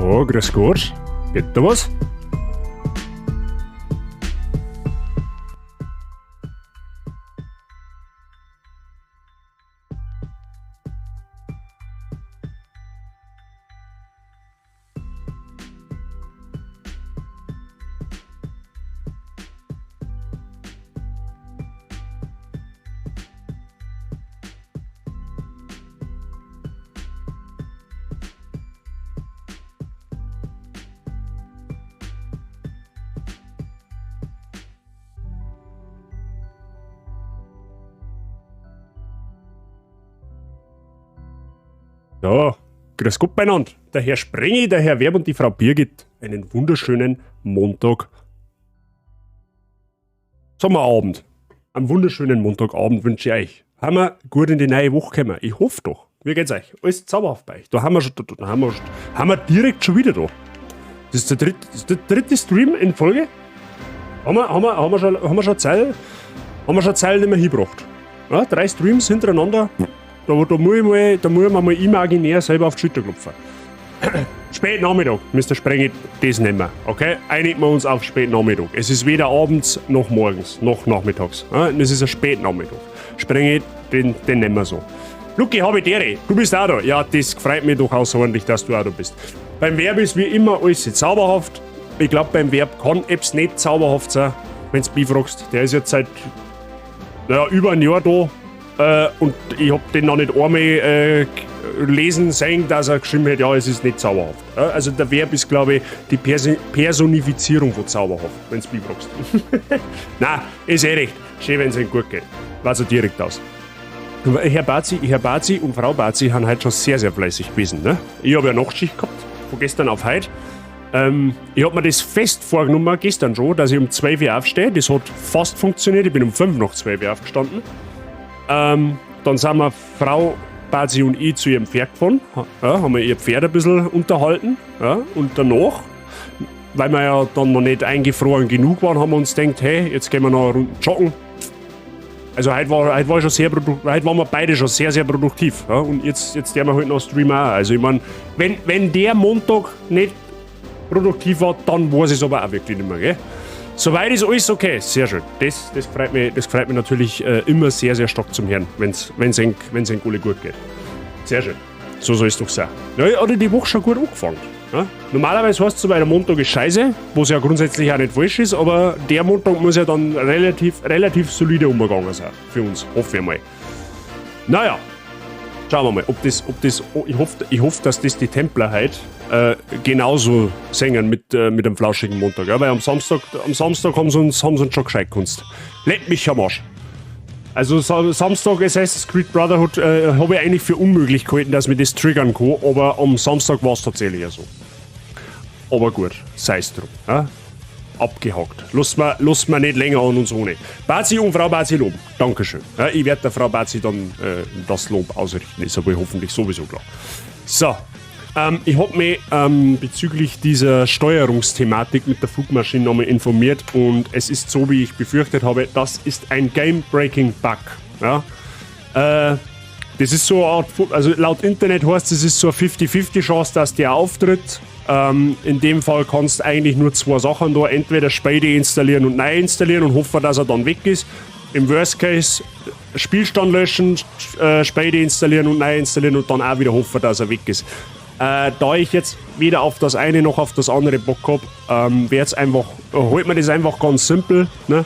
So, grüß Gott. Geht da was? So, grüß Gott beieinander. Der Herr Sprengi, der Herr Werb und die Frau Birgit. Einen wunderschönen Montag. Sommerabend. Einen wunderschönen Montagabend wünsche ich euch. Haben wir gut in die neue Woche gekommen? Ich hoffe doch. Wie geht's euch? Alles zauberhaft bei euch. Da haben wir schon, da haben wir schon, haben wir direkt schon wieder da. Das ist der dritte Stream in Folge. Haben wir schon Zeit nicht mehr hingebracht. Ja, 3 Streams hintereinander. Da muss man mal imaginär selber auf die Schulter klopfen. Spätnachmittag, Mister Sprengi, das nehmen wir. Okay? Einigen wir uns auf Spätnachmittag. Es ist weder abends noch morgens, noch nachmittags. Ja, es ist ein Spätnachmittag. Sprengi, den nehmen wir so. Luki, hab ich Ehre. Du bist auch da. Ja, das freut mich doch außerordentlich, dass du auch da bist. Beim Verb ist wie immer alles zauberhaft. Ich glaub, beim Verb kann es nicht zauberhaft sein, wenn's mich fragst. Der ist jetzt seit, naja, über ein Jahr da. Und ich hab den noch nicht einmal lesen sehen, dass er geschrieben hat, ja, es ist nicht zauberhaft. Ja, also der Verb ist, glaub ich, die Personifizierung von zauberhaft, wenn's mich fragst. Nein, ist eh recht. Schön, wenn's ihm gut geht. War so direkt aus. Herr Bazi und Frau Bazi haben heute schon sehr, sehr fleißig gewesen. Ne? Ich hab ja Nachtschicht gehabt, von gestern auf heute. Ich hab mir das fest vorgenommen, gestern schon, dass ich um 12 Uhr aufstehe. Das hat fast funktioniert. Ich bin um 5 nach 12 Uhr aufgestanden. Dann sind wir Frau Bazi und ich zu ihrem Pferd gefahren. Ja, haben wir ihr Pferd ein bisschen unterhalten. Ja, und danach, weil wir ja dann noch nicht eingefroren genug waren, haben wir uns gedacht, hey, jetzt gehen wir noch eine Runde joggen. Also heute war schon sehr heute waren wir beide schon sehr, sehr produktiv. Ja? Und jetzt der wir halt noch streamen auch. Also ich mein, wenn der Montag nicht produktiv war, dann weiß ich's aber auch wirklich nicht mehr, gell? Soweit ist alles okay, sehr schön. Das freut mich natürlich immer sehr, sehr stark zum Hören, wenn's eng alle gut geht. Sehr schön. So soll es doch sein. Ja, ich hatte die Woche schon gut angefangen. Ja? Normalerweise heißt es so, weil der Montag ist scheiße, was ja grundsätzlich auch nicht falsch ist, aber der Montag muss ja dann relativ solide umgegangen sein. Für uns, hoffe ich mal. Naja, schauen wir mal, ob das, ob das, oh, ich hoffe, ich hoffe, dass das die Templer heute genauso singen mit einem flauschigen Montag. Ja, weil am Samstag haben sie uns schon gescheit gekunst. Leck mich am Arsch. Also Samstag Assassin's Creed Brotherhood habe ich eigentlich für unmöglich gehalten, dass mir das triggern kann, aber am Samstag war's tatsächlich ja so. Aber gut, sei's drum. Ja? Abgehakt. Lass mir nicht länger an uns ohne. Bazi und Frau Bazi loben. Dankeschön. Ja, ich werd der Frau Bazi dann das Lob ausrichten. Ist aber hoffentlich sowieso klar. So. Ich hab mich bezüglich dieser Steuerungsthematik mit der Flugmaschine nochmal informiert und es ist so, wie ich befürchtet habe, das ist ein Game-Breaking Bug. Ja? Das ist so eine Art, also laut Internet heißt es, es ist so eine 50-50 Chance, dass der auftritt. In dem Fall kannst du eigentlich nur zwei Sachen da, entweder Spiel deinstallieren und neu installieren und hoffen, dass er dann weg ist. Im Worst Case Spielstand löschen, Spiel deinstallieren und neu installieren und dann auch wieder hoffen, dass er weg ist. Da ich jetzt weder auf das eine noch auf das andere Bock hab, werd's einfach, holt mir das einfach ganz simpel. Ne?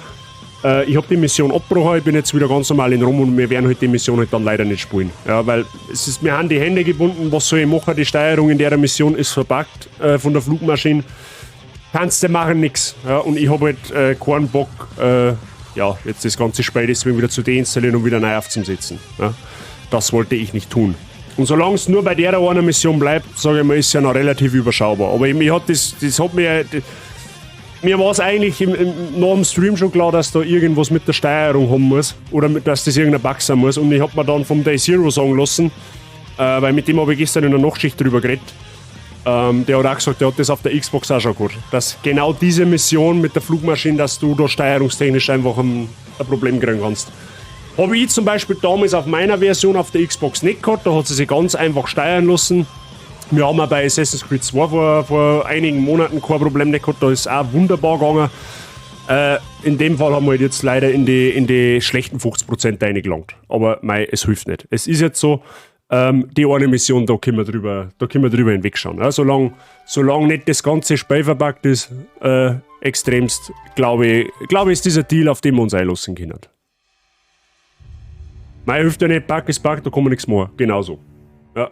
Ich hab die Mission abgebrochen, ich bin jetzt wieder ganz normal in Rom und wir werden halt die Mission halt dann leider nicht spielen. Ja, weil es ist, mir haben die Hände gebunden, was soll ich machen? Die Steuerung in der Mission ist verbuggt von der Flugmaschine. Kannst du machen, nix. Ja, und ich hab halt keinen Bock, ja, jetzt das ganze Spiel deswegen wieder zu deinstallieren und wieder neu aufzusetzen. Ja, das wollte ich nicht tun. Und solange es nur bei der einen Mission bleibt, sag ich mal, ist ja noch relativ überschaubar. Aber mir hat das, das hat mir, das, mir war's eigentlich nach dem Stream schon klar, dass da irgendwas mit der Steuerung haben muss. Oder mit, dass das irgendein Bug sein muss. Und ich hab mir dann vom Day Zero sagen lassen, weil mit dem hab ich gestern in der Nachtschicht drüber geredet. Der hat auch gesagt, der hat das auf der Xbox auch schon gehabt. Dass genau diese Mission mit der Flugmaschine, dass du da steuerungstechnisch einfach ein Problem kriegen kannst. Hab ich zum Beispiel damals auf meiner Version auf der Xbox nicht gehabt, da hat sie sich ganz einfach steuern lassen. Wir haben auch bei Assassin's Creed 2 vor einigen Monaten kein Problem nicht gehabt, da ist auch wunderbar gegangen. In dem Fall haben wir halt jetzt leider in die schlechten 50% reingelangt. Aber mei, es hilft nicht. Es ist jetzt so, die eine Mission, da können wir drüber hinwegschauen. Ja, solange nicht das ganze Spiel verbuggt ist, extremst, glaube ich, ist dieser Deal, auf den wir uns einlassen können. Mei, hilft ja nicht, Bug ist Bug, da kann man nichts machen. Genauso. Ja.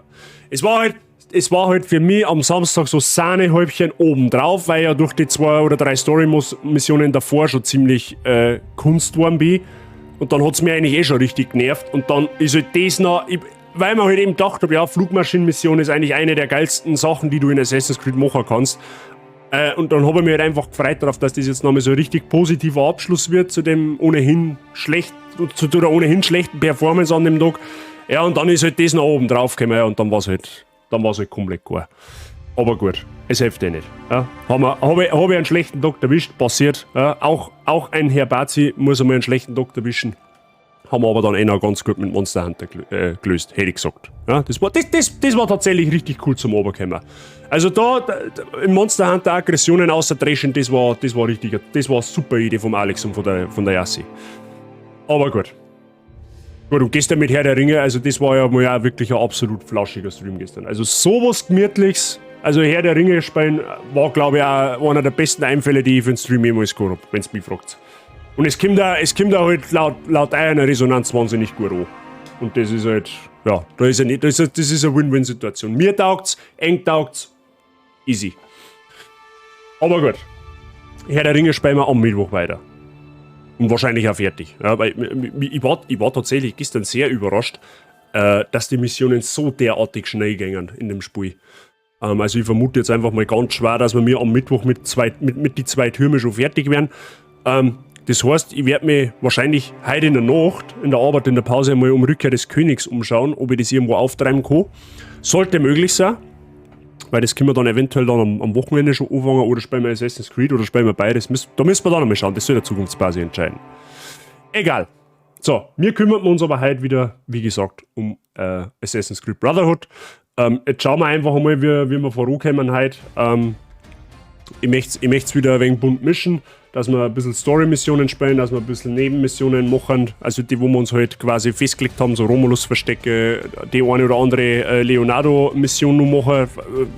Es war halt für mich am Samstag so Sahnehäubchen obendrauf, weil ja durch die zwei oder drei Story-Missionen davor schon ziemlich kunst worden bin. Und dann hat es mir eigentlich eh schon richtig genervt. Und dann ist halt das noch, ich, weil man halt eben gedacht habe, ja, Flugmaschinenmission ist eigentlich eine der geilsten Sachen, die du in Assassin's Creed machen kannst. Und dann habe ich mich halt einfach gefreut darauf, dass das jetzt nochmal so ein richtig positiver Abschluss wird zu dem ohnehin schlecht, zu der ohnehin schlechten Performance an dem Tag. Ja, und dann ist halt das noch oben drauf gekommen, ja, und dann war's halt komplett gar. Aber gut, es hilft eh nicht. Ja, hab ich einen schlechten Tag erwischt, passiert. Ja, auch ein Herr Bazi muss einmal einen schlechten Tag erwischen. Haben wir aber dann eh noch ganz gut mit Monster Hunter gelöst, hätte ich gesagt. Ja, das war tatsächlich richtig cool zum Oberkommen. Also da im Monster Hunter Aggressionen außerdreschen, das war richtig, das war eine super Idee vom Alex und von der Yassi. Aber gut. Gut, und gestern mit Herr der Ringe, also das war ja mal auch wirklich ein absolut flauschiger Stream gestern. Also sowas Gemütliches, also Herr der Ringe spielen war, glaube ich, auch einer der besten Einfälle, die ich für den Stream jemals gehabt habe, wenn du mich fragt. Und es kommt da halt laut einer Resonanz wahnsinnig gut an. Und das ist halt, ja, da ist ja nicht, das ist eine Win-Win-Situation. Mir taugt's, enk taugt's, easy. Aber gut. Herr der Ringe spielen wir am Mittwoch weiter. Und wahrscheinlich auch fertig. Ja, weil ich war tatsächlich gestern sehr überrascht, dass die Missionen so derartig schnell gingen in dem Spiel. Also ich vermute jetzt einfach mal ganz schwer, dass wir mir am Mittwoch mit die zwei Türme schon fertig werden. Das heißt, ich werde mich wahrscheinlich heute in der Nacht, in der Arbeit, in der Pause mal um Rückkehr des Königs umschauen, ob ich das irgendwo auftreiben kann. Sollte möglich sein. Weil das können wir dann eventuell dann am Wochenende schon anfangen oder spielen wir Assassin's Creed oder spielen wir beides. Da müssen wir dann einmal schauen, das soll der Zukunftsbasis entscheiden. Egal. So, wir kümmern uns aber heute wieder, wie gesagt, um Assassin's Creed Brotherhood. Jetzt schauen wir einfach einmal, wie wir vorankommen heute. Ich möchte es wieder ein wenig bunt mischen, dass wir ein bisschen Story-Missionen spielen, dass wir ein bisschen Nebenmissionen machen, also die, wo wir uns halt quasi festgelegt haben, so Romulus-Verstecke, die eine oder andere Leonardo-Mission noch machen,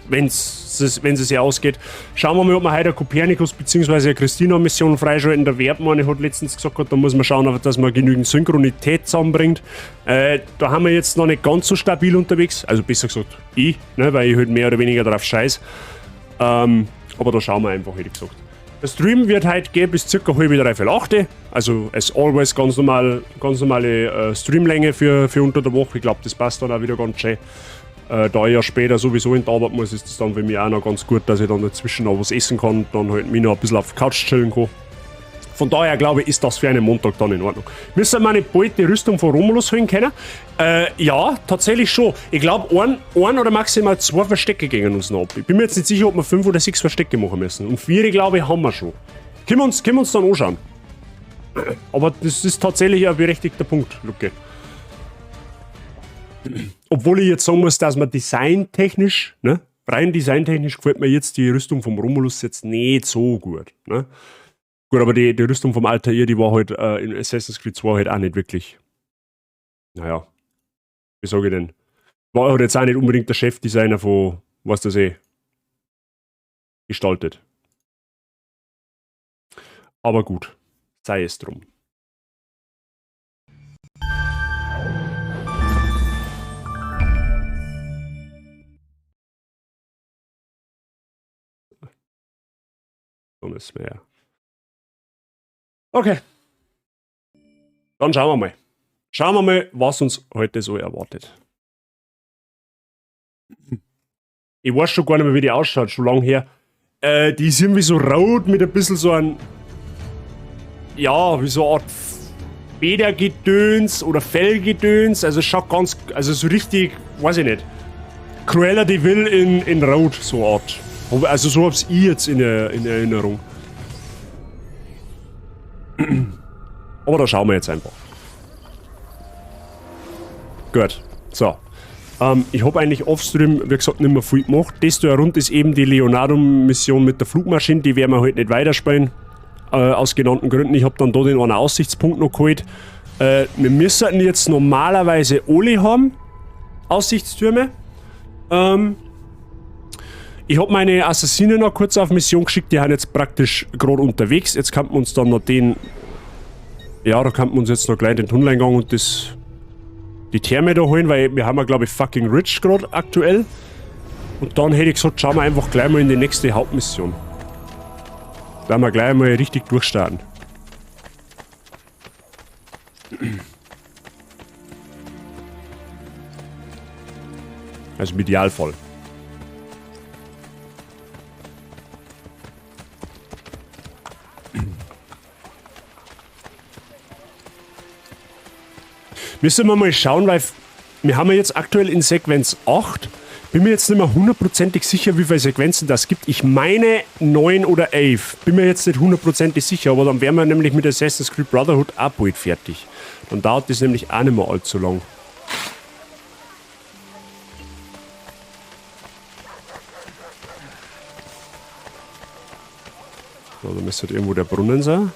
wenn es sich ausgeht. Schauen wir mal, ob wir heute eine Kopernikus bzw. eine Christina-Mission freischalten. Der Werbmann hat letztens gesagt, da muss man schauen, dass man genügend Synchronität zusammenbringt. Da haben wir jetzt noch nicht ganz so stabil unterwegs, also besser gesagt ich, ne, weil ich halt mehr oder weniger drauf scheiß. Aber da schauen wir einfach, hätte ich gesagt. Der Stream wird heute gehen bis circa halb dreiviertel acht. Also as always ganz normal, ganz normale Streamlänge für unter der Woche. Ich glaube, das passt dann auch wieder ganz schön. Da ich ja später sowieso in die Arbeit muss, ist das dann für mich auch noch ganz gut, dass ich dann dazwischen noch was essen kann und dann halt mich noch ein bisschen auf die Couch chillen kann. Von daher glaube ich, ist das für einen Montag dann in Ordnung. Müssen wir nicht bald die Rüstung von Romulus holen können? Ja, tatsächlich schon. Ich glaube, ein oder maximal zwei Verstecke gehen uns noch ab. Ich bin mir jetzt nicht sicher, ob wir fünf oder sechs Verstecke machen müssen. Und vier, glaube ich, haben wir schon. Können wir uns dann anschauen. Aber das ist tatsächlich ein berechtigter Punkt, Luke. Obwohl ich jetzt sagen muss, dass man designtechnisch, ne, rein designtechnisch gefällt mir jetzt die Rüstung vom Romulus jetzt nicht so gut. Ne? Gut, aber die Rüstung vom Altair, die war halt in Assassin's Creed 2 halt auch nicht wirklich. Naja, wie sage ich denn? War halt jetzt auch nicht unbedingt der Chefdesigner von, was das eh, gestaltet. Aber gut, sei es drum. So müssen wir ja. Okay. Dann schauen wir mal. Schauen wir mal, was uns heute so erwartet. Ich weiß schon gar nicht mehr, wie die ausschaut, schon lange her. Die ist irgendwie so rot mit ein bisschen so ein. Ja, wie so eine Art Federgedöns oder Fellgedöns. Also es schaut ganz. Also so richtig, weiß ich nicht. Cruella de Vil in Rot, so eine Art. Also so hab's ich jetzt in Erinnerung. Aber da schauen wir jetzt einfach. Gut. So. Ich habe eigentlich offstream, wie gesagt, nicht mehr viel gemacht. Das da rund ist eben die Leonardo-Mission mit der Flugmaschine, die werden wir heute nicht weiterspielen. Aus genannten Gründen. Ich habe dann da den einen Aussichtspunkt noch geholt. Wir müssen jetzt normalerweise alle haben. Aussichtstürme. Ich habe meine Assassinen noch kurz auf Mission geschickt, die sind jetzt praktisch gerade unterwegs. Jetzt kann man uns dann noch den... Ja, da kann man uns jetzt noch gleich den Tunneleingang und das... die Therme da holen, weil wir haben ja, glaube ich, fucking rich gerade aktuell. Und dann hätte ich gesagt, schauen wir einfach gleich mal in die nächste Hauptmission. Werden wir gleich mal richtig durchstarten. Also im Idealfall. Müssen wir mal schauen, weil wir haben ja jetzt aktuell in Sequenz 8. Bin mir jetzt nicht mehr hundertprozentig sicher, wie viele Sequenzen das gibt. Ich meine 9 oder 11. Bin mir jetzt nicht hundertprozentig sicher, aber dann wären wir nämlich mit Assassin's Creed Brotherhood auch bald fertig. Dann dauert das nämlich auch nicht mehr allzu lang. So, da müsste halt irgendwo der Brunnen sein.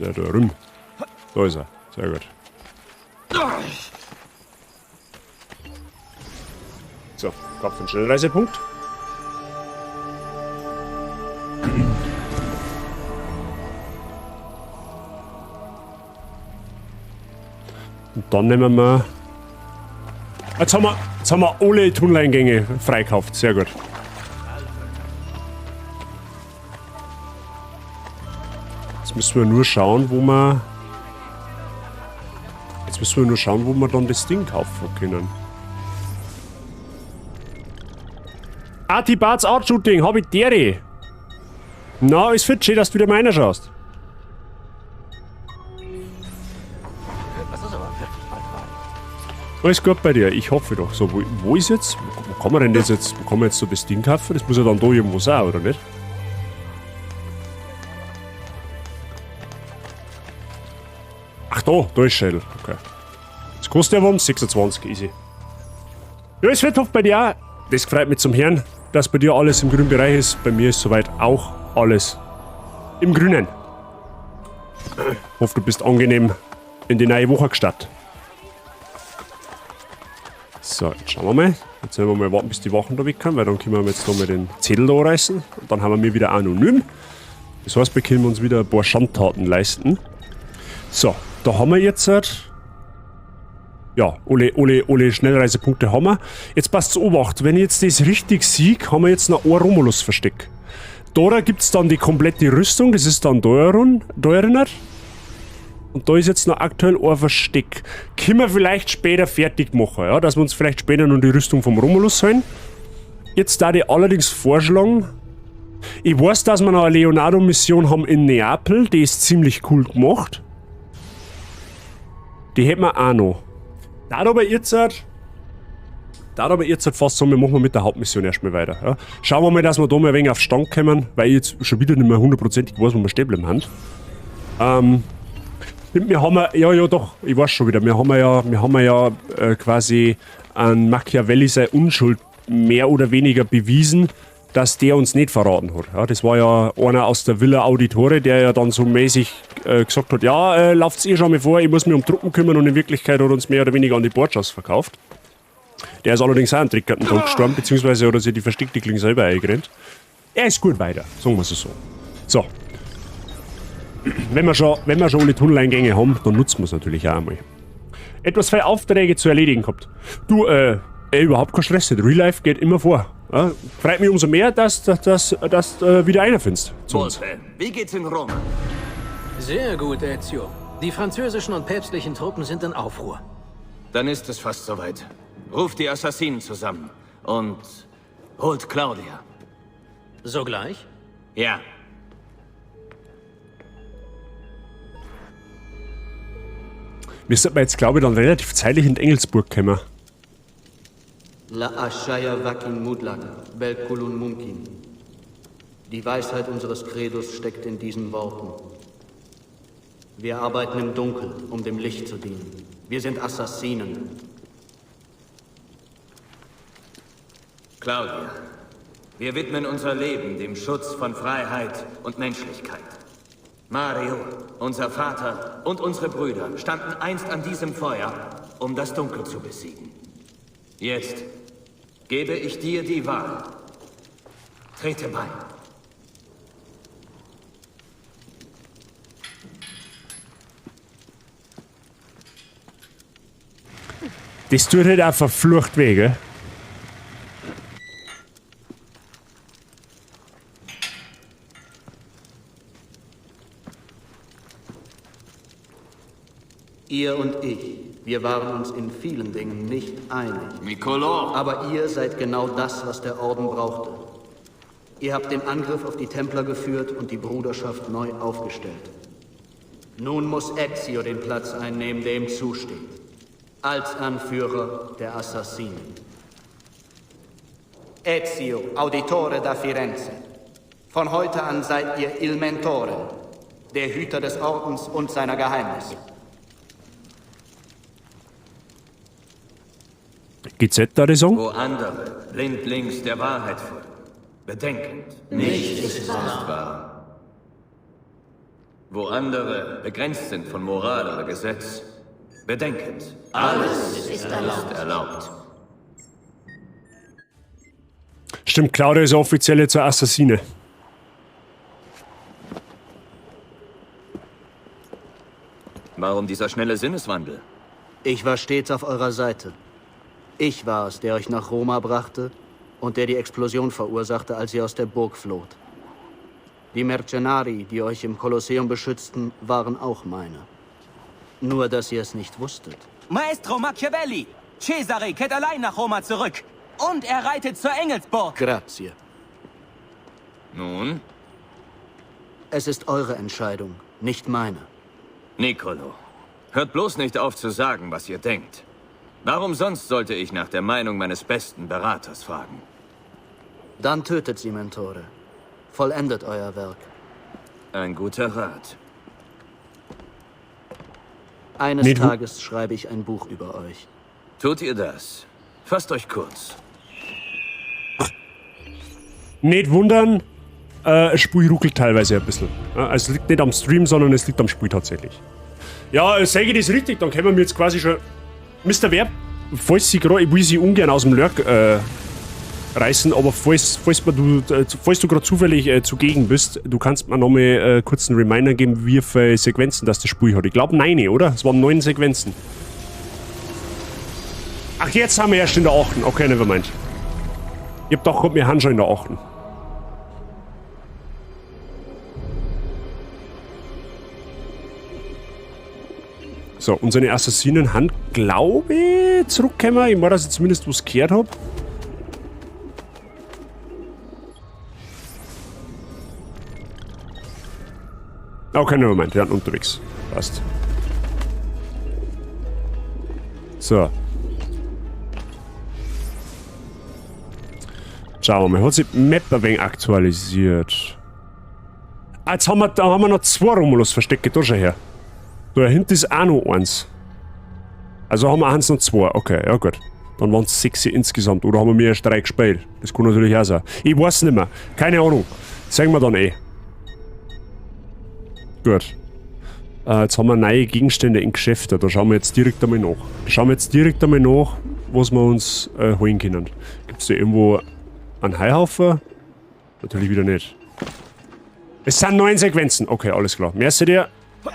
Der da rum. Da ist er. Sehr gut. So, Kopf- und Schnellreisepunkt. Und dann nehmen wir... Jetzt haben wir alle Tunneleingänge freikauft. Sehr gut. Jetzt müssen wir nur schauen, wo wir... Jetzt müssen wir nur schauen, wo wir dann das Ding kaufen können. Arti Barts Art Shooting, hab ich dere. Na, ist fit, schön, dass du wieder mal reinschaust. Alles gut bei dir, ich hoffe doch. So, wo ist jetzt? Wo kann man denn das jetzt? Wo kann man jetzt so das Ding kaufen? Das muss ja dann da irgendwo sein, oder nicht? Ach da ist Schädel. Okay. Das kostet ja was? 26, easy. Ja, es wird hofft bei dir auch. Das freut mich zum Herrn, dass bei dir alles im grünen Bereich ist. Bei mir ist soweit auch alles im Grünen. Ich hoffe, du bist angenehm in die neue Woche gestartet. So, jetzt schauen wir mal. Jetzt werden wir mal warten, bis die Wachen da weg können, weil dann können wir jetzt da mal den Zettel da reißen. Und dann haben wir wieder anonym. Das heißt, wir können uns wieder ein paar Schandtaten leisten. So, da haben wir jetzt halt, ja, alle Schnellreisepunkte haben wir. Jetzt passt's Obacht, wenn ich jetzt das richtig sehe, haben wir jetzt noch ein Romulus-Versteck. Da gibt's dann die komplette Rüstung, das ist dann da erinnert. Und da ist jetzt noch aktuell ein Versteck. Können wir vielleicht später fertig machen, ja? Dass wir uns vielleicht später noch die Rüstung vom Romulus holen. Jetzt da ich allerdings vorschlagen, ich weiß, dass wir noch eine Leonardo-Mission haben in Neapel, die ist ziemlich cool gemacht. Die hätten wir auch noch. Da aber jetzt halt, fast so, wir machen mit der Hauptmission erstmal weiter. Ja. Schauen wir mal, dass wir da mal ein wenig auf Stand kommen, weil ich jetzt schon wieder nicht mehr hundertprozentig weiß, wo wir stehen bleiben haben. Stimmt, wir haben ja, ja, doch, ich weiß schon wieder, wir haben ja quasi an Machiavelli seine Unschuld mehr oder weniger bewiesen, dass der uns nicht verraten hat. Ja, das war ja einer aus der Villa Auditore, der ja dann so mäßig gesagt hat, ja, lauft's eh schon mal vor, ich muss mich um Truppen kümmern, und in Wirklichkeit hat er uns mehr oder weniger an die Borgias verkauft. Der ist allerdings auch am dritten Tag gestorben, beziehungsweise hat er sich die versteckte Klinge selber eingerannt. Er ist gut weiter, sagen wir's so. So. Wenn wir schon alle Tunneleingänge haben, dann nutzen wir's natürlich auch einmal. Etwas zwei Aufträge zu erledigen gehabt. Du, überhaupt kein Stress, Real Life geht immer vor. Ja, freut mich umso mehr, dass du wieder einer findest. Volpe, wie geht's in Rom? Sehr gut, Ezio. Die französischen und päpstlichen Truppen sind in Aufruhr. Dann ist es fast soweit. Ruft die Assassinen zusammen und holt Claudia. Sogleich? Ja. Wir sollten jetzt, glaube ich, dann relativ zeitlich in Engelsburg kommen. La Ashaya Vakin Mudlak, Belkulun Mumkin. Die Weisheit unseres Credos steckt in diesen Worten. Wir arbeiten im Dunkel, um dem Licht zu dienen. Wir sind Assassinen. Claudia, wir widmen unser Leben dem Schutz von Freiheit und Menschlichkeit. Mario, unser Vater und unsere Brüder standen einst an diesem Feuer, um das Dunkel zu besiegen. Jetzt gebe ich dir die Wahl. Trete bei. Das tut halt auch verflucht weh, gell? Ihr und ich, wir waren uns in vielen Dingen nicht einig. Nicolo! Aber ihr seid genau das, was der Orden brauchte. Ihr habt den Angriff auf die Templer geführt und die Bruderschaft neu aufgestellt. Nun muss Ezio den Platz einnehmen, der ihm zusteht. Als Anführer der Assassinen. Ezio, Auditore da Firenze. Von heute an seid ihr Il Mentore, der Hüter des Ordens und seiner Geheimnisse. GZ da die Song? Wo andere blindlings der Wahrheit folgen, bedenkend. Nichts ist wahr. Wo andere begrenzt sind von Moral oder Gesetz, bedenkend. Alles ist erlaubt. Stimmt, Claudia ist offiziell jetzt eine Assassine. Warum dieser schnelle Sinneswandel? Ich war stets auf eurer Seite. Ich war es, der euch nach Roma brachte und der die Explosion verursachte, als ihr aus der Burg floht. Die Mercenari, die euch im Kolosseum beschützten, waren auch meine. Nur, dass ihr es nicht wusstet. Maestro Machiavelli! Cesare kehrt allein nach Roma zurück. Und er reitet zur Engelsburg. Grazie. Nun? Es ist eure Entscheidung, nicht meine. Nicolo, hört bloß nicht auf zu sagen, was ihr denkt. Warum sonst sollte ich nach der Meinung meines besten Beraters fragen? Dann tötet sie, Mentore. Vollendet euer Werk. Ein guter Rat. Eines Tages schreibe ich ein Buch über euch. Tut ihr das? Fasst euch kurz. Nicht wundern, das Spiel ruckelt teilweise ein bisschen. Ja, also es liegt nicht am Stream, sondern es liegt am Spiel tatsächlich. Ja, sage ich das richtig, dann können wir jetzt quasi schon... Mr. Werb, falls Sie gerade, ich will Sie ungern aus dem Lurk reißen, aber falls du gerade zufällig zugegen bist, du kannst mir nochmal kurz einen Reminder geben, wie viele Sequenzen das Spiel hat. Ich glaube 9, oder? Es waren 9 Sequenzen. Ach, jetzt haben wir erst in der 8. Okay, nevermind. Ich hab doch, wir haben schon in der 8. So, unsere Assassinen haben, glaube ich, zurückgekommen. Ich meine, dass ich zumindest was gehört hab. Okay, nevermind, wir sind unterwegs. Passt. So. Schauen wir mal, hat sich die Map ein wenig aktualisiert. Ah, jetzt haben wir, da haben wir noch 2 Romulus-Verstecke, da schon her. Da hinten ist auch noch eins. Also haben wir eins noch 2. Okay, ja gut. Dann waren es 6 insgesamt. Oder haben wir mehr als 3 gespielt? Das kann natürlich auch sein. Ich weiß nicht mehr. Keine Ahnung. Sehen wir dann eh. Gut. Jetzt haben wir neue Gegenstände in Geschäften. Da schauen wir jetzt direkt einmal nach. Da schauen wir jetzt direkt einmal nach, was wir uns holen können. Gibt es da irgendwo einen Heuhaufen? Natürlich wieder nicht. Es sind 9 Sequenzen. Okay, alles klar. Merci dir. Was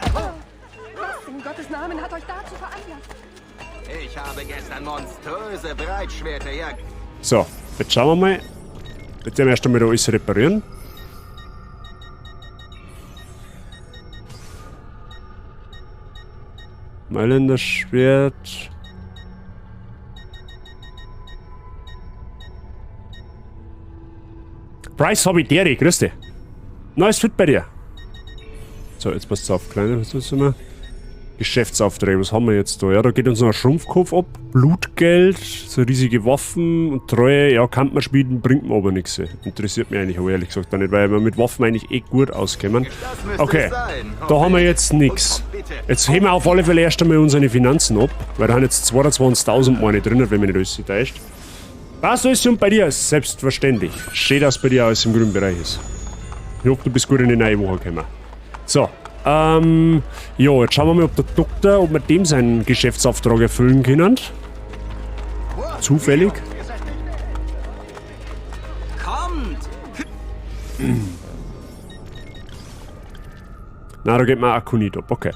in Gottes Namen hat euch dazu veranlasst? Ich habe gestern monströse Breitschwerter, ja. So, jetzt schauen wir mal. Jetzt werden wir erst einmal da alles reparieren. Mailänder Schwert. Bryce Habideri, grüß dich. Neues Fit bei dir. So, jetzt passt's auf, Kleine, was tust du mal? Geschäftsaufträge, was haben wir jetzt da? Ja, da geht uns noch ein Schrumpfkopf ab. Blutgeld, so riesige Waffen und Treue. Ja, kann man schmieden, bringt mir aber nichts. Interessiert mich eigentlich auch ehrlich gesagt auch nicht, weil wir mit Waffen eigentlich eh gut auskommen. Okay, da haben wir jetzt nichts. Jetzt heben wir auf alle Fälle erst einmal unsere Finanzen ab, weil da haben jetzt 22.000 meine drin, wenn mich nicht alles täuscht. Passt alles und bei dir? Selbstverständlich. Schön, dass bei dir alles im grünen Bereich ist. Ich hoffe, du bist gut in die neue Woche gekommen. So. Ja, jetzt schauen wir mal, ob der Doktor, ob wir dem seinen Geschäftsauftrag erfüllen können. Zufällig. Kommt! Na, da geht mein Akku nicht ab, okay.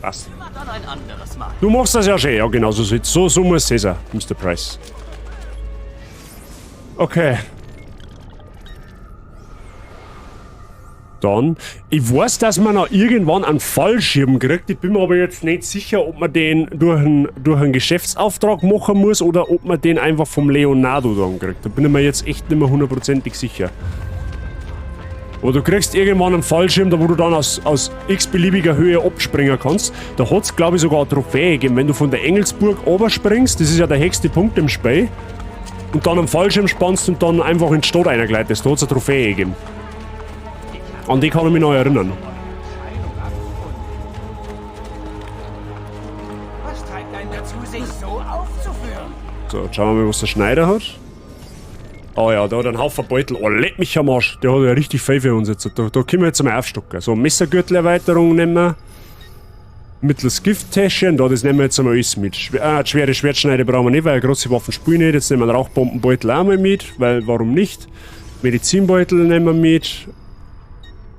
Passt. Du machst das ja schön, ja genau, so muss es sein, Mr. Price. Okay. Dann, ich weiß, dass man noch irgendwann einen Fallschirm kriegt. Ich bin mir aber jetzt nicht sicher, ob man den durch einen Geschäftsauftrag machen muss oder ob man den einfach vom Leonardo dann kriegt. Da bin ich mir jetzt echt nicht mehr hundertprozentig sicher. Aber du kriegst irgendwann einen Fallschirm, da wo du dann aus x-beliebiger Höhe abspringen kannst. Da hat es, glaube ich, sogar eine Trophäe gegeben. Wenn du von der Engelsburg runterspringst, das ist ja der höchste Punkt im Spiel, und dann einen Fallschirm spannst und dann einfach in die Stadt reingleitest, da hat es eine Trophäe gegeben. An die kann ich mich noch erinnern. Was treibt einen dazu, sich so aufzuführen? So, jetzt schauen wir mal, was der Schneider hat. Oh ja, da hat er einen Haufen Beutel. Oh, leck mich am Arsch. Der hat ja richtig viel für uns jetzt. Da können wir jetzt einmal aufstocken. So, Messergürtelerweiterung nehmen wir. Mittels Gifttäschchen. Da, das nehmen wir jetzt einmal alles mit. Schwere Schwertschneide brauchen wir nicht, weil große Waffen spielen nicht. Jetzt nehmen wir einen Rauchbombenbeutel auch mal mit, weil warum nicht? Medizinbeutel nehmen wir mit.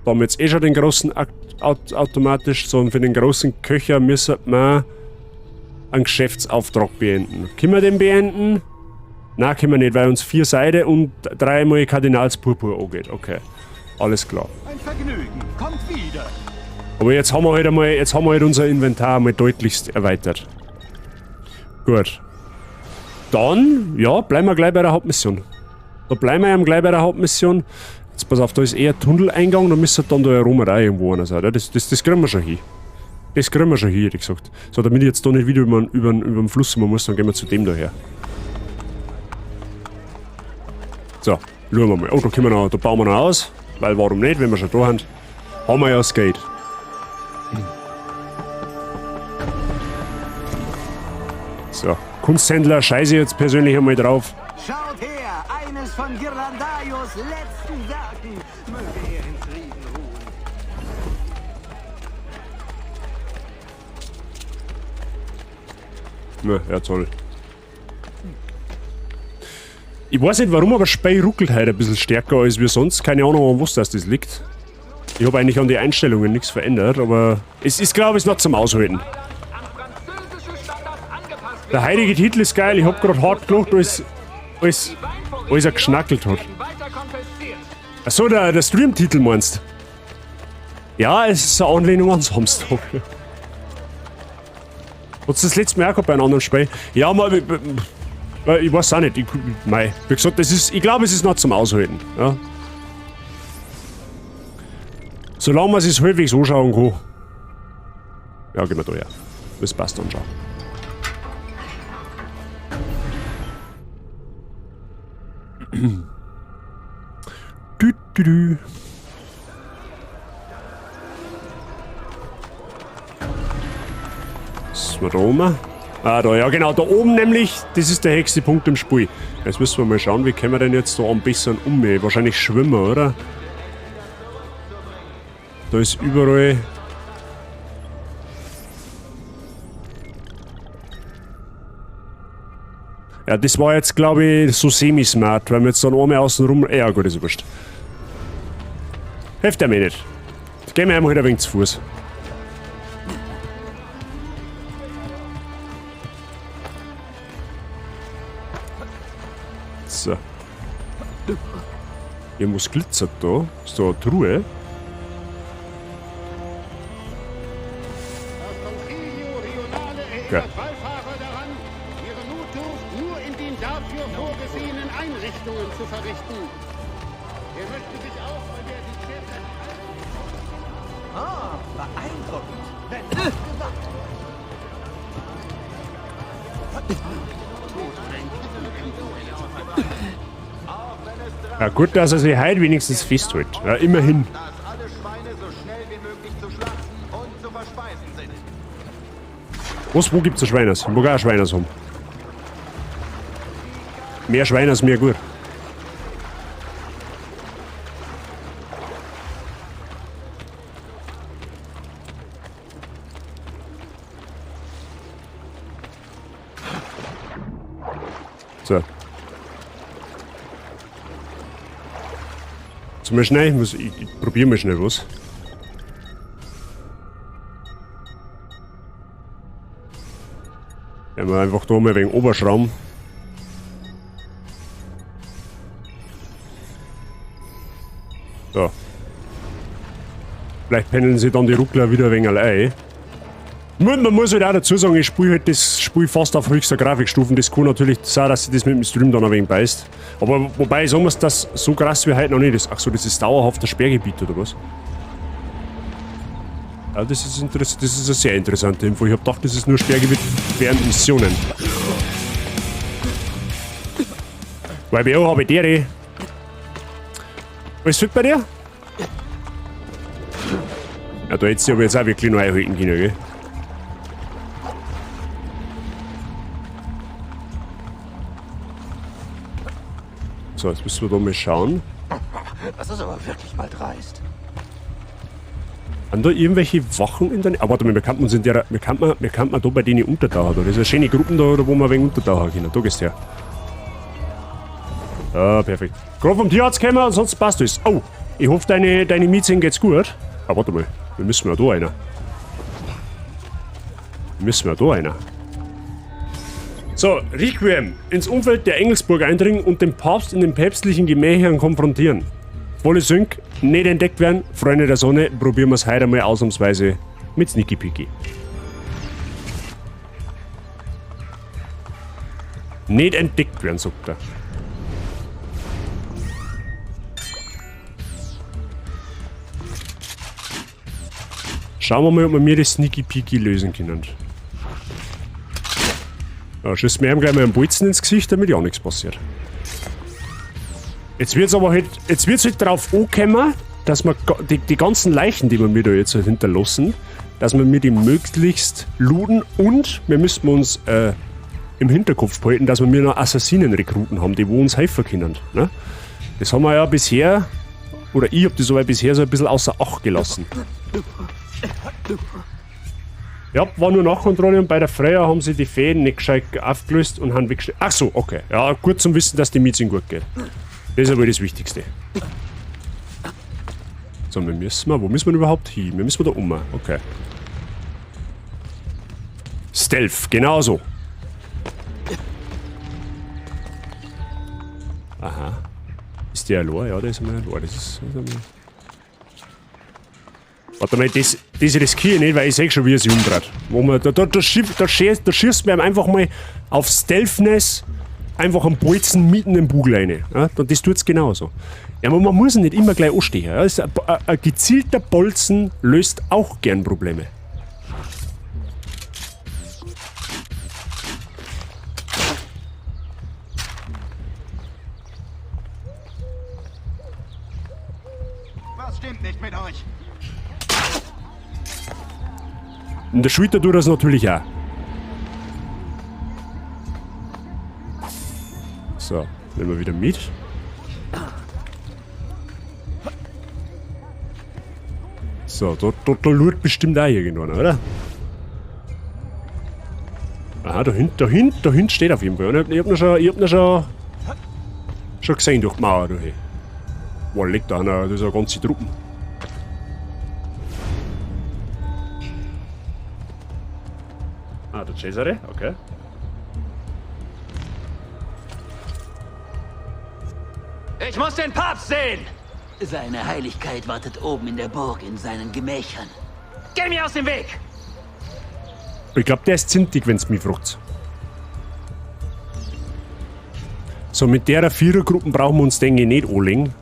Da haben wir jetzt eh schon den großen automatisch, sondern für den großen Köcher müssen wir einen Geschäftsauftrag beenden. Können wir den beenden? Nein, können wir nicht, weil uns 4 Seide und 3 mal Kardinalspurpur angeht. Okay, alles klar. Ein Vergnügen, kommt wieder. Aber jetzt haben wir halt einmal, jetzt haben wir halt unser Inventar mal deutlichst erweitert. Gut. Dann, ja, bleiben wir gleich bei der Hauptmission. Da bleiben wir eben gleich bei der Hauptmission. Jetzt pass auf, da ist eher Tunneleingang, da müsste dann da herum auch irgendwo einer sein. Das kriegen wir schon hin. Das kriegen wir schon hin, hätte ich gesagt. So, damit ich jetzt da nicht wieder über den Fluss kommen muss, dann gehen wir zu dem da her. So, schauen wir mal. Oh, da können wir noch, da bauen wir noch aus. Weil warum nicht, wenn wir schon da haben, haben wir ja das Geld. So, Kunsthändler, scheiße jetzt persönlich einmal drauf. Schaut her, eines von Ghirlandaios letzten Werken. Möge er in Frieden ruhen. Na, ja toll. Ich weiß nicht warum, aber Spey ruckelt heute ein bisschen stärker als wir sonst. Keine Ahnung, an was das liegt. Ich habe eigentlich an die Einstellungen nichts verändert, aber es ist, glaube ich, noch zum Aushalten. Der heilige Titel ist geil, ich hab grad hart gelacht, als er geschnackelt hat. Achso, der Stream-Titel meinst du? Ja, es ist eine Anlehnung an Samstag. Hat's das letzte Mal auch gehabt bei einem anderen Spiel? Ja, mal, ich weiß auch nicht. Mei, wie gesagt, das ist, ich glaube, es ist noch zum Aushalten. Ja. Solange man es halbwegs anschauen kann. Ja, gehen wir da her. Das passt dann schon. Du, du, du. Was war da oben? Ah, da, ja genau, da oben nämlich, das ist der höchste Punkt im Spiel. Jetzt müssen wir mal schauen, wie können wir denn jetzt da am besten um? Wahrscheinlich schwimmen, oder? Da ist überall... Ja, das war jetzt, glaube ich, so semi-smart, weil wir jetzt dann einmal außen rum... Ja gut, ist wurscht. Hilft ja mir nicht. Jetzt gehen wir einmal halt ein wenig zu Fuß. So. Irgendwas glitzert da. Ist da eine Truhe? Okay. Oh, beeindruckend. Wenn auch gewagt. Ja, gut, dass er sich heute wenigstens festhält. Ja, immerhin. Dass alle Schweine so schnell wie möglich zu schlachten und zu verspeisen sind. Was, wo gibt's ein Schweiners? Ich mag auch ein Schweiners haben. Mehr Schweiners, mehr gut. So. Jetzt mal schnell, ich probier mal schnell was. Werden wir einfach da mal ein wenig oberschrauben. So. Vielleicht pendeln sie dann die Ruckler wieder ein wenig allein. Man muss halt auch dazu sagen, ich spiele halt das Spiel fast auf höchster Grafikstufen. Das kann natürlich sein, dass sich das mit dem Stream dann ein wenig beißt. Aber wobei ich sagen muss, dass so krass wie heute noch nicht ist. Ach so, das ist dauerhafter Sperrgebiet oder was? Ja, das ist interessant. Das ist eine sehr interessante Info. Ich hab gedacht, das ist nur Sperrgebiet während Missionen. Weil bei habe ich dere. Alles fit bei dir? Ja, da hättest du aber jetzt auch wirklich noch einhalten können, gell? So, jetzt müssen wir da mal schauen. Das ist aber wirklich mal dreist. Sind da irgendwelche Wachen in der Nähe? Ah, warte mal, wir könnten uns in der, wir könnten, wir könnten da bei denen untertauchen. Da ist eine schöne Gruppe da, wo wir ein wenig untertauchen können. Da gehst du her. Ah, perfekt. Gerade vom Tierarzt kommen, ansonsten passt alles. Oh, ich hoffe, deine Mietzin geht's gut. Ah, warte mal. Wir müssen ja da einer. Wir müssen ja da einer. So, Requiem. Ins Umfeld der Engelsburg eindringen und den Papst in den päpstlichen Gemächern konfrontieren. Volle Sync, nicht entdeckt werden. Freunde der Sonne, probieren wir's heute einmal ausnahmsweise mit Sneaky Peeky. Nicht entdeckt werden, sagt er. Schauen wir mal, ob wir mir das Sneaky Peeky lösen können. Ja, schießen wir ihm gleich mal einen Bolzen ins Gesicht, damit ja nichts passiert. Jetzt wird's aber halt, jetzt wird's halt darauf ankommen, dass wir die ganzen Leichen, die wir mir da jetzt halt hinterlassen, dass wir mir die möglichst looten und wir müssen uns im Hinterkopf behalten, dass wir mir noch Assassinen-Rekruten haben, die wo uns helfen können. Ne? Das haben wir ja bisher, oder ich hab das aber bisher so ein bisschen außer Acht gelassen. Ja, war nur Nachkontrolle und bei der Freya haben sie die Fäden nicht gescheit aufgelöst und haben weggestellt. Ach so, okay. Ja, gut zum Wissen, dass die Mietzin gut geht. Das ist aber das Wichtigste. So, wir müssen mal, wo müssen wir denn überhaupt hin? Wir müssen da um. Okay. Stealth, genau so. Aha. Ist der allein? Ja, der ist einmal allein. Das ist, das ist einmal. Warte mal, das riskiere ich nicht, weil ich seh schon, wie er sich umdreht. Wo man, da, da, da, schiff, da, schießt, da schießt man einfach mal auf Stealthness einfach einen Bolzen mitten im Bugel rein. Ja, und das tut's genauso. Ja, aber man muss ihn nicht immer gleich anstehen. Ja. Das ist ein gezielter Bolzen löst auch gern Probleme. Was stimmt nicht mit euch? In der Schulter tut das natürlich auch. So, nehmen wir wieder mit. So, da lurt bestimmt auch irgendwann, oder? Aha, da hinten steht auf jeden Fall. Ich hab noch schon gesehen durch die Mauer durch. Boah, liegt da einer, das ist eine ganze Truppe. Ah, der Cesare, okay. Ich muss den Papst sehen! Seine Heiligkeit wartet oben in der Burg in seinen Gemächern. Geh mir aus dem Weg! Ich glaub, der ist zintig, wenn's mich fragt. So, mit der Vierergruppen brauchen wir uns, denke ich, nicht anlegen.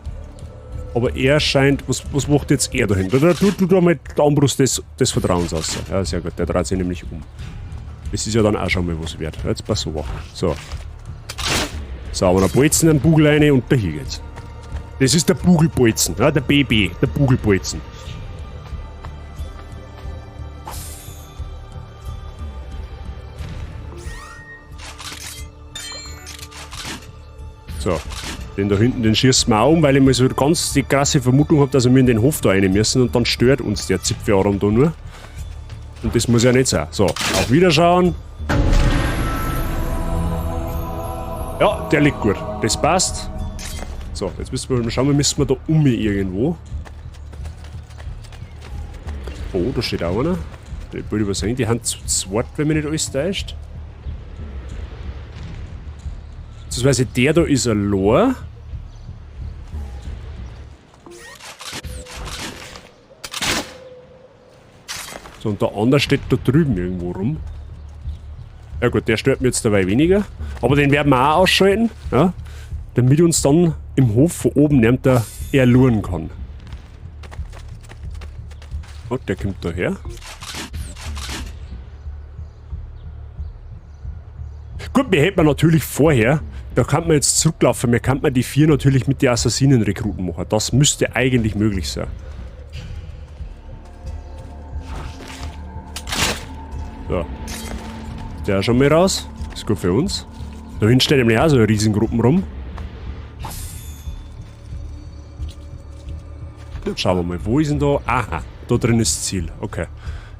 Aber er scheint... Was macht jetzt er dahinter? Da tut du da mal die Armbrust des Vertrauens aus. Ja, sehr gut. Der dreht sich nämlich um. Das ist ja dann auch schon mal was wert. Jetzt pass auf. So. So, aber da bolzen einen Bugel rein und da hier geht's. Das ist der Bugelbolzen, ja, der BB, der Bugelbolzen. So, den da hinten, den schießen wir auch um, weil ich mal so ganz die krasse Vermutung habe, dass wir in den Hof da rein müssen und dann stört uns der Zipfelarm da nur. Und das muss ja nicht sein. So, auf Wiederschauen. Ja, der liegt gut. Das passt. So, jetzt müssen wir mal schauen, müssen wir da um irgendwo. Oh, da steht auch einer. Ich wollte übersehen, die haben zu zweit, wenn mich nicht alles täuscht. Beziehungsweise der da ist ein Lor. So, und der andere steht da drüben irgendwo rum. Ja gut, der stört mir jetzt dabei weniger. Aber den werden wir auch ausschalten, ja, damit uns dann im Hof von oben niemand da erluren kann. Oh, der kommt da her. Gut, wir hätten natürlich vorher, da kann man jetzt zurücklaufen, wir kann man die 4 natürlich mit den Assassinen-Rekruten machen. Das müsste eigentlich möglich sein. So. Der schon mal raus. Ist gut für uns. Da hinten steht nämlich auch so eine Riesengruppen rum. Schauen wir mal, wo ist denn da? Aha, da drin ist das Ziel. Okay.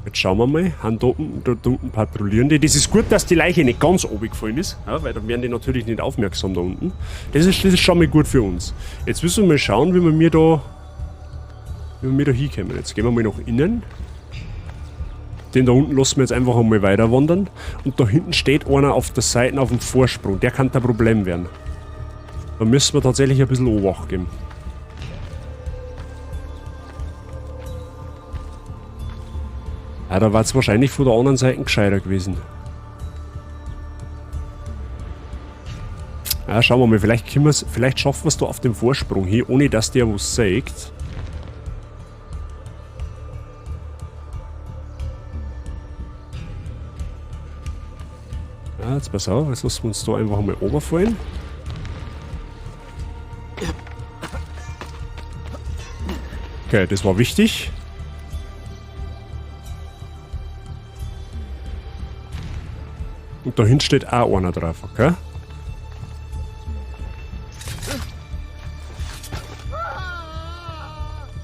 Jetzt schauen wir mal. Haben da unten patrouillieren die. Das ist gut, dass die Leiche nicht ganz oben gefallen ist, ja, weil dann werden die natürlich nicht aufmerksam da unten. Das ist schon mal gut für uns. Jetzt müssen wir mal schauen, wie wir da hinkommen. Jetzt gehen wir mal nach innen. Den da unten lassen wir jetzt einfach einmal weiter wandern. Und da hinten steht einer auf der Seite auf dem Vorsprung. Der kann da Problem werden. Da müssen wir tatsächlich ein bisschen Obacht geben. Ja, da war es wahrscheinlich von der anderen Seite gescheiter gewesen. Ja, schauen wir mal, vielleicht schaffen wir es da auf dem Vorsprung hier, ohne dass der was sagt. Ja, jetzt pass auf, jetzt lassen wir uns da einfach mal runterfallen. Okay, das war wichtig. Und da hinten steht auch einer drauf, okay?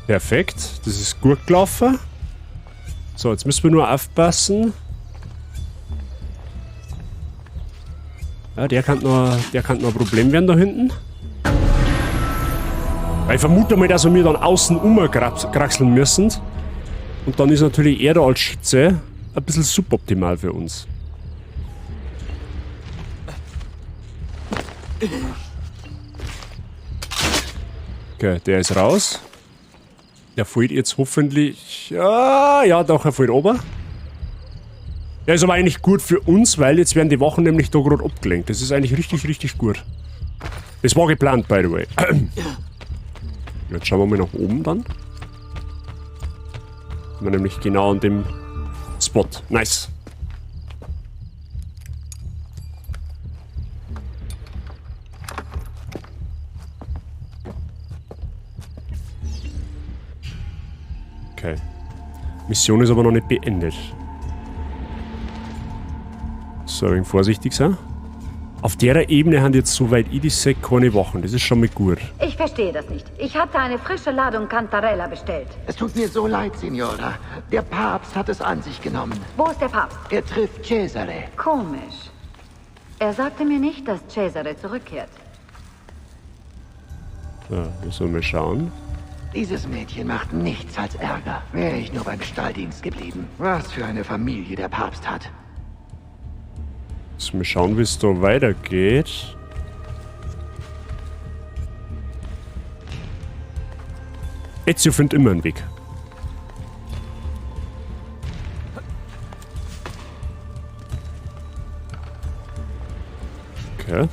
Perfekt, das ist gut gelaufen. So, jetzt müssen wir nur aufpassen. Ja, der kann noch ein Problem werden da hinten. Weil ich vermute mal, dass wir mir dann außen umkraxeln müssen. Und dann ist natürlich er da als Schütze ein bisschen suboptimal für uns. Okay, der ist raus. Der fällt jetzt hoffentlich... Ah, ja, doch, er fällt runter. Der ist aber eigentlich gut für uns, weil jetzt werden die Wachen nämlich da gerade abgelenkt. Das ist eigentlich richtig, richtig gut. Das war geplant, by the way. Jetzt schauen wir mal nach oben dann. Sind wir nämlich genau an dem Spot. Nice. Okay. Mission ist aber noch nicht beendet. So, ein wenig vorsichtig sein. Auf der Ebene haben jetzt, soweit ich das sehe, keine Wachen. Das ist schon mal gut. Ich verstehe das nicht. Ich hatte eine frische Ladung Cantarella bestellt. Es tut mir so leid, Signora. Der Papst hat es an sich genommen. Wo ist der Papst? Er trifft Cesare. Komisch. Er sagte mir nicht, dass Cesare zurückkehrt. So, müssen wir mal schauen. Dieses Mädchen macht nichts als Ärger. Wäre ich nur beim Stalldienst geblieben. Was für eine Familie der Papst hat. Müssen wir schauen, wie es da weitergeht. Ezio findet immer einen Weg. Okay.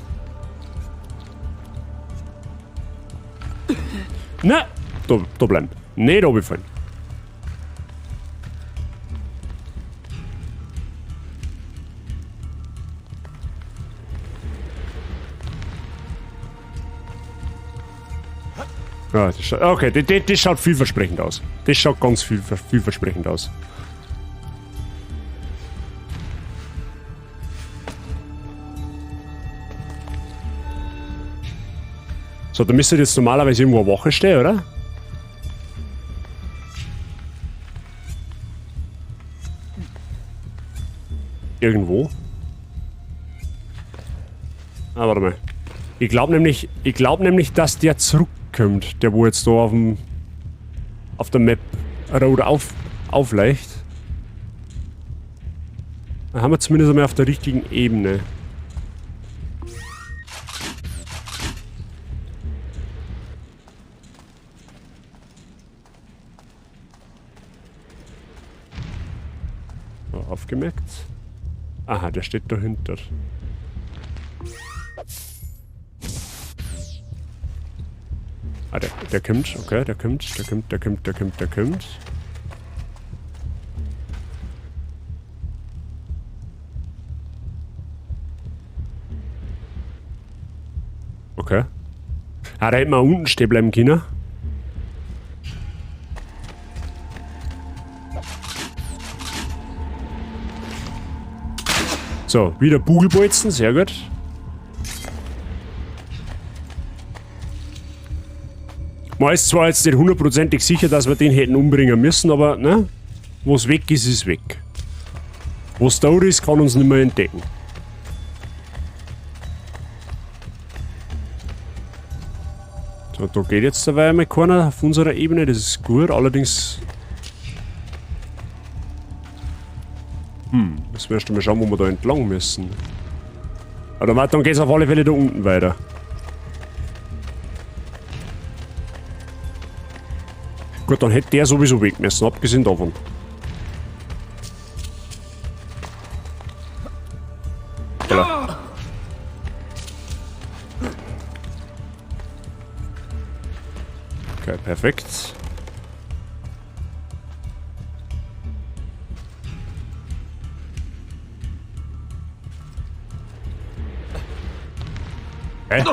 Na! Da bleiben. Nicht runterfallen. Ja, das schaut, okay, das schaut vielversprechend aus. Das schaut ganz vielversprechend aus. So, da müsste jetzt normalerweise irgendwo eine Wache stehen, oder? Irgendwo. Ah, warte mal. Ich glaub nämlich, dass der zurückkommt, der wo jetzt da auf der Map rot aufleicht. Da haben wir zumindest einmal auf der richtigen Ebene. So, aufgemerkt. Aha, der steht dahinter. Ah, der kommt, okay, der kommt, der kommt, der kommt, der kommt, der kommt. Okay. Ah, da hätten wir unten stehen bleiben können. So, wieder Bugelbolzen, sehr gut. Man ist zwar jetzt nicht hundertprozentig sicher, dass wir den hätten umbringen müssen, aber ne? Wo's weg ist, ist weg. Wo's tot ist, kann uns nicht mehr entdecken. So, da geht jetzt dabei einmal keiner auf unserer Ebene, das ist gut, allerdings... müssen wir erst einmal schauen, wo wir da entlang müssen. Aber dann geht's auf alle Fälle da unten weiter. Gut, dann hätte der sowieso weg müssen, abgesehen davon. Voilà. Okay, perfekt. Hä?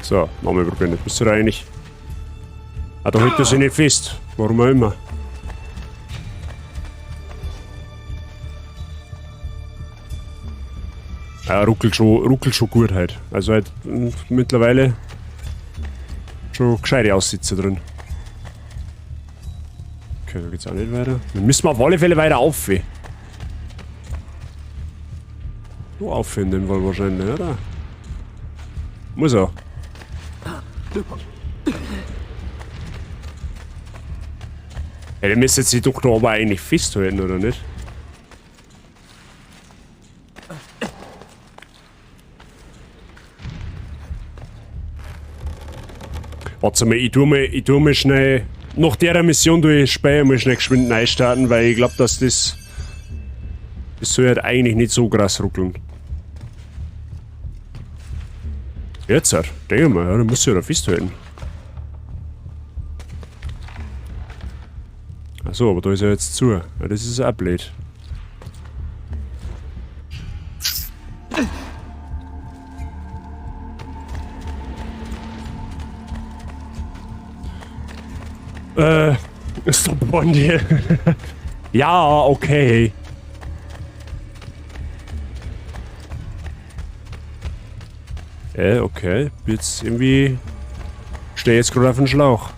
So, nochmal probieren. Das bist du da eigentlich. Ah, da hält er sich nicht fest. Warum auch immer. Ja, ruckelt schon gut halt. Also halt mittlerweile schon gescheite Aussitzer drin. Okay, da geht's auch nicht weiter. Dann müssen wir auf alle Fälle weiter auf. So auf in dem Fall wahrscheinlich, oder? Muss er. Ja, der müsste sich doch da aber eigentlich festhalten, oder nicht? Warte mal, ich tu mal schnell... Nach der Mission tue ich Speicher mal schnell geschwind neu starten, weil ich glaub, dass das... Das soll halt eigentlich nicht so krass ruckeln. Jetzt halt, denke mal, ja, da musst du ja da festhalten. Achso, aber da ist er jetzt zu. Ja, das ist auch blöd. Stop Bondi. Ja, okay. Okay. Jetzt irgendwie... Stehe jetzt gerade auf dem Schlauch.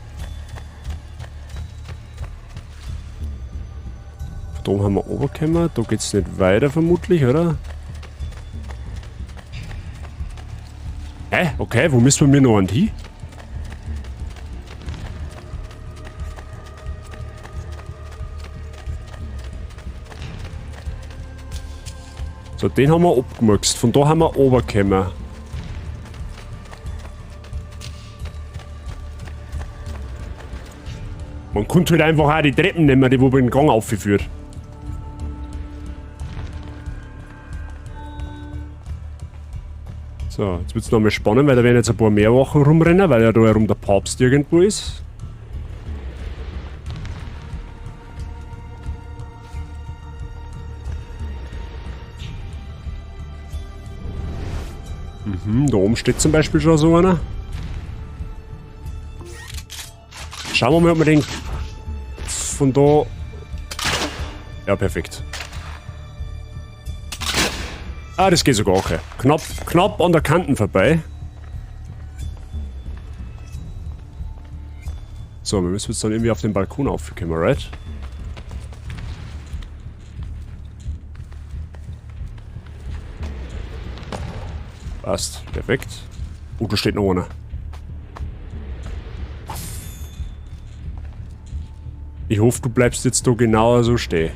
Von da haben wir runtergekommen. Da geht's nicht weiter vermutlich, oder? Hä? Okay, wo müssen wir noch hin? So, den haben wir abgemurkst. Von da haben wir runtergekommen. Man konnte halt einfach auch die Treppen nehmen, die wo den Gang aufgeführt. So, jetzt wird's nochmal spannend, weil da werden jetzt ein paar mehr Wachen rumrennen, weil ja da herum der Papst irgendwo ist. Mhm, da oben steht zum Beispiel schon so einer. Schauen wir mal, ob wir den von da... Ja, perfekt. Ah, das geht sogar, okay. Knapp an der Kanten vorbei. So, wir müssen jetzt dann irgendwie auf den Balkon aufkommen, right? Passt, perfekt. Oh, da steht noch einer. Ich hoffe, du bleibst jetzt da genau so stehen.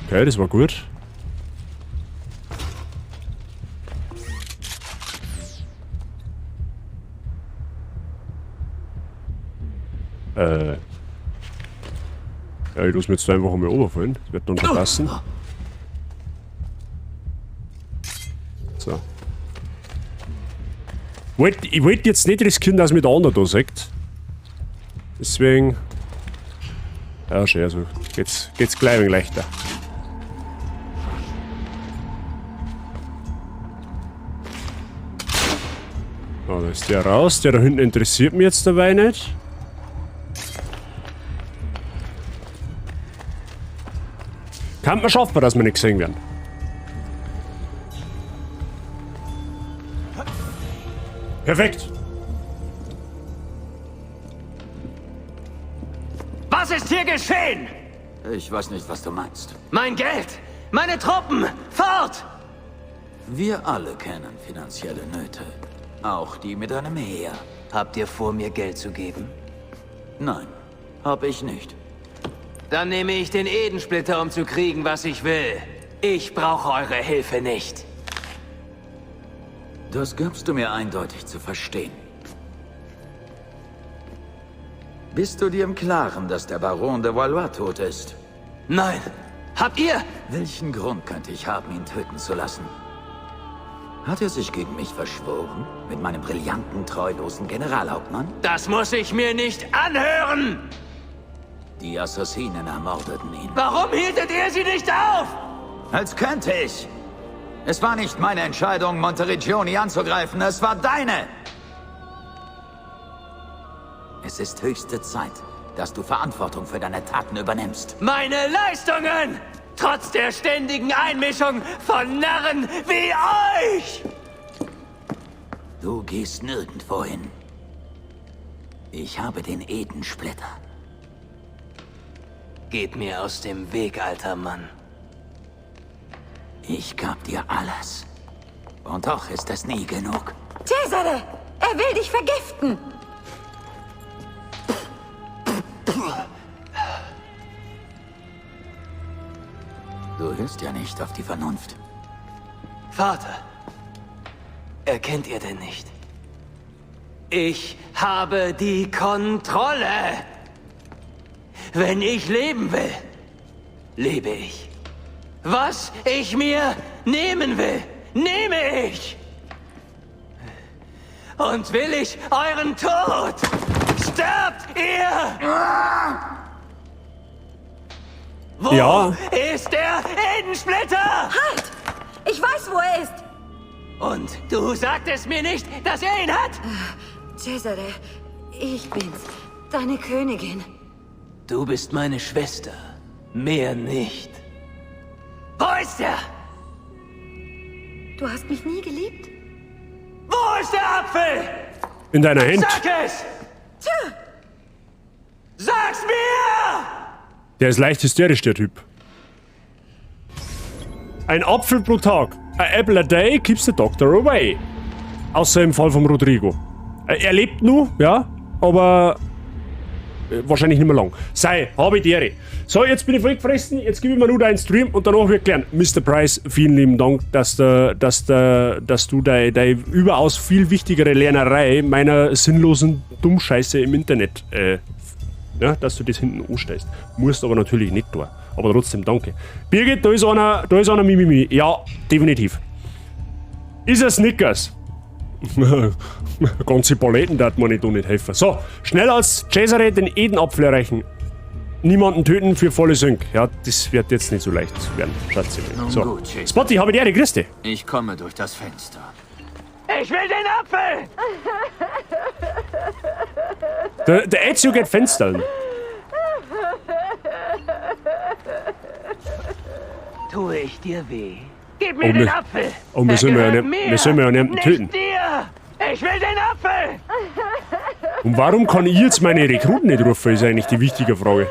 Okay, das war gut. Ja, ich lass mir jetzt einfach mal runterfallen. Das wird dann schon passen. So. Ich wollte jetzt nicht riskieren, dass mich der andere da sieht. Deswegen... Ja, schön, also geht's gleich ein wenig leichter. Oh, da ist der raus. Der da hinten interessiert mich jetzt dabei nicht. Kann man schaffen, dass wir nicht gesehen werden. Perfekt. Was ist hier geschehen? Ich weiß nicht, was du meinst. Mein Geld! Meine Truppen! Fort! Wir alle kennen finanzielle Nöte. Auch die mit einem Heer. Habt ihr vor, mir Geld zu geben? Nein, hab ich nicht. Dann nehme ich den Edensplitter, um zu kriegen, was ich will. Ich brauche eure Hilfe nicht. Das gabst du mir eindeutig zu verstehen. Bist du dir im Klaren, dass der Baron de Valois tot ist? Nein. Habt ihr? Welchen Grund könnte ich haben, ihn töten zu lassen? Hat er sich gegen mich verschworen? Mit meinem brillanten, treulosen Generalhauptmann? Das muss ich mir nicht anhören! Die Assassinen ermordeten ihn. Warum hieltet ihr sie nicht auf? Als könnte ich! Es war nicht meine Entscheidung, Monteriggioni anzugreifen, es war deine! Es ist höchste Zeit, dass du Verantwortung für deine Taten übernimmst. Meine Leistungen! Trotz der ständigen Einmischung von Narren wie euch! Du gehst nirgendwo hin. Ich habe den Edensplitter. Geht mir aus dem Weg, alter Mann. Ich gab dir alles. Und doch ist es nie genug. Cesare! Er will dich vergiften! Du hörst ja nicht auf die Vernunft. Vater, erkennt ihr denn nicht? Ich habe die Kontrolle! Wenn ich leben will, lebe ich. Was ich mir nehmen will, nehme ich! Und will ich euren Tod, sterbt ihr! Wo Ja. ist der Edensplitter? Halt! Ich weiß, wo er ist! Und du sagtest mir nicht, dass er ihn hat? Cesare, ich bin's, deine Königin. Du bist meine Schwester, mehr nicht. Wo ist er? Du hast mich nie geliebt? Wo ist der Apfel? In deiner Hand. Sag es! Tja. Sag's mir! Der ist leicht hysterisch, der Typ. Ein Apfel pro Tag. A apple a day keeps the doctor away. Außer im Fall von Rodrigo. Er lebt nur, ja, aber wahrscheinlich nicht mehr lang. Sei, habe die Ehre. So, jetzt bin ich vollgefressen, jetzt gebe ich mir nur deinen Stream und danach wird klären. Mister Price, vielen lieben Dank, dass du deine überaus viel wichtigere Lernerei meiner sinnlosen Dummscheiße im Internet Ja, dass du das hinten anstellst. Musst aber natürlich nicht tun. Aber trotzdem danke. Birgit, da ist einer Mimimi. Ja, definitiv. Ist ein Snickers. Ganze Paletten darf man nicht, nicht helfen. So, schneller als Cesare den Edenapfel erreichen. Niemanden töten für volle Sync. Ja, das wird jetzt nicht so leicht werden, Schatzi. So. Gut, Cesare. Spotty, habe ich die Ehre, grüß dich. Ich komme durch das Fenster. Ich will den Apfel! Der Ezio geht Fenstern. Tue ich dir weh? Gib mir Oh, den wir- Apfel! oh, wir Er sollen ja gehört nicht- mir, wir sollen ja niemanden nicht töten. Dir. Ich will den Apfel! Und warum kann ich jetzt meine Rekruten nicht rufen, ist eigentlich die wichtige Frage.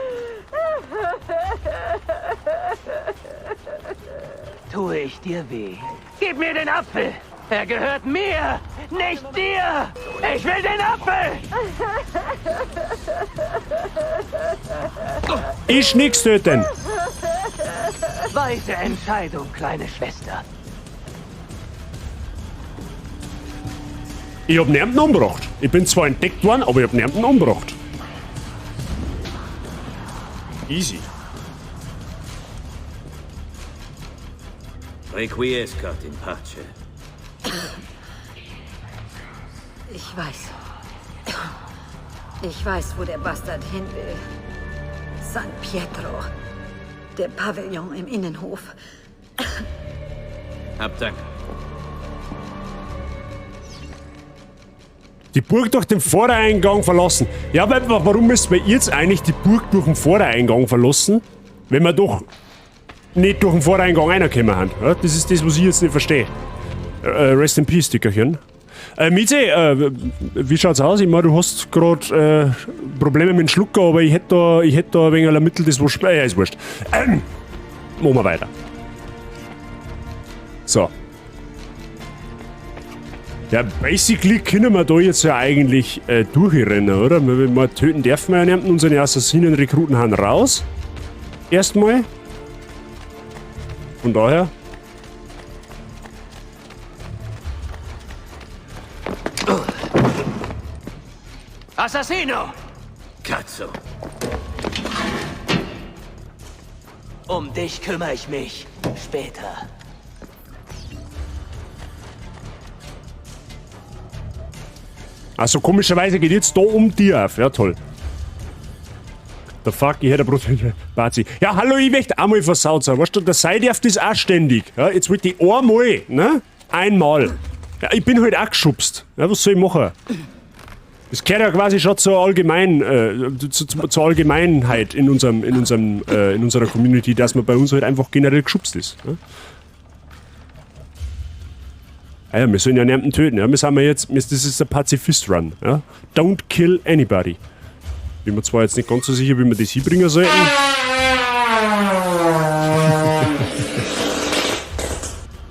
Tue ich dir weh? Gib mir den Apfel! Er gehört mir, nicht dir! Ich will den Apfel! Ich nix töten! Weise Entscheidung, kleine Schwester. Ich hab niemanden umgebracht. Ich bin zwar entdeckt worden, aber ich hab niemanden umgebracht. Easy. Requiescat in pace. Ich weiß. Ich weiß, wo der Bastard hin will. San Pietro. Der Pavillon im Innenhof. Hab Dank. Die Burg durch den Vordereingang verlassen. Ja, aber warum müssen wir jetzt eigentlich die Burg durch den Vordereingang verlassen, wenn wir doch nicht durch den Vordereingang reinkommen haben? Ja, das ist das, was ich jetzt nicht verstehe. Rest in Peace, Dickerchen. Mieze, wie schaut's aus? Ich meine, du hast gerade Probleme mit dem Schlucker, aber ich hätte da ein wenig ein Mittel, das wo ja, ist wurscht. Machen wir weiter. So. Ja, basically können wir da jetzt ja eigentlich durchrennen, oder? Wenn wir töten dürfen wir ja niemanden, unsere Assassinen-Rekruten haben raus. Erstmal. Von daher. Assassino! Cazzo. Um dich kümmere ich mich. Später. Also komischerweise geht jetzt da um dir auf. Ja, toll. The fuck, ich hätte Brot. Bazi. Ja, hallo, ich möchte einmal versaut sein. Weißt du, der sei darf das auch ständig. Ja, jetzt wollte ich einmal, ne? Einmal. Ja, ich bin halt auch geschubst. Ja, was soll ich machen? Das gehört ja quasi schon zur allgemeinen, zur Allgemeinheit in unserer Community, dass man bei uns halt einfach generell geschubst ist. Ne? Ah ja, wir sollen ja niemanden töten. Ja? Wir sind ja jetzt, das ist der Pazifist-Run. Ja? Don't kill anybody. Bin mir zwar jetzt nicht ganz so sicher, wie wir das hinbringen sollten.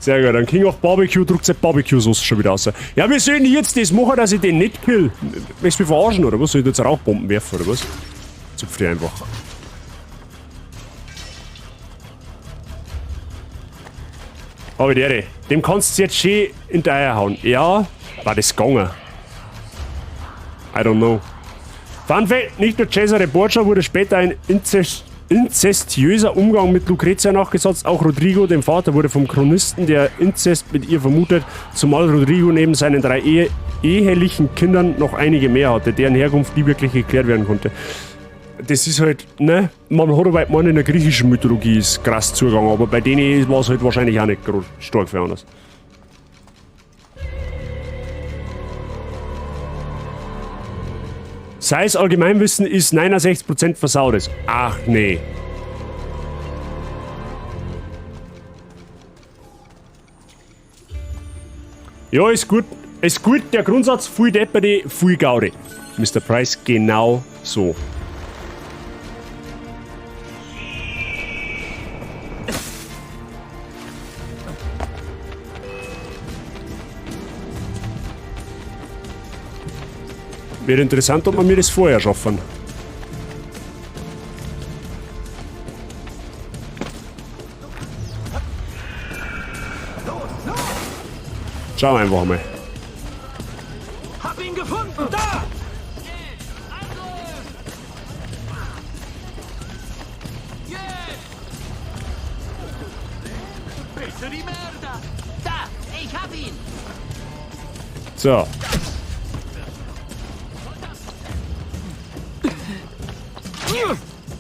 Sehr gut, dann King of Barbecue druckt seine Barbecue-Sauce schon wieder raus. Ja, wir sollen jetzt das machen, dass ich den nicht kill. Möchtest du mich verarschen, oder was? Soll ich jetzt Rauchbomben werfen, oder was? Zupf die einfach. Aber die, dem kannst du jetzt schön in die Eier hauen. Ja, war das gegangen? I don't know. Fun Fact, nicht nur Cesare Borgia wurde später ein inzestiöser Umgang mit Lucrezia nachgesetzt, auch Rodrigo, dem Vater, wurde vom Chronisten, der Inzest mit ihr vermutet, zumal Rodrigo neben seinen 3 ehelichen Kindern noch einige mehr hatte, deren Herkunft nie wirklich geklärt werden konnte. Das ist halt, ne, man hat aber gemeint, in der griechischen Mythologie ist krass Zugang, aber bei denen war es halt wahrscheinlich auch nicht groß, stark für anders. Sei es Allgemeinwissen ist 69% versautes. Ach nee. Ja, ist gut. Ist gut, der Grundsatz, viel Depperte, viel Gaudi. Mr. Price, genau so. Wäre interessant, ob wir mir das vorher schaffen. Schauen wir einfach mal. Hab ihn gefunden! Da! Da, ich hab ihn! So.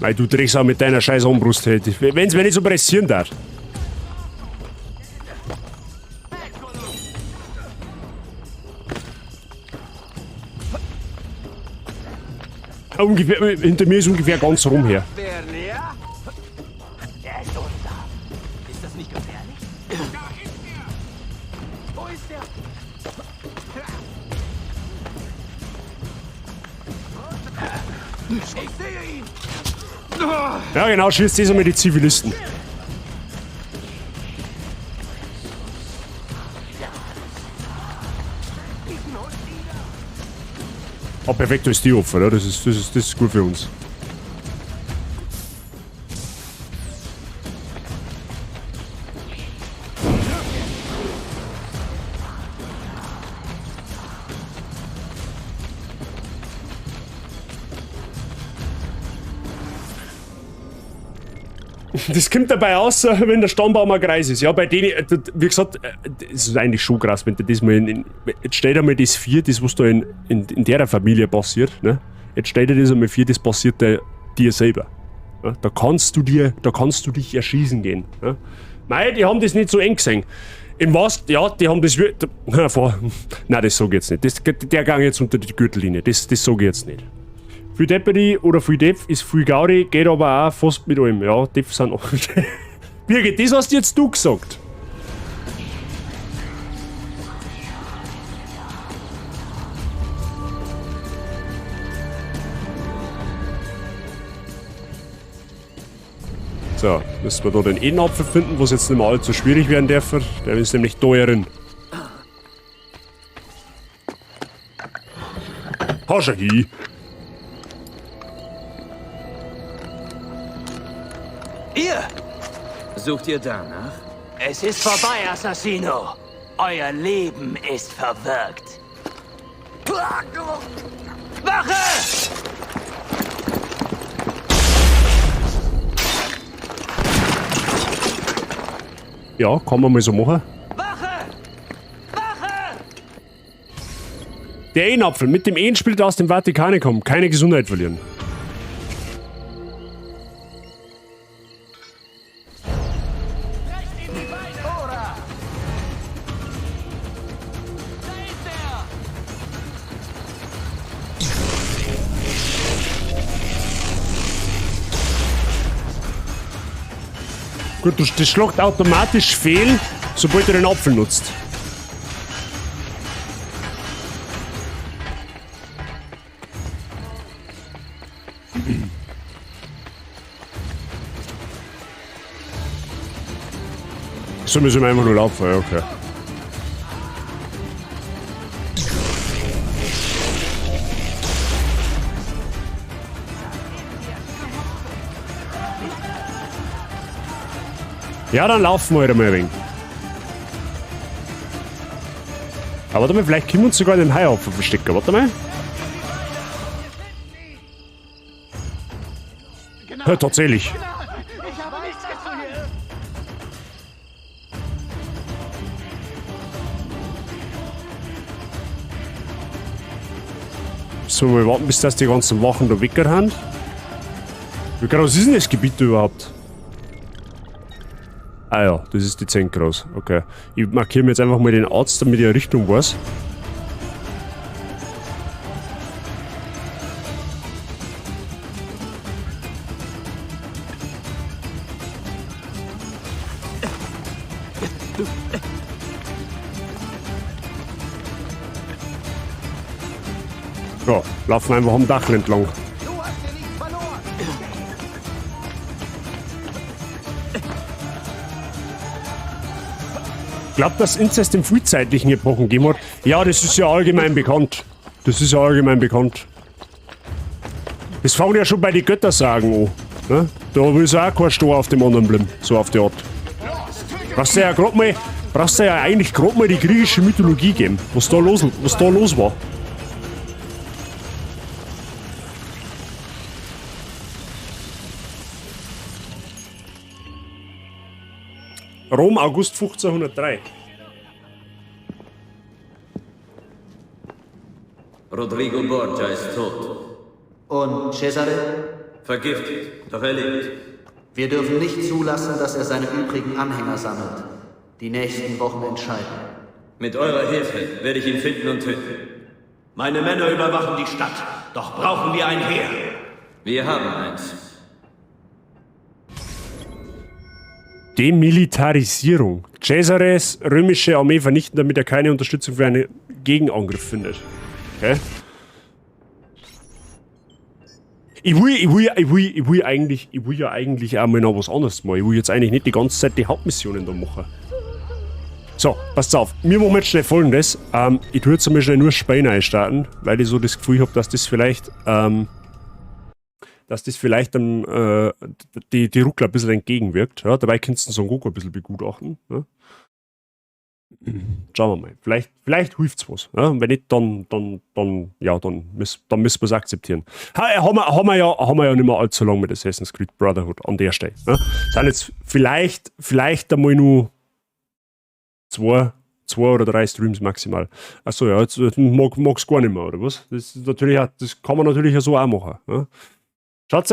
Nein, du Drecksau mit deiner scheiß Armbrust. Wenn's mir nicht so pressieren darf. Ungefähr, hinter mir ist ungefähr ganz rum her. Er ist unser. Ist das nicht gefährlich? Wo ist er? Ich sehe ihn! Ja, genau, schießt das einmal die Zivilisten. Ah, perfekt, da ist die offen, oder? Das ist gut für uns. Das kommt dabei aus, wenn der Stammbaum ein Kreis ist. Ja, bei denen, wie gesagt, das ist eigentlich schon krass, wenn du das mal jetzt stell dir mal das vor, das was da in der Familie passiert, ne? Jetzt stell dir das einmal vor, das passiert dir selber. Ja, da kannst du dich erschießen gehen. Ja? Mei, die haben das nicht so eng gesehen. Im was? Ja, die haben das wirklich. Nein, das sag ich jetzt nicht. Der gang jetzt unter die Gürtellinie. Das sag ich jetzt nicht. Viel Depperi oder viel Depp ist viel Gaudi, geht aber auch fast mit allem. Ja, Depp sind auch. Birgit, das hast jetzt du gesagt. So, müssen wir da den Edenapfel finden, was jetzt nicht mehr allzu schwierig werden darf. Der ist nämlich teuren. Hau schon hin. Ihr! Sucht ihr danach? Es ist vorbei, Assassino. Euer Leben ist verwirkt. Wache! Ja, kann man mal so machen. Wache! Wache! Der Ehenapfel mit dem Ehenspiel aus dem Vatikan kommen. Keine Gesundheit verlieren. Gut, das schlagt automatisch fehl, sobald du den Apfel nutzt. So müssen wir einfach nur laufen, ja, okay. Ja, dann laufen wir halt einmal ein wenig. Aber warte mal, vielleicht können wir uns sogar in den Heuhaufen verstecken. Warte mal. Ja, tatsächlich. So, wir warten, bis das die ganzen Wachen da weg haben. Wie groß ist denn das Gebiet überhaupt? Ah ja, das ist dezent groß. Okay. Ich markiere mir jetzt einfach mal den Arzt, damit ich eine Richtung weiß. Ja, laufen einfach am Dach entlang. Glaubt, dass Inzest im frühzeitlichen Epochen gegeben hat? Ja, das ist ja allgemein bekannt. Das ist ja allgemein bekannt. Das fangen ja schon bei den Göttersagen an. Ne? Da will auch kein Stor auf dem anderen bleiben. So auf die Art. Brauchst du ja grad mal, brauchst du ja eigentlich grad mal die griechische Mythologie geben. Was da los war. Rom, August 1503. Rodrigo Borgia ist tot. Und Cesare? Vergiftet, doch er lebt. Wir dürfen nicht zulassen, dass er seine übrigen Anhänger sammelt. Die nächsten Wochen entscheiden. Mit eurer Hilfe werde ich ihn finden und töten. Meine Männer überwachen die Stadt, doch brauchen wir ein Heer. Wir haben eins. Demilitarisierung. Cesares römische Armee vernichten, damit er keine Unterstützung für einen Gegenangriff findet. Okay. Ich will ja eigentlich auch mal noch was anderes machen. Ich will jetzt eigentlich nicht die ganze Zeit die Hauptmissionen da machen. So, passt auf. Wir machen jetzt schnell Folgendes. Ich tue jetzt einmal schnell nur Spiel starten, weil ich so das Gefühl habe, dass das vielleicht, dann die Ruckler ein bisschen entgegenwirkt. Ja, dabei kannst du Son Goku ein bisschen begutachten. Ja. Schauen wir mal. Vielleicht hilft's was. Ja? Und wenn nicht, dann müssen wir es akzeptieren. Ha, haben wir ja nicht mehr allzu lange mit Assassin's Creed Brotherhood an der Stelle. Ja? Sind jetzt vielleicht einmal nur zwei oder drei Streams maximal. Achso, ja, jetzt mag's gar nicht mehr, oder was? Das ist natürlich auch, das kann man natürlich ja so auch machen. Ja? Schaut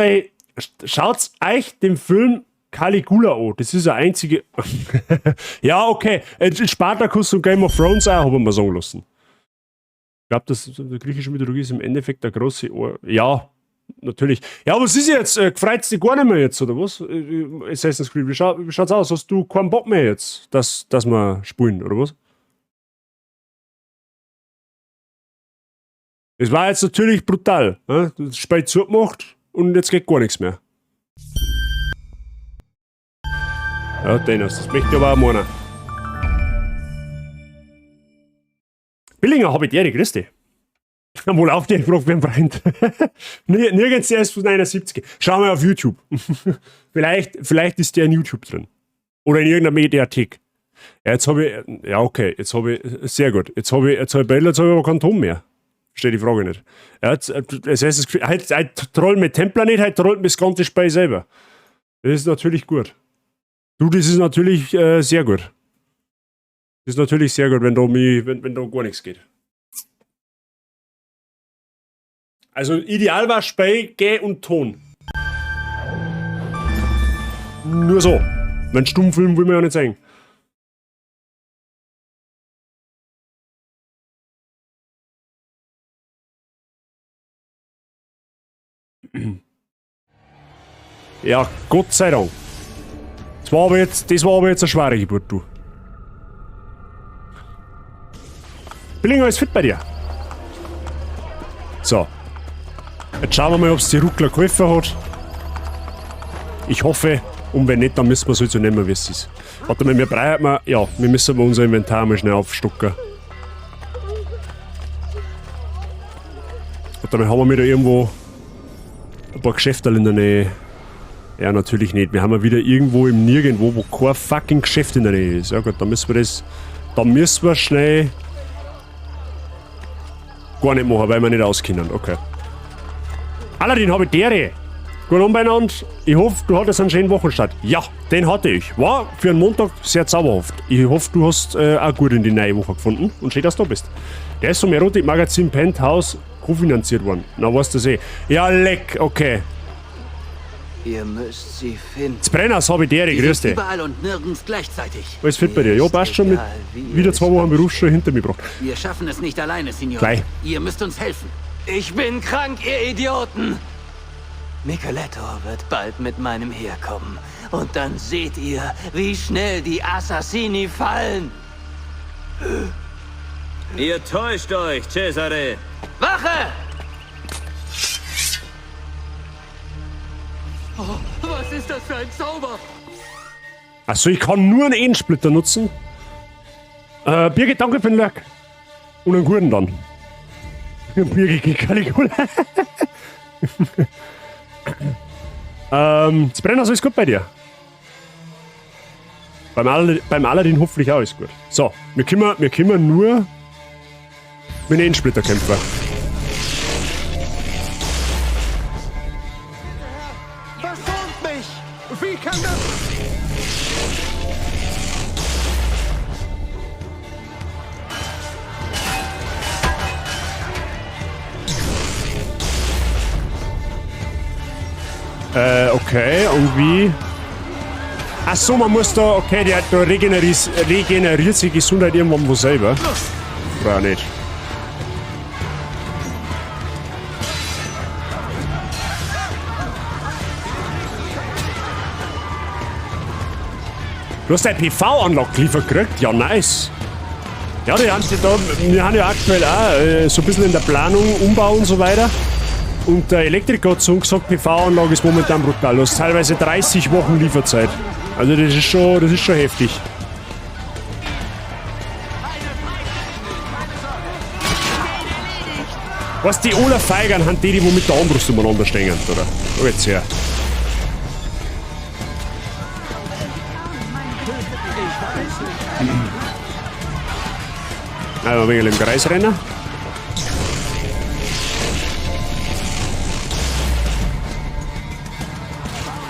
euch den Film Caligula an. Das ist der einzige. Ja, okay. Spartacus und Game of Thrones auch, habe ich mir sagen lassen. Ich glaube, die griechische Mythologie ist im Endeffekt der große Ohr. Ja, natürlich. Ja, was ist jetzt? Freut's dich gar nicht mehr jetzt, oder was? Assassin's Creed, wie schaut's aus? Hast du keinen Bock mehr jetzt, dass wir spielen, oder was? Das war jetzt natürlich brutal. Ne? Das Spiel zugemacht und jetzt geht gar nichts mehr. Ja, Dennis, das möchte ich aber auch meinen. Billinger, hab ich dir, grüß dich. Wohl auf dich gefragt, wer Freund. Nirgends der ist von 79. Schau mal auf YouTube. vielleicht ist der in YouTube drin. Oder in irgendeiner Mediathek. Ja, jetzt habe ich. Ja, okay, jetzt habe ich. Sehr gut. Jetzt habe ich Bell, jetzt habe ich aber keinen Ton mehr. Verstehe die Frage nicht. Ja, jetzt, es heißt, halt trollt mit Templer nicht, halt trollt mit das ganze Spiel selber. Das ist natürlich gut. Du, das ist natürlich sehr gut. Das ist natürlich sehr gut, wenn da, wenn da gar nichts geht. Also ideal war Spiel, Geh und Ton. Nur so. Wenn Stummfilm will man ja nicht sehen. Ja, Gott sei Dank. Das war aber jetzt eine schwere Geburt, du. Billinger ist fit bei dir. So. Jetzt schauen wir mal, ob es die Ruckler geholfen hat. Ich hoffe, und wenn nicht, dann müssen wir es halt so nehmen, wie es ist. Warte mal, wir brauchen, ja, wir müssen aber unser Inventar mal schnell aufstocken. Warte mal, haben wir wieder irgendwo ein paar Geschäfte in der Nähe? Ja, natürlich nicht. Wir haben ja wieder irgendwo im Nirgendwo, wo kein fucking Geschäft in der Nähe ist. Ja gut, dann müssen wir das. Da müssen wir schnell gar nicht machen, weil wir nicht auskennen. Okay. Aladdin, habe ich dere. Guten Abend beieinander. Ich hoffe, du hattest einen schönen Wochenstart. Ja, den hatte ich. War für einen Montag sehr zauberhaft. Ich hoffe, du hast auch gut in die neue Woche gefunden und schön, dass du da bist. Der ist vom Erotikmagazin Penthouse kofinanziert worden. Na, weißt du das eh. Ja, leck, okay. Ihr müsst sie finden. Brenners, habe ich dere, grüß dich. Überall und nirgends gleichzeitig. Alles fit bei dir? Ja, passt schon mit wieder 2 Wochen Berufsschule hinter mir gebracht. Wir schaffen es nicht alleine, Signor. Gleich. Ihr müsst uns helfen. Ich bin krank, ihr Idioten! Micheletto wird bald mit meinem Heer kommen. Und dann seht ihr, wie schnell die Assassini fallen. Ihr täuscht euch, Cesare! Wache! Oh, was ist das für ein Zauber? Achso, ich kann nur einen Endsplitter nutzen. Birgit, danke für den Lurk. Und einen guten dann. Birgit geht Caligula. Brenner, alles gut bei dir? Beim Aladdin hoffentlich auch alles gut. So, wir können nur mit den Endsplitter kämpfen. Verschont mich! Wie kann das? Okay, und wie? Ach so, man muss da, okay, der, da regeneriert sich Gesundheit irgendwann wo selber. Oder auch nicht. Du hast dein PV-Anlage geliefert gekriegt? Ja, nice. Ja, die haben sich da, wir haben ja aktuell auch so ein bisschen in der Planung, Umbau und so weiter. Und der Elektriker hat zu uns gesagt, PV-Anlage ist momentan brutal. Du hast teilweise 30 Wochen Lieferzeit. Also das ist schon heftig. Was die Ola Feigern haben die, die wo mit der Armbrust umeinander stehen, oder? Da geht's her. Also ein wenig im Kreis rennen.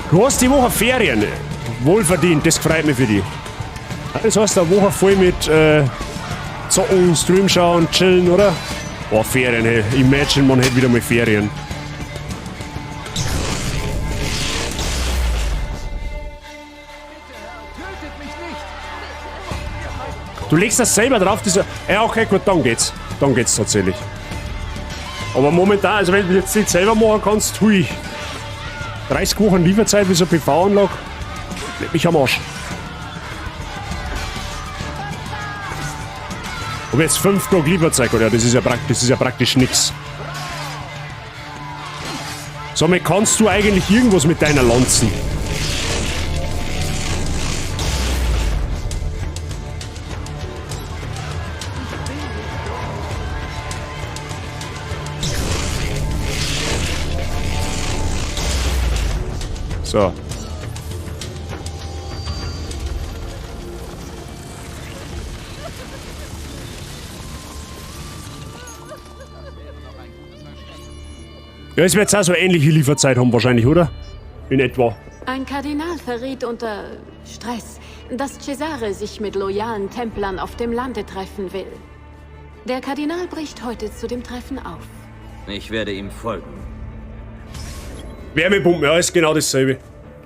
Du hast die Woche Ferien. Wohlverdient, das freut mich für dich. Das heißt, eine Woche voll mit Zocken, Stream schauen, chillen, oder? Boah, Ferien, hey. Imagine, man hätte wieder mal Ferien. Du legst das selber drauf, das, ja, okay, gut, dann geht's. Dann geht's tatsächlich. Aber momentan, also wenn du jetzt nicht selber machen kannst, hui. 30 Wochen Lieferzeit wie so eine PV-Anlage. Leck mich am Arsch. Aber jetzt 5 Tage Lieferzeit, oder? Das ist ja praktisch, das ist ja praktisch nix. Somit kannst du eigentlich irgendwas mit deiner Lanzen? So. Ja, es wird jetzt auch so ähnliche Lieferzeit haben wahrscheinlich, oder? In etwa. Ein Kardinal verriet unter Stress, dass Cesare sich mit loyalen Templern auf dem Lande treffen will. Der Kardinal bricht heute zu dem Treffen auf. Ich werde ihm folgen. Wärmepumpen, ja, ist genau dasselbe.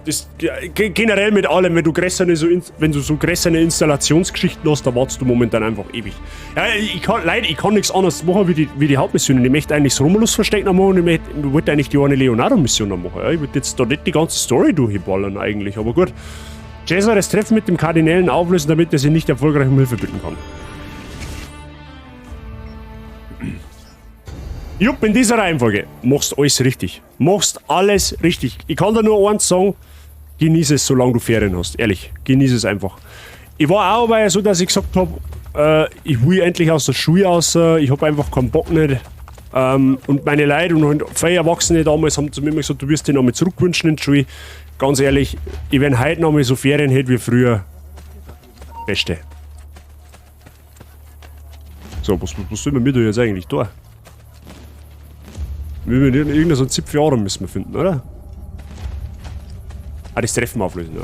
Das, generell mit allem, wenn du größere, so, wenn du so größere Installationsgeschichten hast, da wartest du momentan einfach ewig. Ja, ich kann, leider, ich kann nichts anderes machen wie die Hauptmission. Ich möchte eigentlich das Romulus-Versteck noch machen und ich wollte eigentlich die eine Leonardo-Mission noch machen. Ja, ich würde jetzt da nicht die ganze Story durchballern eigentlich, aber gut. Cesares Treffen mit dem Kardinälen auflösen, damit er sie nicht erfolgreich um Hilfe bitten kann. Jupp, in dieser Reihenfolge machst alles richtig. Machst alles richtig. Ich kann dir nur eins sagen, genieße es, solange du Ferien hast. Ehrlich, genieße es einfach. Ich war auch aber so, dass ich gesagt habe, ich will endlich aus der Schule raus, ich habe einfach keinen Bock nicht. Und meine Leute und viele Erwachsene damals haben zu mir immer gesagt, du wirst dich nochmal zurückwünschen in die Schule. Ganz ehrlich, ich wenn heute nochmal so Ferien hätte wie früher, Beste. So, was soll man mir da jetzt eigentlich da? Wir müssen irgendeinen so einen Zipfel müssen wir finden, oder? Ah, das Treffen auflösen, ja.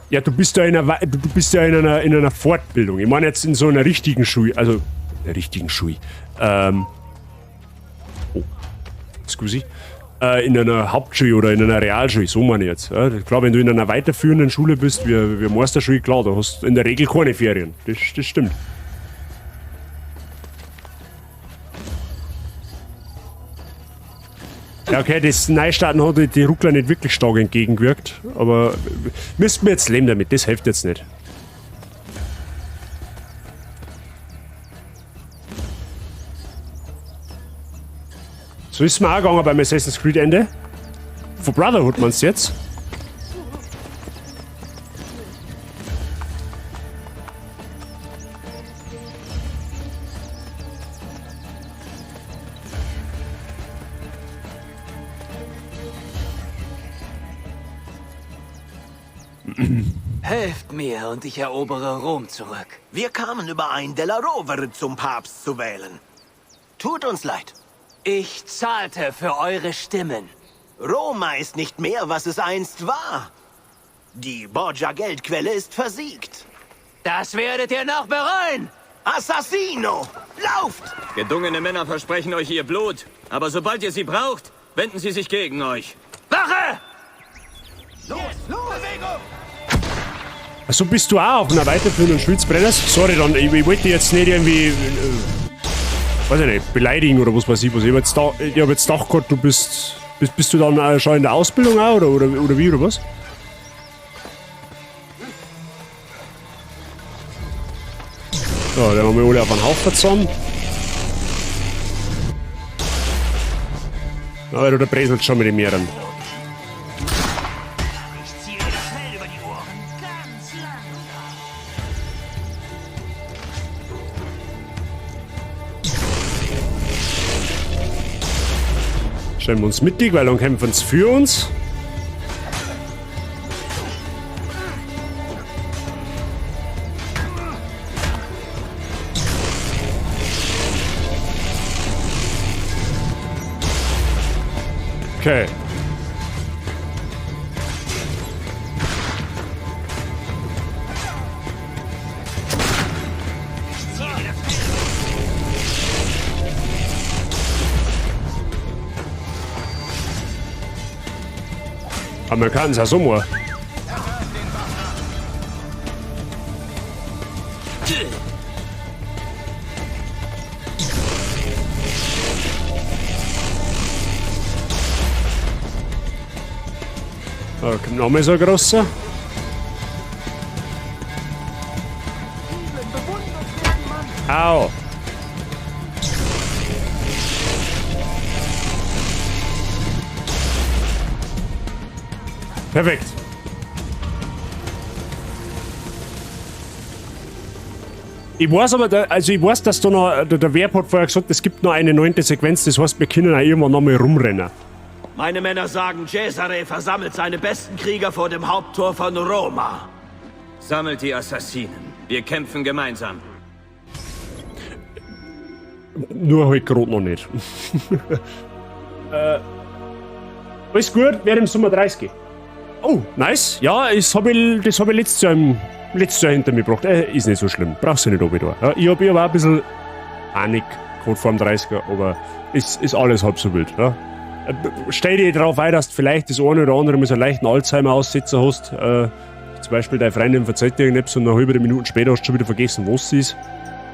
Ja, du bist ja in einer, du bist ja in einer Fortbildung. Ich meine jetzt in so einer richtigen Schule, also der richtigen Schule. Oh, excuse. In einer Hauptschule oder in einer Realschule, so meine ich jetzt. Ja, klar, wenn du in einer weiterführenden Schule bist, wie Meisterschule, klar, da hast du in der Regel keine Ferien. Das stimmt. Ja, okay, das Neustarten hat die Ruckler nicht wirklich stark entgegengewirkt, aber müssten wir jetzt leben damit, das hilft jetzt nicht. So ist es mir auch gegangen beim Assassin's Creed Ende. Von Brotherhood meinst du jetzt? Helft mir und ich erobere Rom zurück. Wir kamen überein, Della Rovere zum Papst zu wählen. Tut uns leid. Ich zahlte für eure Stimmen. Roma ist nicht mehr, was es einst war. Die Borgia-Geldquelle ist versiegt. Das werdet ihr noch bereuen! Assassino! Lauft! Gedungene Männer versprechen euch ihr Blut, aber sobald ihr sie braucht, wenden sie sich gegen euch. Wache! Los, los! Bewegung! Also bist du auch auf einer weiterführenden Schwitzbrenners? Sorry, dann, ich wollte jetzt nicht irgendwie, weiß ich nicht, beleidigen oder was weiß ich was. Ich hab jetzt gedacht, Gott, du bist du dann auch schon in der Ausbildung auch oder wie oder was? So, dann haben wir alle auf einen Haufen zusammen. Aber du, der breselt schon mit den Meeren. Stellen wir uns mittig, weil dann kämpfen sie für uns. Okay. Aber man kann es auch so machen. Da kommt noch mal so ein grosser. Au! Perfekt. Ich weiß aber, also ich weiß, dass da noch, der Verb hat vorher gesagt, es gibt noch eine 9. Sequenz, das heißt, wir können auch irgendwann noch mal rumrennen. Meine Männer sagen, Cesare versammelt seine besten Krieger vor dem Haupttor von Roma. Sammelt die Assassinen. Wir kämpfen gemeinsam. Nur halt gerade noch nicht. Alles gut, werde im Sommer 30. Oh, nice. Ja, das hab ich letztes Jahr hinter mir gebracht. Ist nicht so schlimm. Brauchst du nicht oben da. Ja, ich hab auch ein bisschen Panik gehabt vor dem 30er, aber es ist alles halb so wild. Ja. Stell dich darauf ein, dass du vielleicht das eine oder andere mit so einem leichten Alzheimer-Aussetzer hast. Zum Beispiel deine Freundin verzeiht dir irgendetwas und eine halbe Minute später hast du schon wieder vergessen, was sie ist.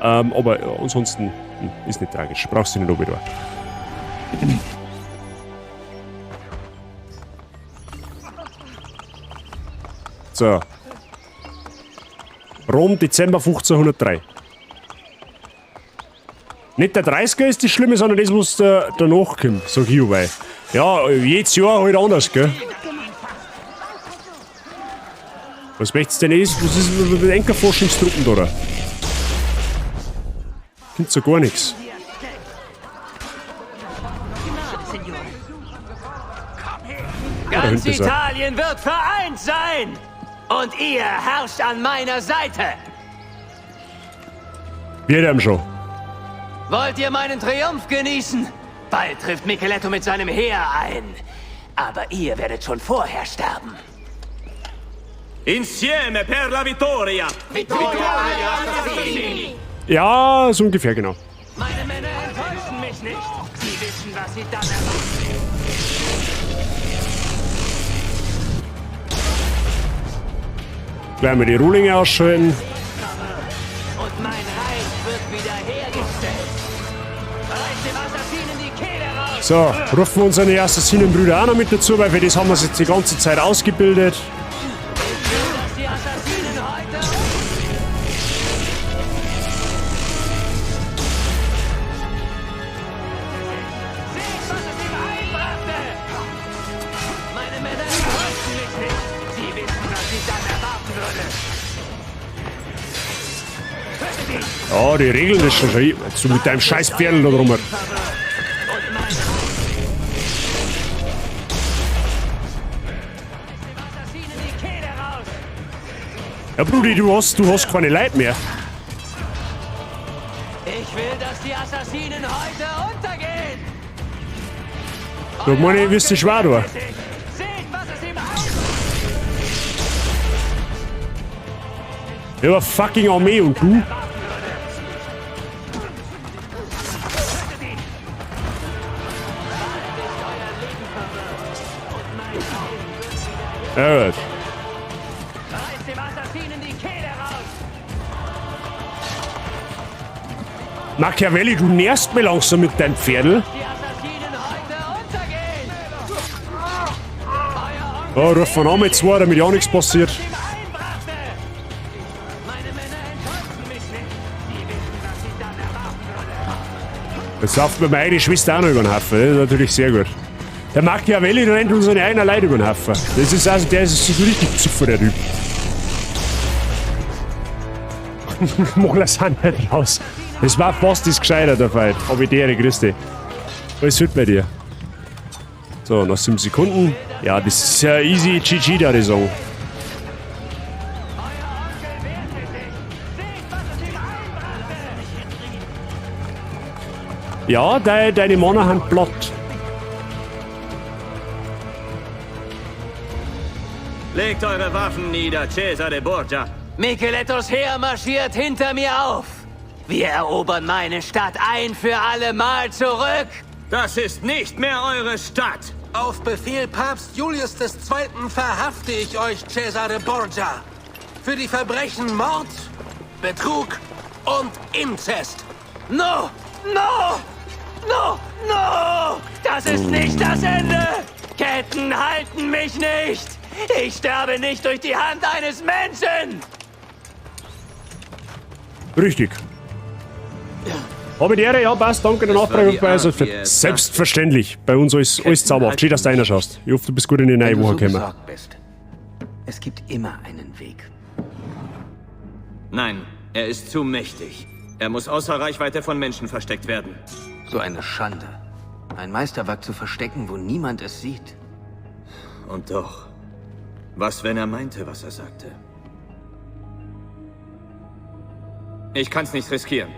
Aber ja, ansonsten ist nicht tragisch. Brauchst du nicht oben da. So. Rom, Dezember 1503. Nicht der 30er ist das Schlimme, sondern das, was danach kommt, sag ich weil. Ja, jedes Jahr halt anders, gell? Was möchtest du denn ist? Was ist mit den Enkerforschungstruppen da? Kommt so gar nichts. Ganz Italien wird vereint sein! Und ihr herrscht an meiner Seite! Wir haben schon. Wollt ihr meinen Triumph genießen? Bald trifft Micheletto mit seinem Heer ein. Aber ihr werdet schon vorher sterben. Insieme per la vittoria! Vittoria Assassini! Ja, so ungefähr, genau. Meine Männer enttäuschen mich nicht. Sie wissen, was sie dann erwarten. Gleich mal die Rohlinge ausschalten. Und mein Reich wird wiederhergestellt. Reißt dem Assassinen die Kehle raus. So, rufen wir unsere Assassinenbrüder auch noch mit dazu, weil für das haben wir sie jetzt die ganze Zeit ausgebildet. Ich will, dass die Assassinen heute... Seht, was es ihm einbrachte! Meine Männer enttäuschen mich nicht. Sie wissen, was sie dann erwarten würde. Ja, die regeln das schon. So mit deinem scheiß Pferdl da drum. Ja, Brudi, du hast keine Leid mehr. Ich will, dass die Assassinen heute untergehen. Da meine ich, wirst du schwer, du. Ich hab eine fucking Armee und du? Ja, gut. Machiavelli, du nervst mir langsam mit deinem Pferdl. Oh, ruf von einmal zwei, damit ja nichts passiert. Jetzt lauft mir meine Schwester auch noch über den Haufen. Das ist natürlich sehr gut. Der Machiavelli rennt unsere eigenen Leute über den Haufen. Das ist also, der ist so richtig Zupfer, der Typ. Mach Lasagne draus. Das war fast das Gescheiter der Fight. Aber ich grüß dich. Alles gut bei dir. So, noch 7 Sekunden. Ja, das ist ja easy GG da, die Song. Ja, deine Männer haben platt. Legt eure Waffen nieder, Cesare Borgia. Michelettos Heer marschiert hinter mir auf. Wir erobern meine Stadt ein für alle Mal zurück. Das ist nicht mehr eure Stadt. Auf Befehl Papst Julius II. Verhafte ich euch, Cesare Borgia. Für die Verbrechen Mord, Betrug und Inzest. No! No! No! No! Das ist nicht das Ende! Ketten halten mich nicht! Ich sterbe nicht durch die Hand eines Menschen! Richtig. Habe die Ehre, ja, passt, danke der Nachfrage. Also, selbstverständlich, bei uns alles, alles zauberhaft. Schön, dass du reinschaust. Ich hoffe, du bist gut in die neue Woche gekommen. Bist. Es gibt immer einen Weg. Nein, er ist zu mächtig. Er muss außer Reichweite von Menschen versteckt werden. So eine Schande. Ein Meisterwerk zu verstecken, wo niemand es sieht. Und doch, was, wenn er meinte, was er sagte? Ich kann's nicht riskieren.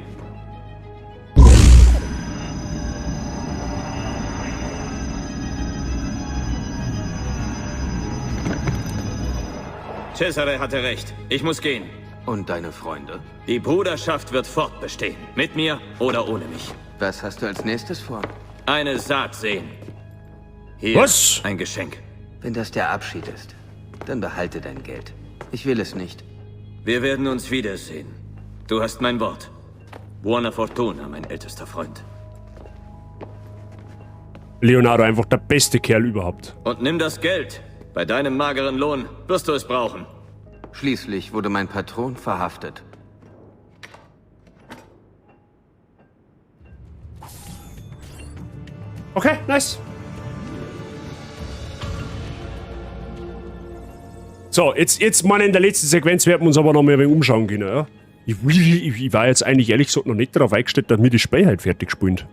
Cesare hatte recht. Ich muss gehen. Und deine Freunde? Die Bruderschaft wird fortbestehen. Mit mir oder ohne mich. Was hast du als nächstes vor? Eine Saat sehen. Hier, Was? Ein Geschenk. Wenn das der Abschied ist, dann behalte dein Geld. Ich will es nicht. Wir werden uns wiedersehen. Du hast mein Wort. Buona fortuna, mein ältester Freund. Leonardo, einfach der beste Kerl überhaupt. Und nimm das Geld. Bei deinem mageren Lohn wirst du es brauchen. Schließlich wurde mein Patron verhaftet. Okay, nice. So, jetzt mal in der letzten Sequenz werden wir uns aber noch mal ein wenig umschauen können, ja? Ich war jetzt eigentlich ehrlich gesagt noch nicht darauf eingestellt, dass mir die Spiel halt fertig spielt.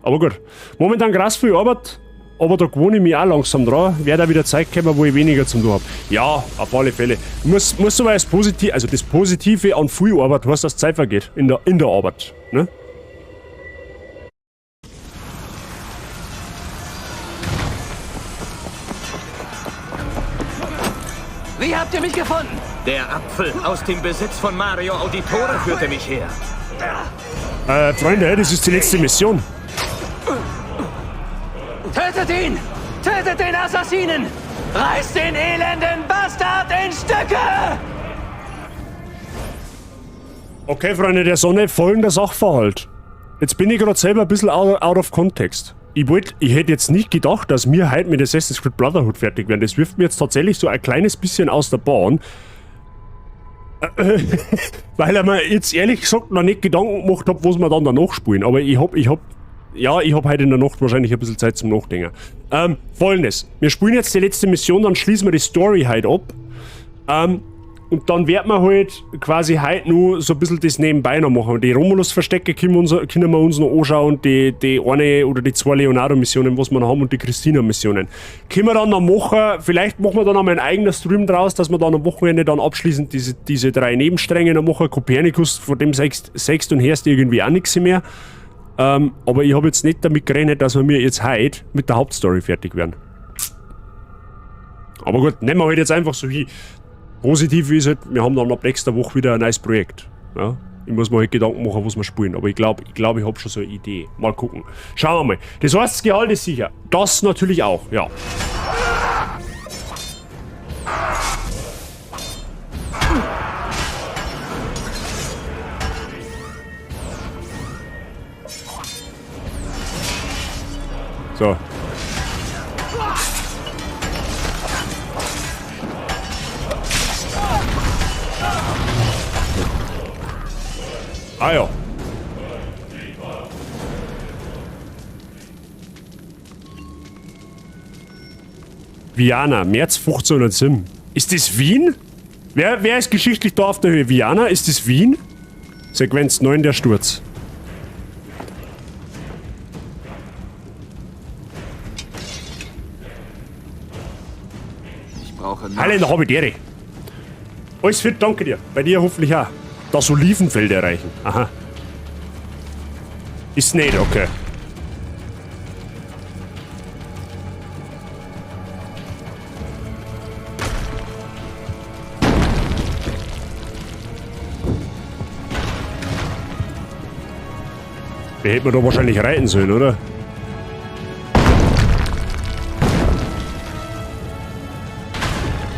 Aber gut. Momentan krass viel Arbeit, aber da gewohne ich mich auch langsam dran. Werde auch wieder Zeit kommen, wo ich weniger zum tun hab. Ja, auf alle Fälle. Muss aber das Positive, also das Positive an viel Arbeit, was das Zeit vergeht. In der Arbeit, ne? Wie habt ihr mich gefunden? Der Apfel aus dem Besitz von Mario Auditore führte mich her. Freunde, das ist die letzte Mission. Tötet ihn! Tötet den Assassinen! Reißt den elenden Bastard in Stücke! Okay, Freunde der Sonne, folgender Sachverhalt. Jetzt bin ich gerade selber ein bisschen out of context. Ich hätte jetzt nicht gedacht, dass wir heute mit Assassin's Creed Brotherhood fertig werden. Das wirft mir jetzt tatsächlich so ein kleines bisschen aus der Bahn. Weil er mir jetzt ehrlich gesagt noch nicht Gedanken gemacht hat, was wir dann danach spielen. Aber ich hab heute in der Nacht wahrscheinlich ein bisschen Zeit zum Nachdenken. Folgendes. Wir spielen jetzt die letzte Mission, dann schließen wir die Story heute ab. Und dann werden wir halt quasi heute nur so ein bisschen das nebenbei noch machen. Die Romulus-Verstecke können wir uns noch anschauen, die eine oder die zwei Leonardo-Missionen, was wir noch haben, und die Christina-Missionen. Können wir dann noch machen, vielleicht machen wir dann noch mal einen eigenen Stream draus, dass wir dann am Wochenende dann abschließend diese drei Nebenstränge noch machen. Kopernikus, von dem sechst und hörst irgendwie auch nichts mehr. Aber ich habe jetzt nicht damit gerechnet, dass wir mir jetzt heute mit der Hauptstory fertig werden. Aber gut, nehmen wir halt jetzt einfach so hin. Positiv ist halt, wir haben dann ab nächster Woche wieder ein neues Projekt. Ja? Ich muss mir halt Gedanken machen, was wir spielen. Aber ich glaube, ich, glaub, ich habe schon so eine Idee. Mal gucken. Schauen wir mal. Das heißt, das Gehalt ist sicher. Das natürlich auch, ja. So. Ah ja. Viana, März 1507. Ist das Wien? Wer ist geschichtlich da auf der Höhe? Viana, ist das Wien? Sequenz 9, der Sturz. Ich brauche Hallo, Habidere. Alles fit, danke dir. Bei dir hoffentlich auch. Das Olivenfeld erreichen. Aha. Ist nicht, okay. Wir hätten da wahrscheinlich reiten sollen, oder?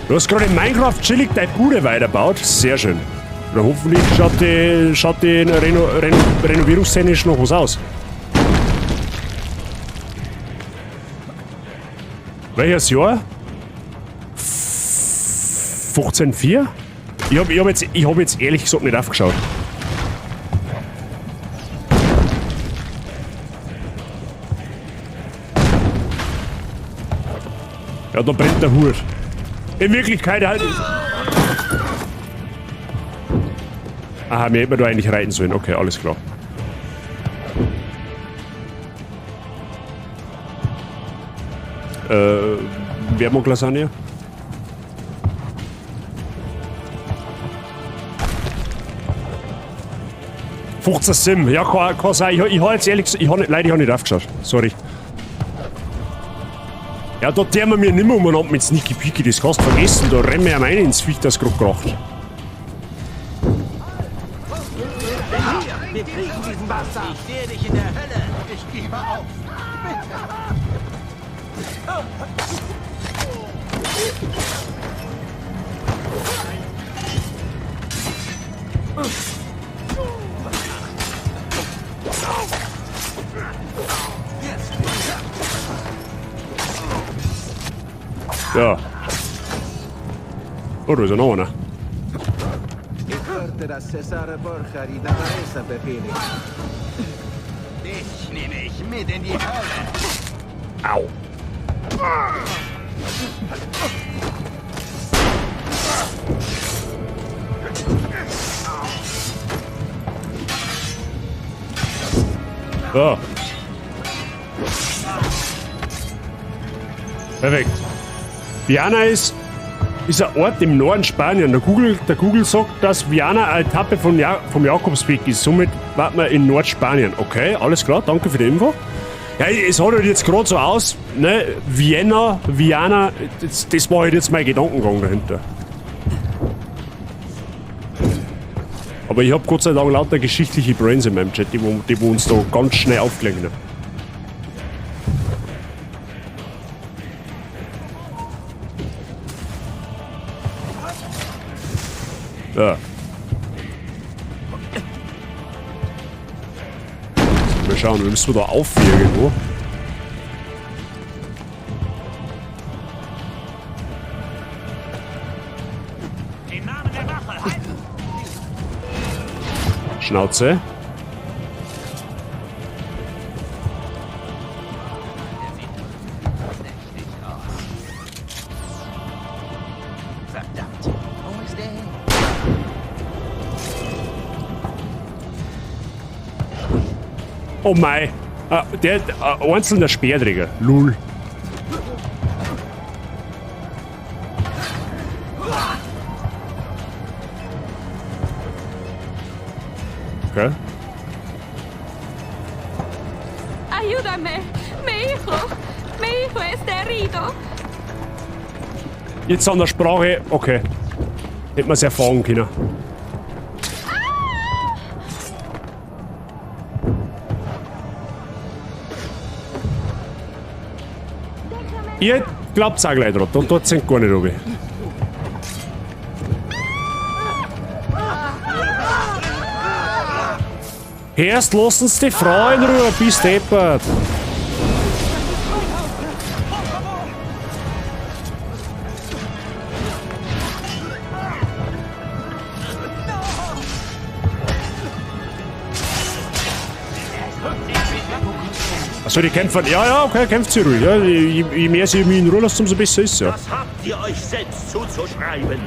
Du hast gerade in Minecraft chillig deine Bude weiterbaut. Sehr schön. Na, hoffentlich schaut die Renovierungsszene noch was aus. Welches Jahr? 1504? Ich hab jetzt ehrlich gesagt nicht aufgeschaut. Ja, da brennt der Hut. In Wirklichkeit halt. Aha, mir hätte man da eigentlich reiten sollen. Okay, alles klar. Wer mag Lasagne? 15 Sim. Ja, kann sein. Ich hab jetzt ehrlich gesagt, ich hab nicht, leider, ich hab nicht aufgeschaut. Sorry. Ja, da tun wir mir nimmer umeinander mit Sneaky Peeky, das kannst du vergessen, da rennen wir ja rein ins Viech, das grad kracht. Wir kriegen diesen Bastard. Ich sehe dich in der Hölle. Ich gebe auf. Bitte. Ja. Oh, da ist ja noch einer. Ich hörte, dass Cesare Borgia die Navaresa befehligt. Dich nehme ich mit in die Hölle. Au. So. Perfekt. Viana ist ein Ort im Norden Spanien. Der Google sagt, dass Viana eine Etappe vom Jakobsweg ist. Somit warten wir in Nordspanien. Okay, alles klar, danke für die Info. Ja, es hat halt jetzt gerade so aus, ne? Vienna, Viana, das war halt jetzt mein Gedankengang dahinter. Aber ich hab Gott sei Dank lauter geschichtliche Brains in meinem Chat, die wo uns da ganz schnell aufklären können. Ja. Mal schauen, wir müssen da auf irgendwo. Schnauze. Oh mei. Der einzelner Speerträger. Lul. Okay. Ayúdame. Mi hijo está herido. Jetzt an der Sprache. Okay. Hätte man es erfahren können. Ihr glaubt's auch gleich dran, da dort sind gar nicht runter. Erst lassen sie die Frau in Ruhe, bis deppert. Achso, die kämpfen. Ja, ja, okay, kämpft sie ruhig. Ja, je mehr sie mich in Ruhe lässt, umso besser ist ja. Das habt ihr euch selbst zuzuschreiben.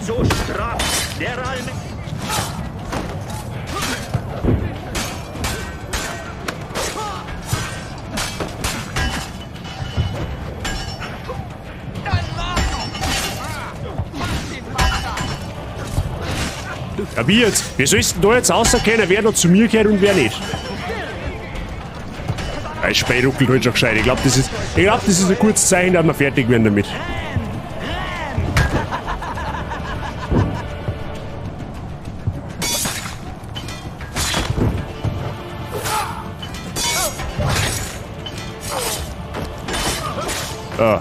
So straft der Allmächtige. Ja, wie jetzt? Wie sollst denn da jetzt rauskennen, wer noch zu mir gehört und wer nicht? Ja, das Spiel ruckelt halt schon gescheit. Ich glaube, das ist, ich glaub, das ist ein gutes Zeichen, dass wir fertig werden damit. Ah.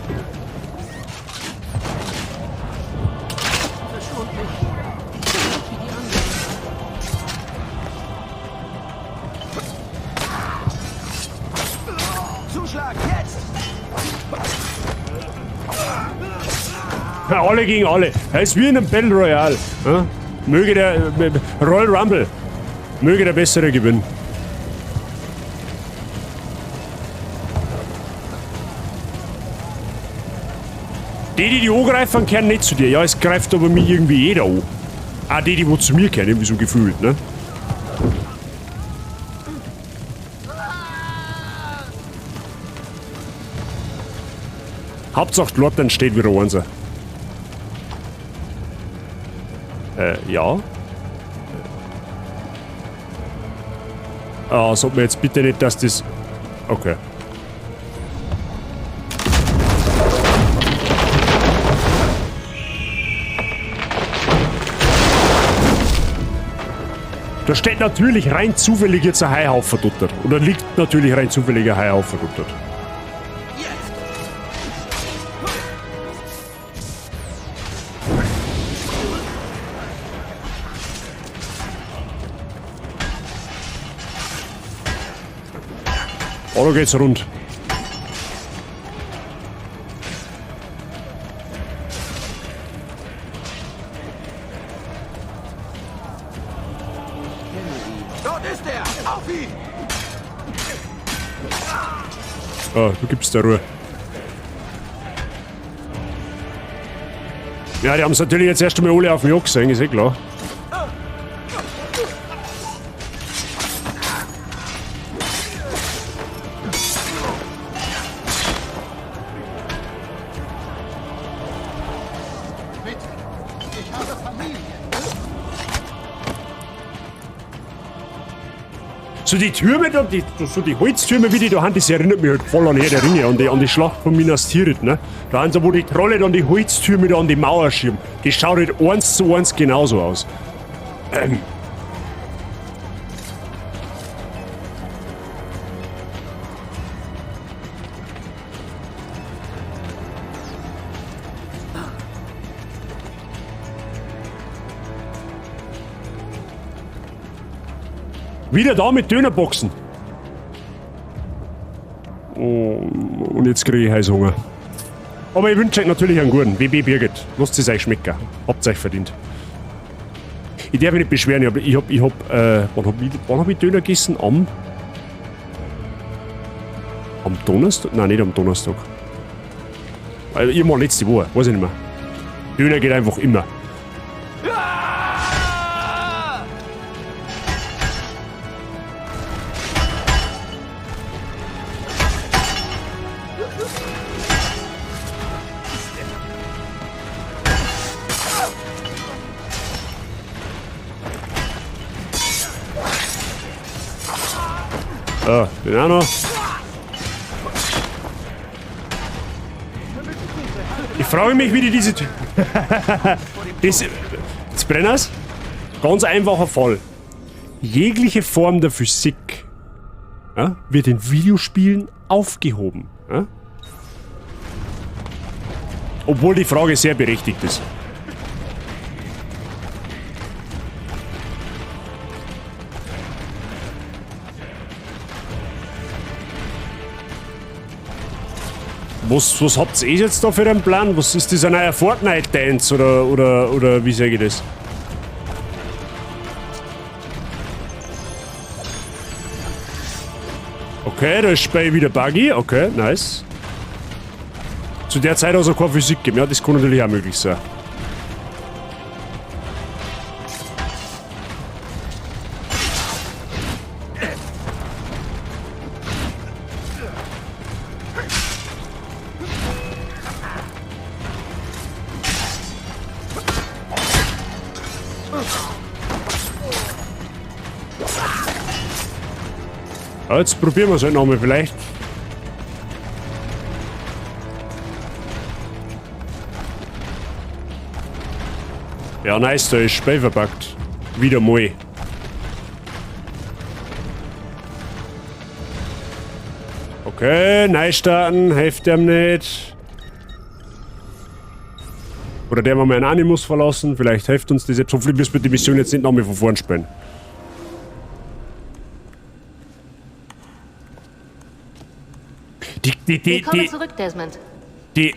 Zuschlag, jetzt! Ja, alle gegen alle. Das ist wie in einem Battle Royale. Ja? Möge der Royal Rumble. Möge der Bessere gewinnen. Die, die angreifen, kehren nicht zu dir. Ja, es greift aber mich irgendwie jeder an. Auch die, die wo zu mir kehren, irgendwie so gefühlt, ne? Hauptsache, die Lord, dann steht wieder eins. Ja. Ah, sag mir jetzt bitte nicht, dass das... Okay. Da steht natürlich rein zufällig jetzt ein Heuhaufen dort. Oder liegt natürlich rein zufällig ein Heuhaufen dort. Oh, da geht's rund. Dort ist er! Auf ihn! Ah, du gibst der Ruhe. Ja, die haben's natürlich jetzt erst einmal alle auf mich angesehen, ist eh klar. So die Türme da, so die Holztürme, wie die da haben, das erinnert mich halt voll an Herr der Ringe, an die Schlacht von Minas Tirith, ne? Da haben sie, wo die Trolle dann die Holztürme da an die Mauer schieben. Die schaut halt 1:1 genauso aus. Wieder da mit Dönerboxen. Oh, und jetzt kriege ich Heißhunger. Aber ich wünsche euch natürlich einen guten. WB Birgit, lasst es euch schmecken. Habt's euch verdient. Ich darf mich nicht beschweren. Wann hab ich Döner gegessen? Am Donnerstag? Nein, nicht am Donnerstag. Also, irgendwann letzte Woche, weiß ich nicht mehr. Döner geht einfach immer. Ah, den auch noch. Ich frage mich, wie die diese Das, jetzt Brenners, ganz einfacher Fall. Jegliche Form der Physik, ja, wird in Videospielen aufgehoben. Ja? Obwohl die Frage sehr berechtigt ist. Was habt ihr jetzt da für einen Plan? Was ist das, ein neuer Fortnite-Dance oder wie sage ich das? Okay, da ist Spiel wieder buggy. Okay, nice. Zu der Zeit also keine Physik gegeben. Ja, das kann natürlich auch möglich sein. Ja, jetzt probieren wir es halt nochmal vielleicht. Ja, nice, da ist Spiel verpackt. Wieder mal. Okay, neu starten, hilft dem nicht. Oder der wir mal einen Animus verlassen, vielleicht hilft uns das jetzt. Hoffentlich müssen wir die Mission jetzt nicht nochmal von vorn spielen. Willkommen zurück, Desmond. Die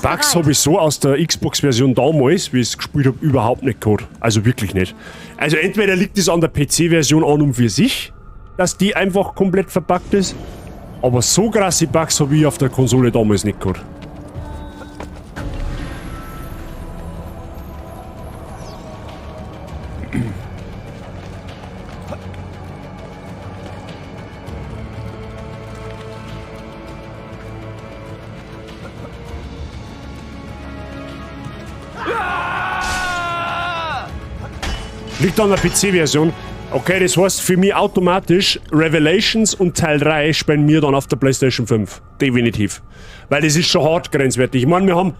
Bugs habe ich so aus der Xbox-Version damals, wie ich es gespielt habe, überhaupt nicht gehabt. Also wirklich nicht. Also entweder liegt es an der PC-Version an und für sich, dass die einfach komplett verbuggt ist, aber so krasse Bugs habe ich auf der Konsole damals nicht gehabt. Liegt an der PC-Version. Okay, das heißt für mich automatisch, Revelations und Teil 3 spielen wir dann auf der PlayStation 5. Definitiv. Weil das ist schon hart grenzwertig. Ich meine, wir haben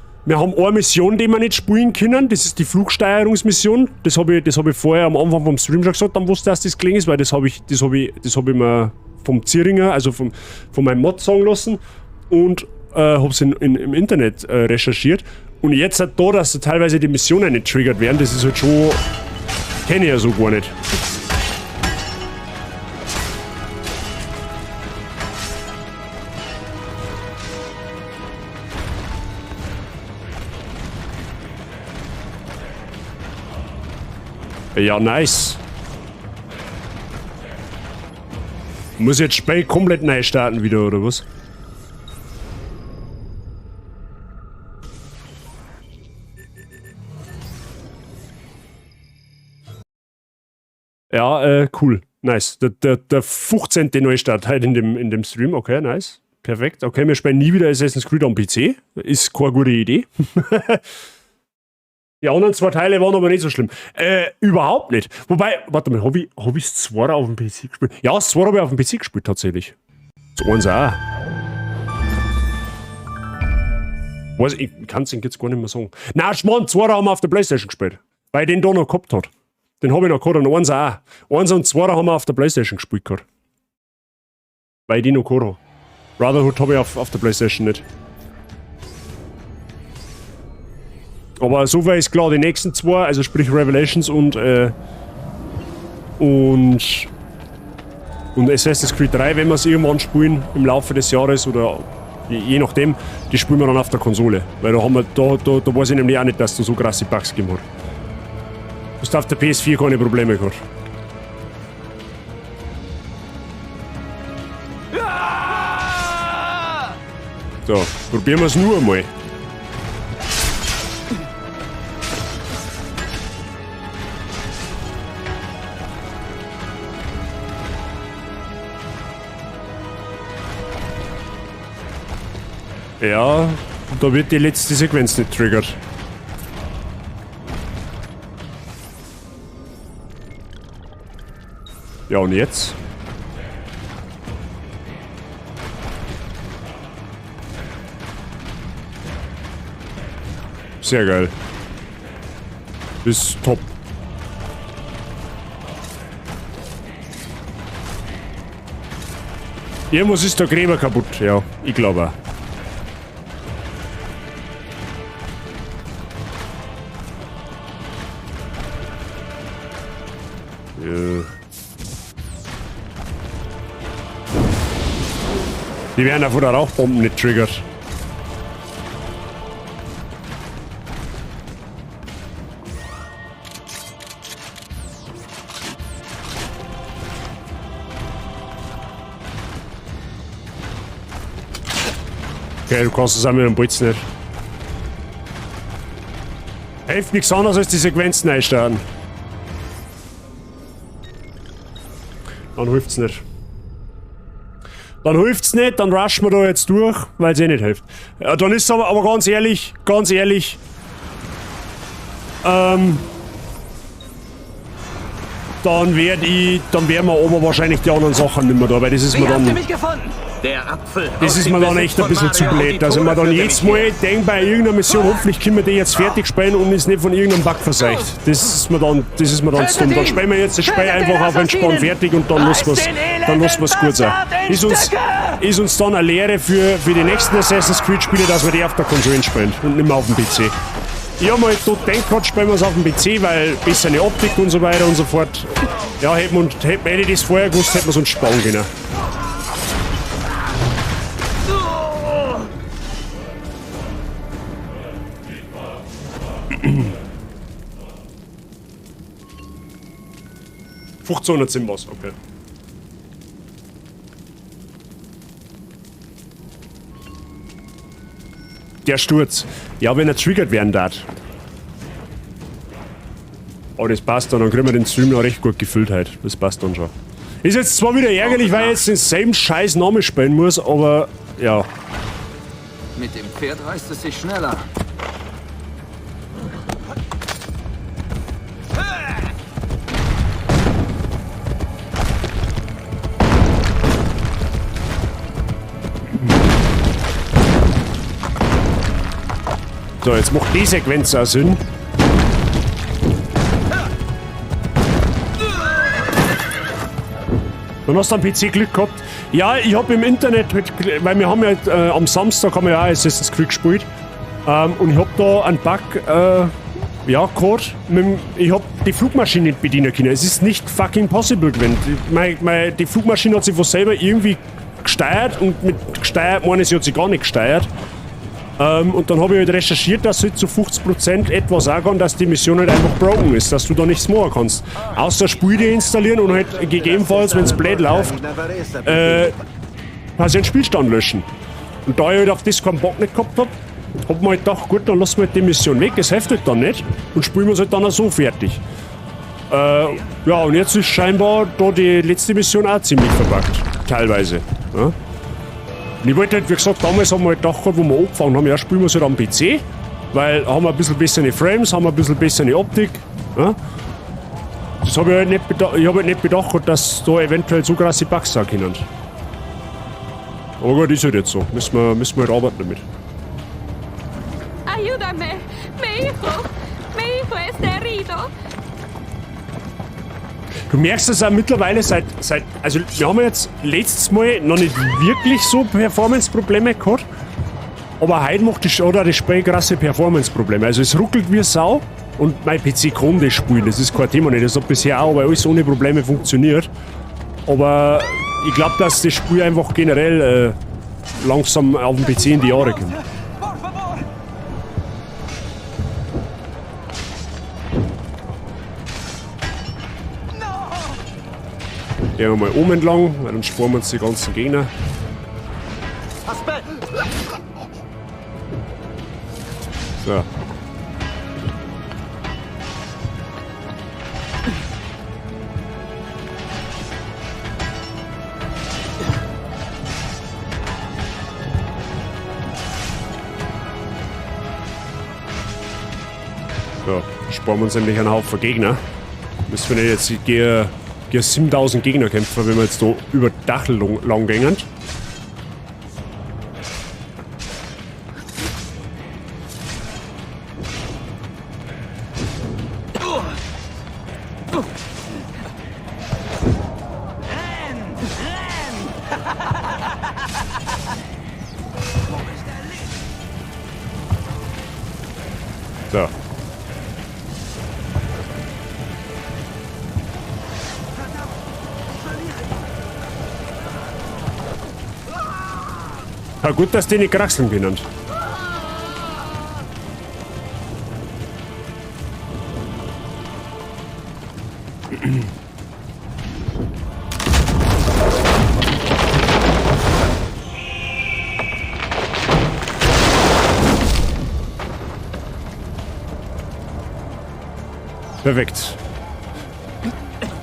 eine Mission, die wir nicht spielen können. Das ist die Flugsteuerungsmission. Das habe ich vorher am Anfang vom Stream schon gesagt, dann wusste ich, dass das gelingen ist, weil das habe ich mir vom Ziringer, also von meinem Mod sagen lassen und habe es im Internet recherchiert. Und jetzt halt da, dass da teilweise die Missionen nicht triggert werden, das ist halt schon... Kenne ich ja so gar nicht. Ja, nice. Muss jetzt Spiel komplett neu starten wieder, oder was? Ja, cool. Nice. Der 15. Neustart halt in dem Stream. Okay, nice. Perfekt. Okay, wir spielen nie wieder Assassin's Creed am PC. Ist keine gute Idee. Die anderen zwei Teile waren aber nicht so schlimm. Überhaupt nicht. Wobei, warte mal, hab ich das 2 auf dem PC gespielt? Ja, das 2 habe ich auf dem PC gespielt, tatsächlich. Das 1 auch. Weiß ich, kann es jetzt gar nicht mehr sagen. Nein, Schmarrn, 2 haben wir auf der Playstation gespielt. Weil ich den da noch gehabt hat. Den habe ich noch gehabt und 1 auch. 1 und 2 haben wir auf der Playstation gespielt gehabt. Weil ich die noch gehabt habe. Brotherhood habe ich auf der Playstation nicht. Aber soweit ist klar, die nächsten zwei, also sprich Revelations und Assassin's Creed 3, wenn wir es irgendwann spielen, im Laufe des Jahres oder je nachdem, die spielen wir dann auf der Konsole. Weil da haben wir, da weiß ich nämlich auch nicht, dass du so krasse Bugs gegeben hat. Du hast auf der PS4 keine Probleme gehabt. So, probieren wir es nur einmal. Ja, da wird die letzte Sequenz nicht triggert. Ja, und jetzt? Sehr geil. Das ist top. Irgendwas ist der Gräber kaputt, ja, ich glaube auch. Ja. Die werden auch von der Rauchbomben nicht triggert. Okay, du kannst es auch mit dem Bolz nicht. Hilft nichts anderes als die Sequenzen einstarten. Dann hilft's nicht. Dann hilft's nicht, dann rushen wir da jetzt durch, weil's eh nicht hilft. Ja, dann ist es aber ganz ehrlich, dann werden wir aber wahrscheinlich die anderen Sachen nicht mehr da, weil das ist mir dann... Der Apfel Das ist mir dann echt ein bisschen zu blöd. Also man dann jedes Mal denkt bei irgendeiner Mission, hoffentlich können wir die jetzt fertig spielen und ist nicht von irgendeinem Bug verseucht. Das ist mir dann zu dumm. Dann spielen wir jetzt das Spiel einfach auf entspannt fertig und dann lassen wir's gut sein. Ist uns dann eine Lehre für die nächsten Assassin's Creed Spiele, dass wir die auf der Konsole spielen und nicht mehr auf dem PC. Ich hab mal tot gedacht, spielen wir es auf dem PC, weil bessere Optik und so weiter und so fort. Ja, hätten wir das vorher gewusst, hätten wir es uns sparen können. ...1510 was, okay. Der Sturz. Ja, wenn er triggert werden darf. Aber das passt dann, dann kriegen wir den Stream noch recht gut gefüllt heute. Das passt dann schon. Ist jetzt zwar wieder ärgerlich, weil ich jetzt denselben scheiß Namen spielen muss, aber ja. Mit dem Pferd reißt es sich schneller. So, jetzt macht die Sequenz auch Sinn. Dann hast du am PC Glück gehabt. Ja, ich hab im Internet, weil wir haben ja am Samstag haben wir ja auch Assassin's Creed gespielt. Und ich hab da einen Bug, ja, gehabt. Ich hab die Flugmaschine nicht bedienen können. Es ist nicht fucking possible gewesen. Die Flugmaschine hat sich von selber irgendwie gesteuert und mit gesteuert meine ich, sie hat sich gar nicht gesteuert. Und dann habe ich halt recherchiert, dass halt zu 50% etwas auch kann, dass die Mission halt einfach broken ist, dass du da nichts machen kannst. Außer Spiel deinstallieren und halt gegebenenfalls, wenn es blöd läuft, quasi einen Spielstand löschen. Und da ich halt auf das keinen Bock nicht gehabt hab, hab mir halt gedacht, gut, dann lassen wir halt die Mission weg, es hilft halt dann nicht und spielen wir es halt dann auch so fertig. Ja, und jetzt ist scheinbar da die letzte Mission auch ziemlich verbuggt. Teilweise. Ja. Und ich wollte halt, wie gesagt, damals haben wir halt gedacht, wo wir angefangen haben, ja, spielen wir es halt am PC, weil haben wir ein bisschen bessere Frames, haben wir ein bisschen bessere Optik. Ja. Das habe ich halt nicht bedacht, ich habe halt nicht bedacht, dass da eventuell so krasse Bugs sein können. Aber gut, ist halt jetzt so. Müssen wir halt arbeiten damit. Ayúdame, mi hijo está herido. Du merkst es auch mittlerweile also wir haben jetzt letztes Mal noch nicht wirklich so Performance-Probleme gehabt, aber heute macht das Spiel krasse Performance-Probleme. Also es ruckelt wie Sau und mein PC kann das spielen, das ist kein Thema nicht. Das hat bisher auch, weil alles ohne Probleme funktioniert. Aber ich glaube, dass das Spiel einfach generell langsam auf dem PC in die Jahre kommt. Gehen wir mal oben entlang, weil dann sparen wir uns die ganzen Gegner. So. So, sparen wir uns nämlich einen Haufen Gegner. Müssen wir nicht jetzt gegen 7000 Gegner kämpfen, wenn wir jetzt da über Dachel lang gehen. So. Ja, gut, dass die nicht kraxeln können. Perfekt.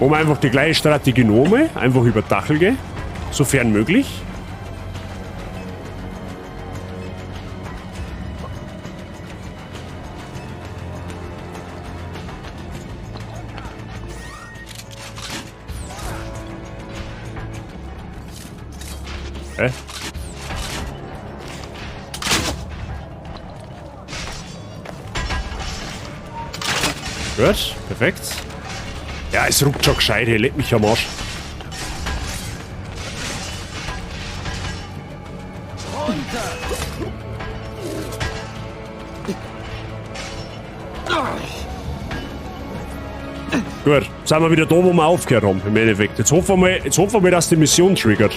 Machen wir einfach die gleiche Strategie nochmal. Einfach über Dachel gehen. Sofern möglich. Hä? Gut, perfekt. Ja, es ruckt schon gescheit, hey, leck mich am Arsch. Gut, sind wir wieder da, wo wir aufgehört haben, im Endeffekt. Jetzt hoffen wir mal, dass die Mission triggert.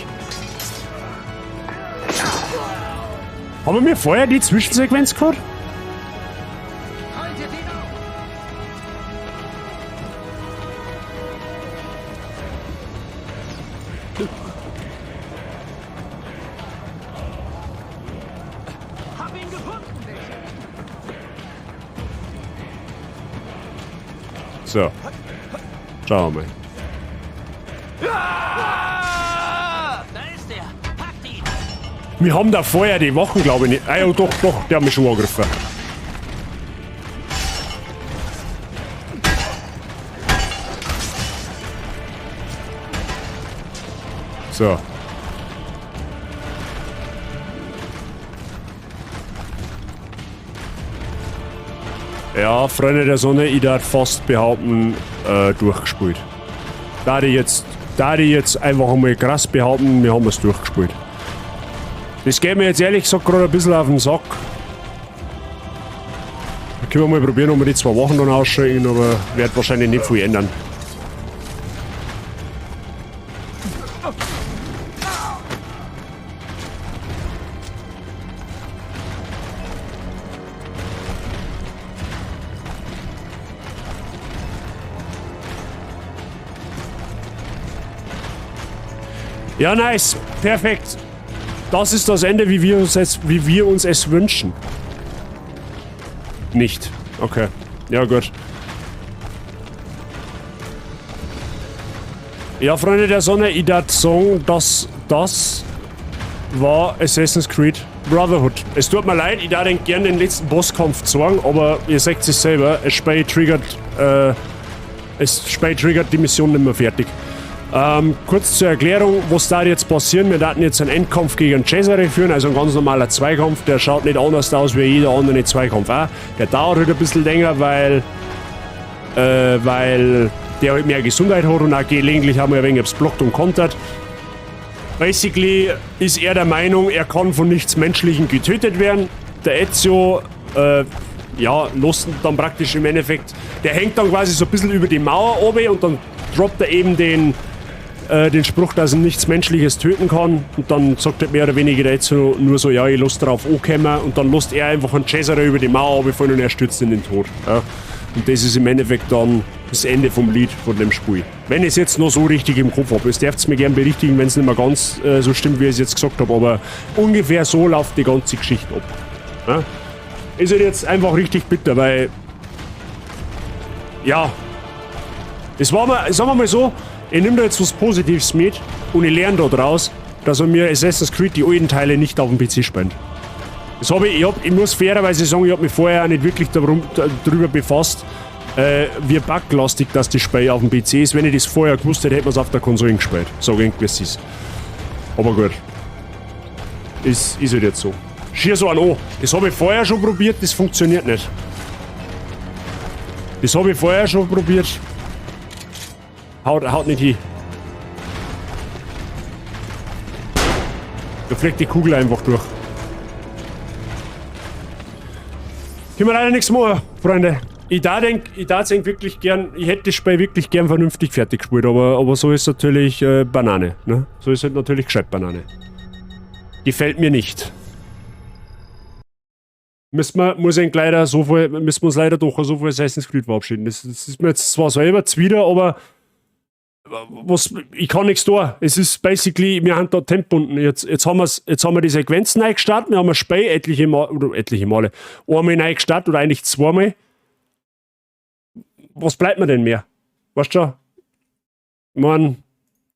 Haben wir vorher die Zwischensequenz gehabt? So. Schauen wir mal. Wir haben da vorher die Wachen, glaube ich, nicht. Ah ja, doch, doch, der hat mich schon angegriffen. So. Ja, Freunde der Sonne, ich darf fast behaupten, durchgespielt. Da ich jetzt einfach einmal krass behaupten, wir haben es durchgespielt. Das geht mir jetzt ehrlich gesagt gerade ein bisschen auf den Sack. Da können wir mal probieren, ob wir die 2 Wochen dann ausschalten, aber wird wahrscheinlich nicht viel ändern. Ja, nice. Perfekt. Das ist das Ende, wie wir uns es wünschen. Nicht. Okay. Ja, gut. Ja, Freunde der Sonne, ich darf sagen, dass das war Assassin's Creed Brotherhood. Es tut mir leid, ich darf gerne den letzten Bosskampf zeigen, aber ihr seht es selber, es Spiel triggert die Mission nicht mehr fertig. Kurz zur Erklärung, was da jetzt passiert. Wir werden jetzt einen Endkampf gegen Cesare führen, also ein ganz normaler Zweikampf. Der schaut nicht anders aus wie jeder andere Zweikampf auch. Der dauert halt ein bisschen länger, weil der halt mehr Gesundheit hat und auch gelegentlich haben wir ein wenig blockt und kontert. Basically ist er der Meinung, er kann von nichts Menschlichem getötet werden. Der Ezio, ja, lässt dann praktisch im Endeffekt, der hängt dann quasi so ein bisschen über die Mauer oben und dann droppt er eben den Spruch, dass er nichts Menschliches töten kann. Und dann sagt er mehr oder weniger der Ezio nur so, ja, ich lass drauf ankommen. Und dann lässt er einfach einen Cesare über die Mauer runterfallen und er stürzt in den Tod. Ja. Und das ist im Endeffekt dann das Ende vom Lied von dem Spiel. Wenn ich es jetzt noch so richtig im Kopf habe. Es dürft mir gern berichtigen, wenn es nicht mehr ganz so stimmt, wie ich es jetzt gesagt habe. Aber ungefähr so läuft die ganze Geschichte ab. Ja. Ist halt jetzt einfach richtig bitter, weil... Ja... Es war mal, sagen wir mal so, ich nehme da jetzt was Positives mit und ich lerne da draus, dass er mir Assassin's Creed die alten Teile nicht auf dem PC spielt. Das hab ich muss fairerweise sagen, ich habe mich vorher auch nicht wirklich darüber befasst, wie buglastig dass das Spiel auf dem PC ist. Wenn ich das vorher gewusst hätte, hätte man es auf der Konsole gespielt. Sag ich, wie es ist. Aber gut. Ist halt jetzt so. Schier so ein O. Das habe ich vorher schon probiert, das funktioniert nicht. Das habe ich vorher schon probiert. Haut nicht hin. Da fliegt die Kugel einfach durch. Können wir leider nichts machen, Freunde. Ich da denk, ich da denk wirklich gern, ich hätte das Spiel wirklich gern vernünftig fertig gespielt, aber so ist natürlich Banane, ne? So ist halt natürlich gescheit Banane. Gefällt mir nicht. Müssen wir, muss ich leider so viel, müssen wir uns leider doch so viel Assassin's Creed verabschieden. Das ist mir jetzt zwar selber zuwider, aber was, ich kann nichts tun. Es ist basically, wir haben da Tempo unten. Jetzt haben wir die Sequenzen neu gestartet, wir haben ein Spiel etliche Mal, oder etliche Male, einmal neu gestartet oder eigentlich zweimal. Was bleibt mir denn mehr? Weißt du schon? Ich mein,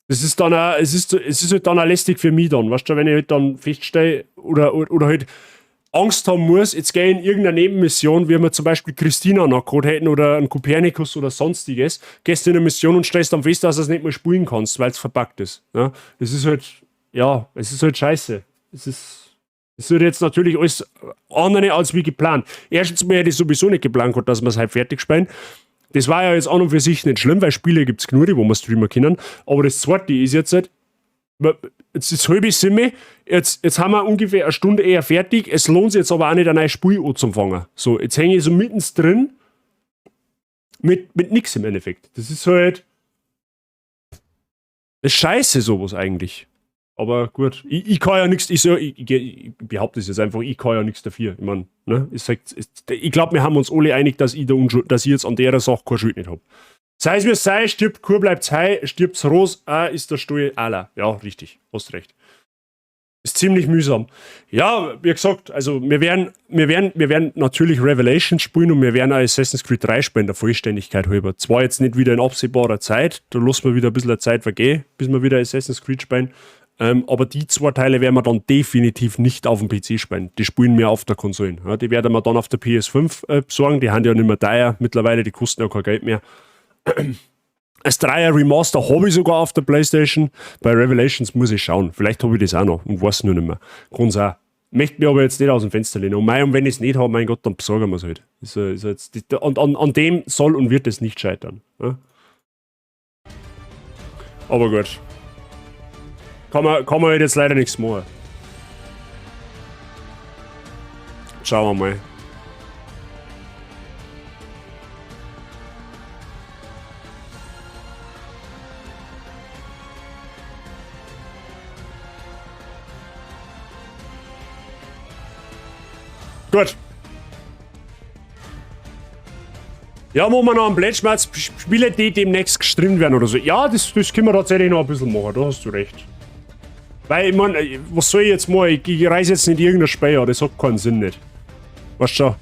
das ist dann auch, es ist halt dann auch lästig für mich dann, weißt du, wenn ich halt dann feststelle oder halt Angst haben muss, jetzt gehe ich in irgendeine Nebenmission, wie wir zum Beispiel Christina noch gehabt hätten oder einen Kopernikus oder sonstiges, gehst du in eine Mission und stellst dann fest, dass du es nicht mehr spielen kannst, weil es verbuggt ist. Ja? Das ist halt, ja, es ist halt scheiße. Es wird jetzt natürlich alles andere als wie geplant. Erstens mal hätte ich sowieso nicht geplant gehabt, dass wir es halt fertig spielen. Das war ja jetzt an und für sich nicht schlimm, weil Spiele gibt es genug, wo wir streamen können. Aber das zweite ist jetzt halt, jetzt ist halb sieben, jetzt haben wir ungefähr eine Stunde eher fertig. Es lohnt sich jetzt aber auch nicht, ein neues Spiel anzufangen. So, jetzt hänge ich so mittendrin drin mit nix im Endeffekt. Das ist halt. Das ist scheiße, sowas eigentlich. Aber gut, ich kann ja nichts, ich behaupte es jetzt einfach, ich kann ja nichts dafür. Ich mein, ne, ich glaube, wir haben uns alle einig, dass ich jetzt an der Sache keine Schuld nicht hab. Sei es wie es sei, stirbt Kuh, bleibt's hei, stirbt's Ros, ist der Stuhl aller. Ja, richtig, hast recht. Ist ziemlich mühsam. Ja, wie gesagt, also wir werden natürlich Revelations spielen und wir werden auch Assassin's Creed 3 spielen, der Vollständigkeit halber. Zwar jetzt nicht wieder in absehbarer Zeit, da lassen wir wieder ein bisschen Zeit vergehen, bis wir wieder Assassin's Creed spielen. Aber die zwei Teile werden wir dann definitiv nicht auf dem PC spielen. Die spielen wir auf der Konsole. Ja, die werden wir dann auf der PS5 besorgen. Die haben ja nicht mehr teuer mittlerweile, die kosten ja kein Geld mehr. Das 3er Remaster habe ich sogar auf der PlayStation. Bei Revelations muss ich schauen. Vielleicht habe ich das auch noch und weiß nur nicht mehr. Kann sein. Möchte mir aber jetzt nicht aus dem Fenster lehnen. Und wenn ich es nicht habe, mein Gott, dann besorgen wir es halt. Ist jetzt, und an dem soll und wird es nicht scheitern. Ja? Aber gut. Kann man halt jetzt leider nichts machen. Schauen wir mal. Gut. Ja, machen wir noch einen Plätschmerz. Spiele, die demnächst gestreamt werden oder so. Ja, das können wir tatsächlich noch ein bisschen machen, da hast du recht. Weil, ich mein, was soll ich jetzt machen? Ich reiß jetzt nicht irgendein Spiel an, das hat keinen Sinn nicht. Weißt du schon?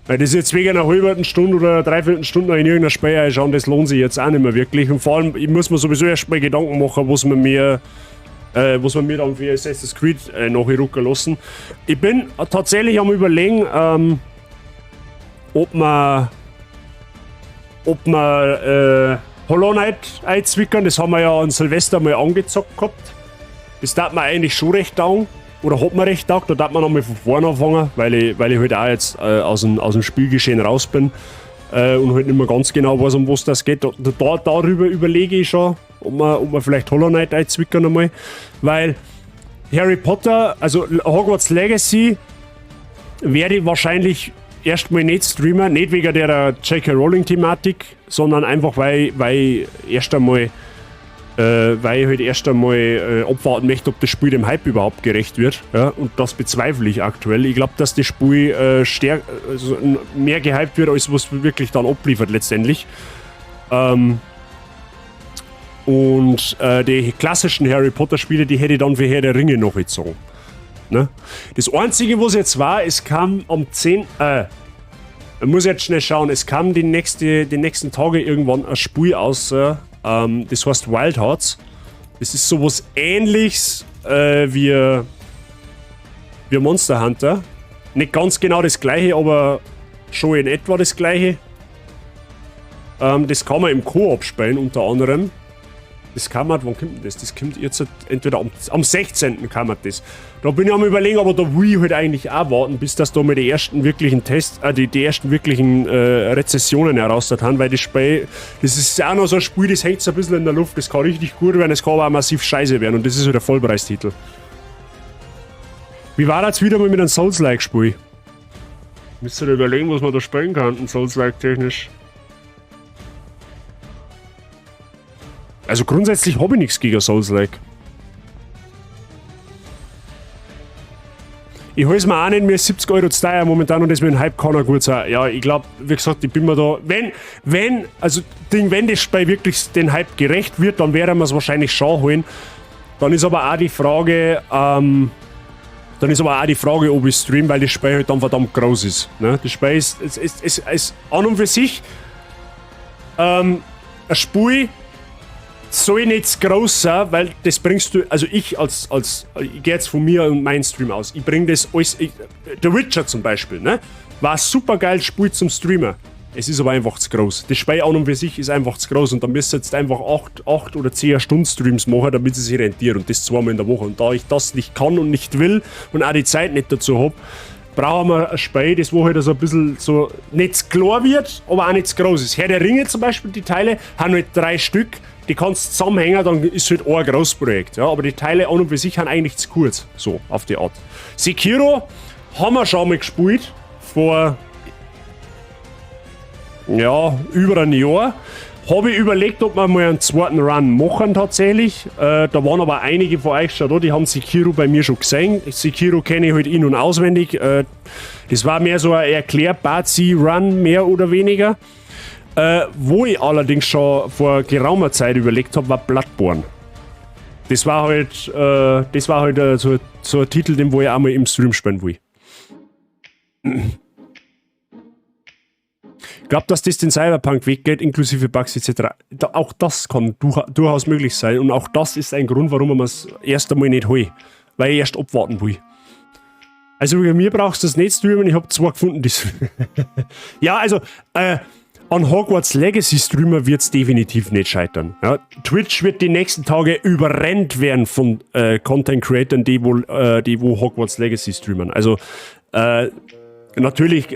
Weil das jetzt wegen einer halben Stunde oder einer dreiviertel Stunde noch in irgendein Spiel einschauen, das lohnt sich jetzt auch nicht mehr wirklich. Und vor allem, ich muss mir sowieso erst mal Gedanken machen, was wir mir dann für Assassin's Creed nachrücken lassen. Ich bin tatsächlich am Überlegen, ob wir Hollow Knight einzwickern. Das haben wir ja an Silvester mal angezockt gehabt. Das darf man eigentlich schon recht taugen. Oder hat man recht taugt, da darf man nochmal von vorne anfangen, weil ich halt auch jetzt aus dem Spielgeschehen raus bin und halt nicht mehr ganz genau weiß, um was das geht. Darüber überlege ich schon, ob wir vielleicht Hollow Knight einzwickern einmal. Weil Harry Potter, also Hogwarts Legacy, werde ich wahrscheinlich erstmal nicht streamen, nicht wegen der J.K. Rowling-Thematik, sondern einfach, weil ich halt erst einmal abwarten möchte, ob das Spiel dem Hype überhaupt gerecht wird. Ja? Und das bezweifle ich aktuell. Ich glaube, dass das Spiel also mehr gehypt wird, als was wirklich dann abliefert letztendlich. Und die klassischen Harry Potter Spiele, die hätte ich dann für Herr der Ringe noch gezogen. Ne? Das Einzige, was jetzt war, es kam am 10. Ich muss jetzt schnell schauen, es kam die nächsten Tage irgendwann ein Spiel aus, das heißt Wild Hearts. Das ist sowas Ähnliches wie Monster Hunter. Nicht ganz genau das Gleiche, aber schon in etwa das Gleiche. Das kann man im Koop spielen, unter anderem. Das kann man, wann kommt denn das? Das kommt jetzt entweder am 16. Kann man das. Da bin ich am Überlegen, aber da will ich halt eigentlich auch warten, bis das da mal die ersten wirklichen Tests, die ersten wirklichen Rezessionen heraus haben, weil das Spiel, das ist auch noch so ein Spiel, das hängt so ein bisschen in der Luft, das kann richtig gut werden, es kann aber auch massiv scheiße werden und das ist halt der Vollpreistitel. Wie war das wieder mal mit einem Souls-like-Spiel? Müsst ihr überlegen, was man da spielen kann, Souls-like technisch. Also grundsätzlich habe ich nichts gegen Souls-like. Ich hol's mir auch nicht, mir ist 70 Euro zu teuer momentan und das mit dem Hype kann auch gut sein. Ja, ich glaub, wie gesagt, ich bin mir da, wenn, wenn, also Ding, wenn das Spiel wirklich den Hype gerecht wird, dann werden wir's wahrscheinlich schon holen. Dann ist aber auch die Frage, dann ist aber auch die Frage, ob ich stream, weil das Spiel halt dann verdammt groß ist. Ne? Das Spiel ist, ist, ist, ist, ist an und für sich ein Spiel soll nicht zu groß sein, weil das bringst du, also ich als, als, ich geh jetzt von mir und meinem Stream aus, ich bring das alles, ich, The Witcher zum Beispiel, ne? War ein super geiles Spiel zum Streamen. Es ist aber einfach zu groß. Das Spiel an und für sich ist einfach zu groß und da müsst ihr jetzt einfach 8 oder 10 Stunden Streams machen, damit es sich rentiert und das zweimal in der Woche. Und da ich das nicht kann und nicht will und auch die Zeit nicht dazu hab, brauchen wir ein Spiel, das wo halt so ein bisschen so nicht zu klar wird, aber auch nicht zu groß ist. Herr der Ringe zum Beispiel, die Teile haben halt 3 Stück, die kannst du zusammenhängen, dann ist halt ein Großprojekt. Ja, aber die Teile an und für sich sind eigentlich zu kurz, so auf die Art. Sekiro haben wir schon mal gespielt, vor ja, über ein Jahr. Habe ich überlegt, ob wir mal einen zweiten Run machen tatsächlich. Da waren aber einige von euch schon da, die haben Sekiro bei mir schon gesehen. Sekiro kenne ich halt in- und auswendig. Das war mehr so ein Erklär-Bazi-Run, mehr oder weniger. Wo ich allerdings schon vor geraumer Zeit überlegt hab, war Bloodborne. Das war halt so ein Titel, den wo ich auch mal im Stream spielen will. Ich glaub, dass das den Cyberpunk weggeht, inklusive Bugs et cetera. Da, auch das kann durchaus möglich sein. Und auch das ist ein Grund, warum man es erst einmal nicht hol. Weil ich erst abwarten will. Also bei mir brauchst du das nicht streamen, ich hab 2 gefunden, die Ja, also an Hogwarts Legacy Streamer wird's definitiv nicht scheitern. Ja, Twitch wird die nächsten Tage überrennt werden von Content Creatern, die wo Hogwarts Legacy streamen. Also natürlich,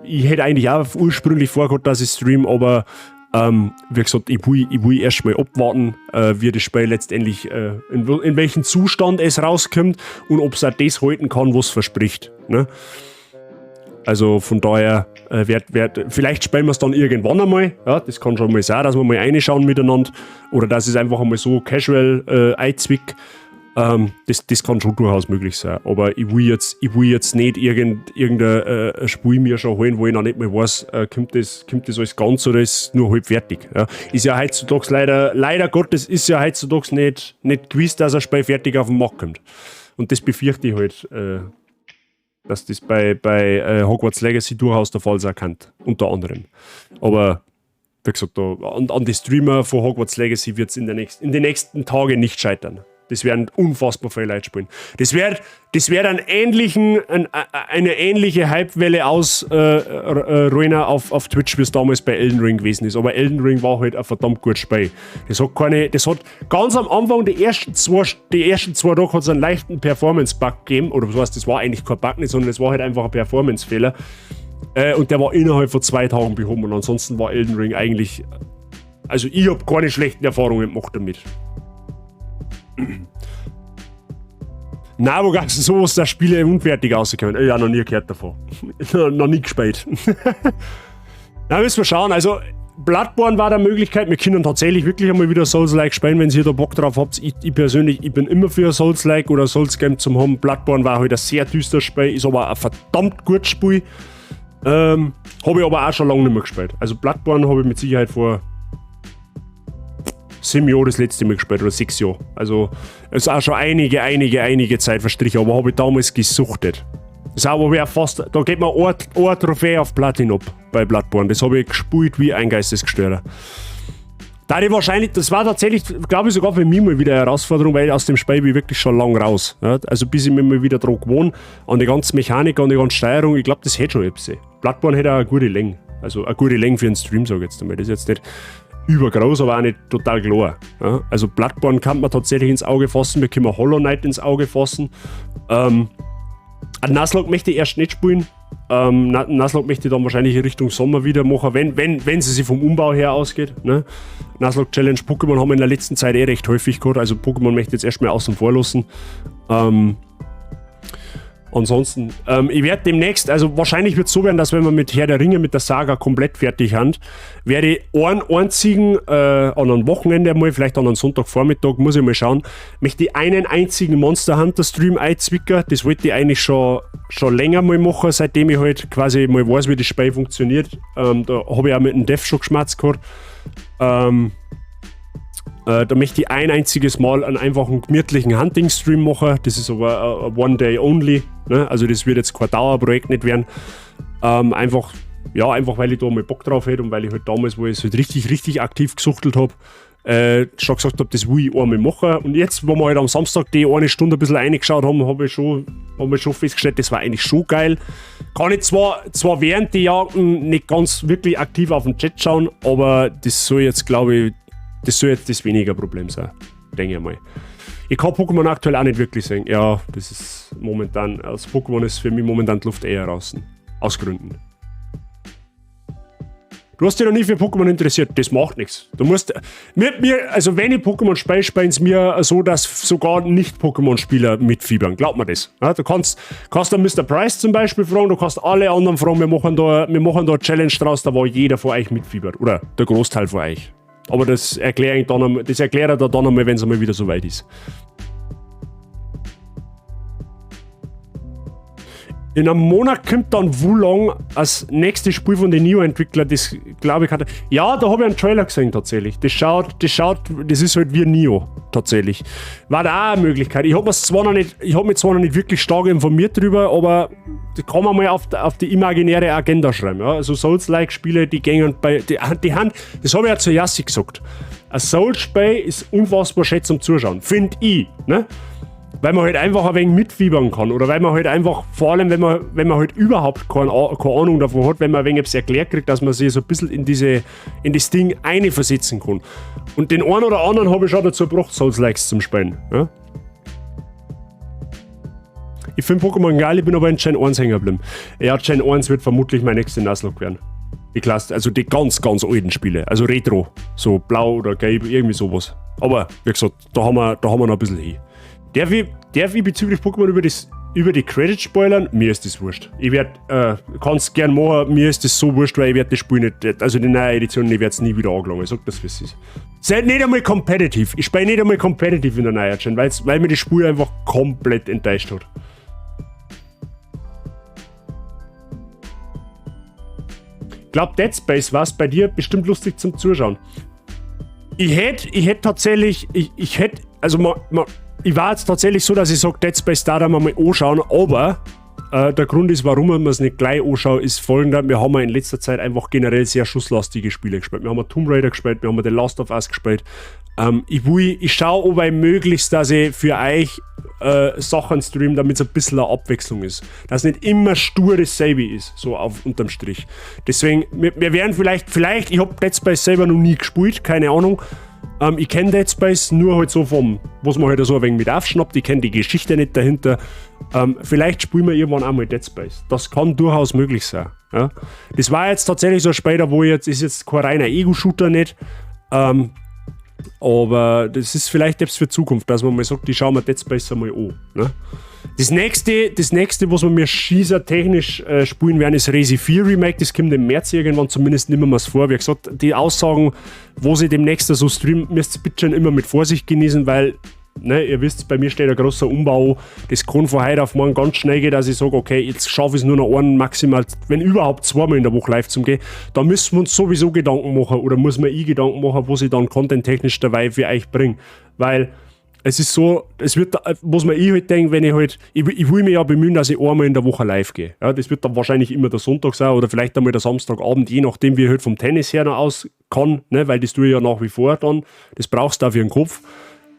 ich hätte eigentlich auch ursprünglich vorgehabt, dass ich stream, aber wie gesagt, ich will erstmal abwarten, wie das Spiel letztendlich, in welchem Zustand es rauskommt und ob's auch das halten kann, was verspricht. Ne? Also von daher vielleicht spielen wir's dann irgendwann einmal. Ja, das kann schon mal sein, dass wir mal reinschauen miteinander. Oder dass es einfach einmal so casual einzwickt. Das kann schon durchaus möglich sein. Aber ich will jetzt nicht irgendein Spiel mir schon holen, wo ich noch nicht mal weiß, kommt das alles ganz oder ist nur halb fertig. Ja. Ist ja heutzutage leider, leider Gottes, ist ja heutzutage nicht gewiss, dass ein Spiel fertig auf den Markt kommt. Und das befürchte ich halt, dass das bei Hogwarts Legacy durchaus der Fall sein kann, unter anderem. Aber wie gesagt, da, an die Streamer von Hogwarts Legacy wird's in den nächsten Tagen nicht scheitern. Das werden unfassbar viele Leute spielen. Das wird eine ähnliche Hypewelle aus rollen auf Twitch, wie es damals bei Elden Ring gewesen ist. Aber Elden Ring war halt ein verdammt gutes Spiel. Das hat keine, das hat ganz am Anfang, die ersten zwei Tage hat's einen leichten Performance-Bug gegeben. Oder was heißt, das war eigentlich kein Bug nicht, sondern es war halt einfach ein Performance-Fehler. Und der war innerhalb von 2 Tagen behoben. Und ansonsten war Elden Ring eigentlich, also ich hab keine schlechten Erfahrungen gemacht damit. Na, wo gab's denn sowas, dass Spiele unfertig rauskommen? Ich hab noch nie gehört davon. Noch nie gespielt. Na, müssen wir schauen. Also, Bloodborne war da Möglichkeit. Wir können tatsächlich wirklich einmal wieder Souls-like spielen, wenn ihr da Bock drauf habt. Ich persönlich, ich bin immer für Souls-like oder Souls-Game zum haben. Bloodborne war halt ein sehr düsteres Spiel, ist aber ein verdammt gutes Spiel. Hab ich aber auch schon lange nicht mehr gespielt. Also, Bloodborne hab ich mit Sicherheit vor 7 Jahre das letzte Mal gespielt oder 6 Jahre. Also es ist auch schon einige Zeit verstrichen, aber hab ich damals gesuchtet. Das ist aber wer fast, da geht mir ein Trophäe auf Platin ab bei Bloodborne. Das hab ich gespielt wie ein Geistesgestörter. Da ich wahrscheinlich, das war tatsächlich, glaub ich, sogar für mich mal wieder eine Herausforderung, weil ich aus dem Spiel bin ich wirklich schon lang raus. Ja, also bis ich mich mal wieder dran gewohnt, an die ganze Mechanik, an die ganze Steuerung, ich glaub, das hätte schon etwas. Bloodborne hätte auch eine gute Länge. Also eine gute Länge für einen Stream, sag ich jetzt einmal. Das ist jetzt nicht übergroß, aber auch nicht total klar. Ja, also Bloodborne kann man tatsächlich ins Auge fassen, wir können Hollow Knight ins Auge fassen. Ein Nuzlocke möchte ich erst nicht spielen. Nuzlocke möchte ich dann wahrscheinlich in Richtung Sommer wieder machen, wenn sie sich vom Umbau her ausgeht. Ne? Nuzlocke Challenge Pokémon haben wir in der letzten Zeit eh recht häufig gehabt, also Pokémon möchte ich jetzt erstmal außen vor lassen. Ansonsten, ich werde demnächst, also wahrscheinlich wird es so werden, dass wenn wir mit Herr der Ringe, mit der Saga komplett fertig sind, werde ich einen einzigen, an einem Wochenende mal, vielleicht an einem Sonntagvormittag, muss ich mal schauen, möchte ich einen einzigen Monster Hunter Stream einzwicken. Das wollte ich eigentlich schon länger mal machen, seitdem ich halt quasi mal weiß, wie das Spiel funktioniert. Da habe ich auch mit dem Dev schon geschmerzt gehabt. Da möchte ich ein einziges Mal einen einfachen, gemütlichen Hunting-Stream machen. Das ist aber a One Day Only. Ne? Also das wird jetzt kein Dauerprojekt nicht werden. Einfach, ja, einfach weil ich da mal Bock drauf hätte und weil ich halt damals, wo ich es halt richtig, richtig aktiv gesuchtelt habe, schon gesagt habe, das will ich einmal machen. Und jetzt, wo wir halt am Samstag die eine Stunde ein bisschen reingeschaut haben, habe ich schon, hab ich schon festgestellt, das war eigentlich schon geil. Kann ich zwar während die Jagden nicht ganz wirklich aktiv auf den Chat schauen, aber das soll jetzt, glaube ich, das soll jetzt das weniger Problem sein, denke ich mal. Ich kann Pokémon aktuell auch nicht wirklich sehen. Ja, das ist momentan, als Pokémon ist für mich momentan die Luft eher draußen. Aus Gründen. Du hast dich noch nie für Pokémon interessiert, das macht nichts. Du musst, mit mir, also wenn ich Pokémon spiele, spielen es mir so, dass sogar Nicht-Pokémon-Spieler mitfiebern. Glaub mir das. Ja, du kannst dann Mr. Price zum Beispiel fragen, du kannst alle anderen fragen, wir machen da eine Challenge draus, da wo jeder von euch mitfiebert. Oder der Großteil von euch. Aber das erkläre ich dann, das erkläre ich dann einmal, wenn es einmal wieder soweit ist. In einem Monat kommt dann Wulong als nächstes Spiel von den Nioh-Entwicklern, das glaube ich hat. Ja, da habe ich einen Trailer gesehen tatsächlich. Das schaut, das ist halt wie Nioh tatsächlich. War da auch eine Möglichkeit. Ich habe mich zwar noch nicht wirklich stark informiert drüber, aber das kann man mal auf die imaginäre Agenda schreiben. Ja? Also Souls-like-Spiele, die gehen bei die Hand, das habe ich ja zu Yassi gesagt. Ein Souls-Spiel ist unfassbar schön zum Zuschauen, finde ich. Ne? Weil man halt einfach ein wenig mitfiebern kann oder weil man halt einfach, vor allem wenn man halt überhaupt keine Ahnung davon hat, wenn man ein wenig etwas erklärt kriegt, dass man sich so ein bisschen in das Ding einversetzen kann. Und den einen oder anderen habe ich schon dazu gebracht, Souls-Likes zum Spielen. Ja? Ich finde Pokémon geil, ich bin aber in Gen 1 hängen geblieben. Ja, Gen 1 wird vermutlich mein nächste Nuzlocke werden. Die Klasse, also die ganz, ganz alten Spiele, also Retro, so blau oder gelb, irgendwie sowas. Aber wie gesagt, da haben wir noch ein bisschen hin. Darf ich bezüglich Pokémon über die Credits spoilern? Mir ist das wurscht. Ich werde, kann's gern machen, mir ist das so wurscht, weil ich werde das Spiel nicht, also die neue Edition, ich werde es nie wieder angelangen. Ich sag das, wie es ist. Seid nicht einmal competitive. Ich spiele nicht einmal competitive in der neuen Gen, weil mir das Spiel einfach komplett enttäuscht hat. Ich glaube, Dead Space war es bei dir bestimmt lustig zum Zuschauen. Ich hätte tatsächlich, ich war jetzt tatsächlich so, dass ich sage, Dead Space da wir mal anschauen, aber der Grund ist, warum man es nicht gleich anschaut, ist folgender. Wir haben ja in letzter Zeit einfach generell sehr schusslastige Spiele gespielt. Wir haben Tomb Raider gespielt, wir haben The Last of Us gespielt. Ich schaue, ob ich möglichst, dass ich für euch Sachen stream, damit es ein bisschen eine Abwechslung ist. Dass nicht immer stur dasselbe ist, so auf, unterm Strich. Deswegen, wir werden vielleicht, ich habe Dead Space selber noch nie gespielt, keine Ahnung. Ich kenne Dead Space nur halt so vom, was man halt so ein wenig mit aufschnappt. Ich kenne die Geschichte nicht dahinter. Vielleicht spielen wir irgendwann einmal Dead Space. Das kann durchaus möglich sein. Ja? Das war jetzt tatsächlich so ein Spiel, wo jetzt, ist jetzt kein reiner Ego-Shooter nicht. Aber das ist vielleicht etwas für Zukunft, dass man mal sagt, ich schaue mir Dead Space einmal an. Ne? Das nächste, was wir mir schießertechnisch spielen werden, ist Resi 4 Remake. Das kommt im März irgendwann, zumindest nehmen wir es vor. Wie gesagt, die Aussagen, wo sie demnächst so streamen, müsst ihr bitte schon immer mit Vorsicht genießen, weil, ne, ihr wisst, bei mir steht ein großer Umbau. Das kann von heute auf morgen ganz schnell gehen, dass ich sage, okay, jetzt schaffe ich es nur noch einen, maximal, wenn überhaupt zweimal in der Woche live zum gehen. Da müssen wir uns sowieso Gedanken machen oder muss man eh Gedanken machen, was ich dann contenttechnisch dabei für euch bringe. Weil es ist so, es wird, muss man eh halt denken, wenn ich halt, ich will mich ja bemühen, dass ich einmal in der Woche live gehe. Ja, das wird dann wahrscheinlich immer der Sonntag sein oder vielleicht einmal der Samstagabend, je nachdem, wie ich halt vom Tennis her noch aus kann, ne, weil das tue ich ja nach wie vor dann, das brauchst du auch für den Kopf.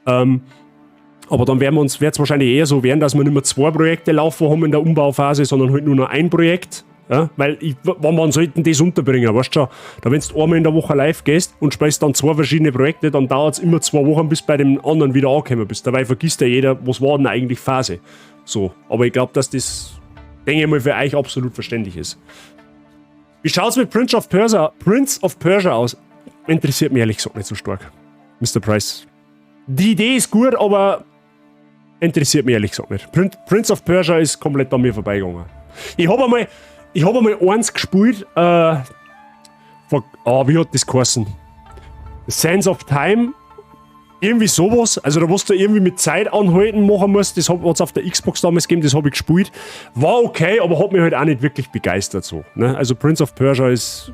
Aber dann wird es wahrscheinlich eher so werden, dass wir nicht mehr zwei Projekte laufen haben in der Umbauphase, sondern halt nur noch ein Projekt. Ja, weil, wann sollten das unterbringen, weißt du schon? Da, wenn du einmal in der Woche live gehst und spielst dann zwei verschiedene Projekte, dann dauert es immer 2 Wochen, bis du bei dem anderen wieder angekommen bist. Dabei vergisst ja jeder, was war denn eigentlich Phase. So, aber ich glaube, dass das, denke ich mal, für euch absolut verständlich ist. Wie schaut's mit Prince of Persia aus? Interessiert mich ehrlich gesagt nicht so stark. Mr. Price. Die Idee ist gut, aber Interessiert mich ehrlich gesagt nicht. Prince of Persia ist komplett an mir vorbeigegangen. Ich hab einmal eins gespielt, vor, ah, wie hat das geheißen? Sands of Time. Irgendwie sowas. Also da, was du irgendwie mit Zeit anhalten machen musst, das hat es auf der Xbox damals gegeben, das habe ich gespielt. War okay, aber hat mich halt auch nicht wirklich begeistert so. Ne? Also Prince of Persia ist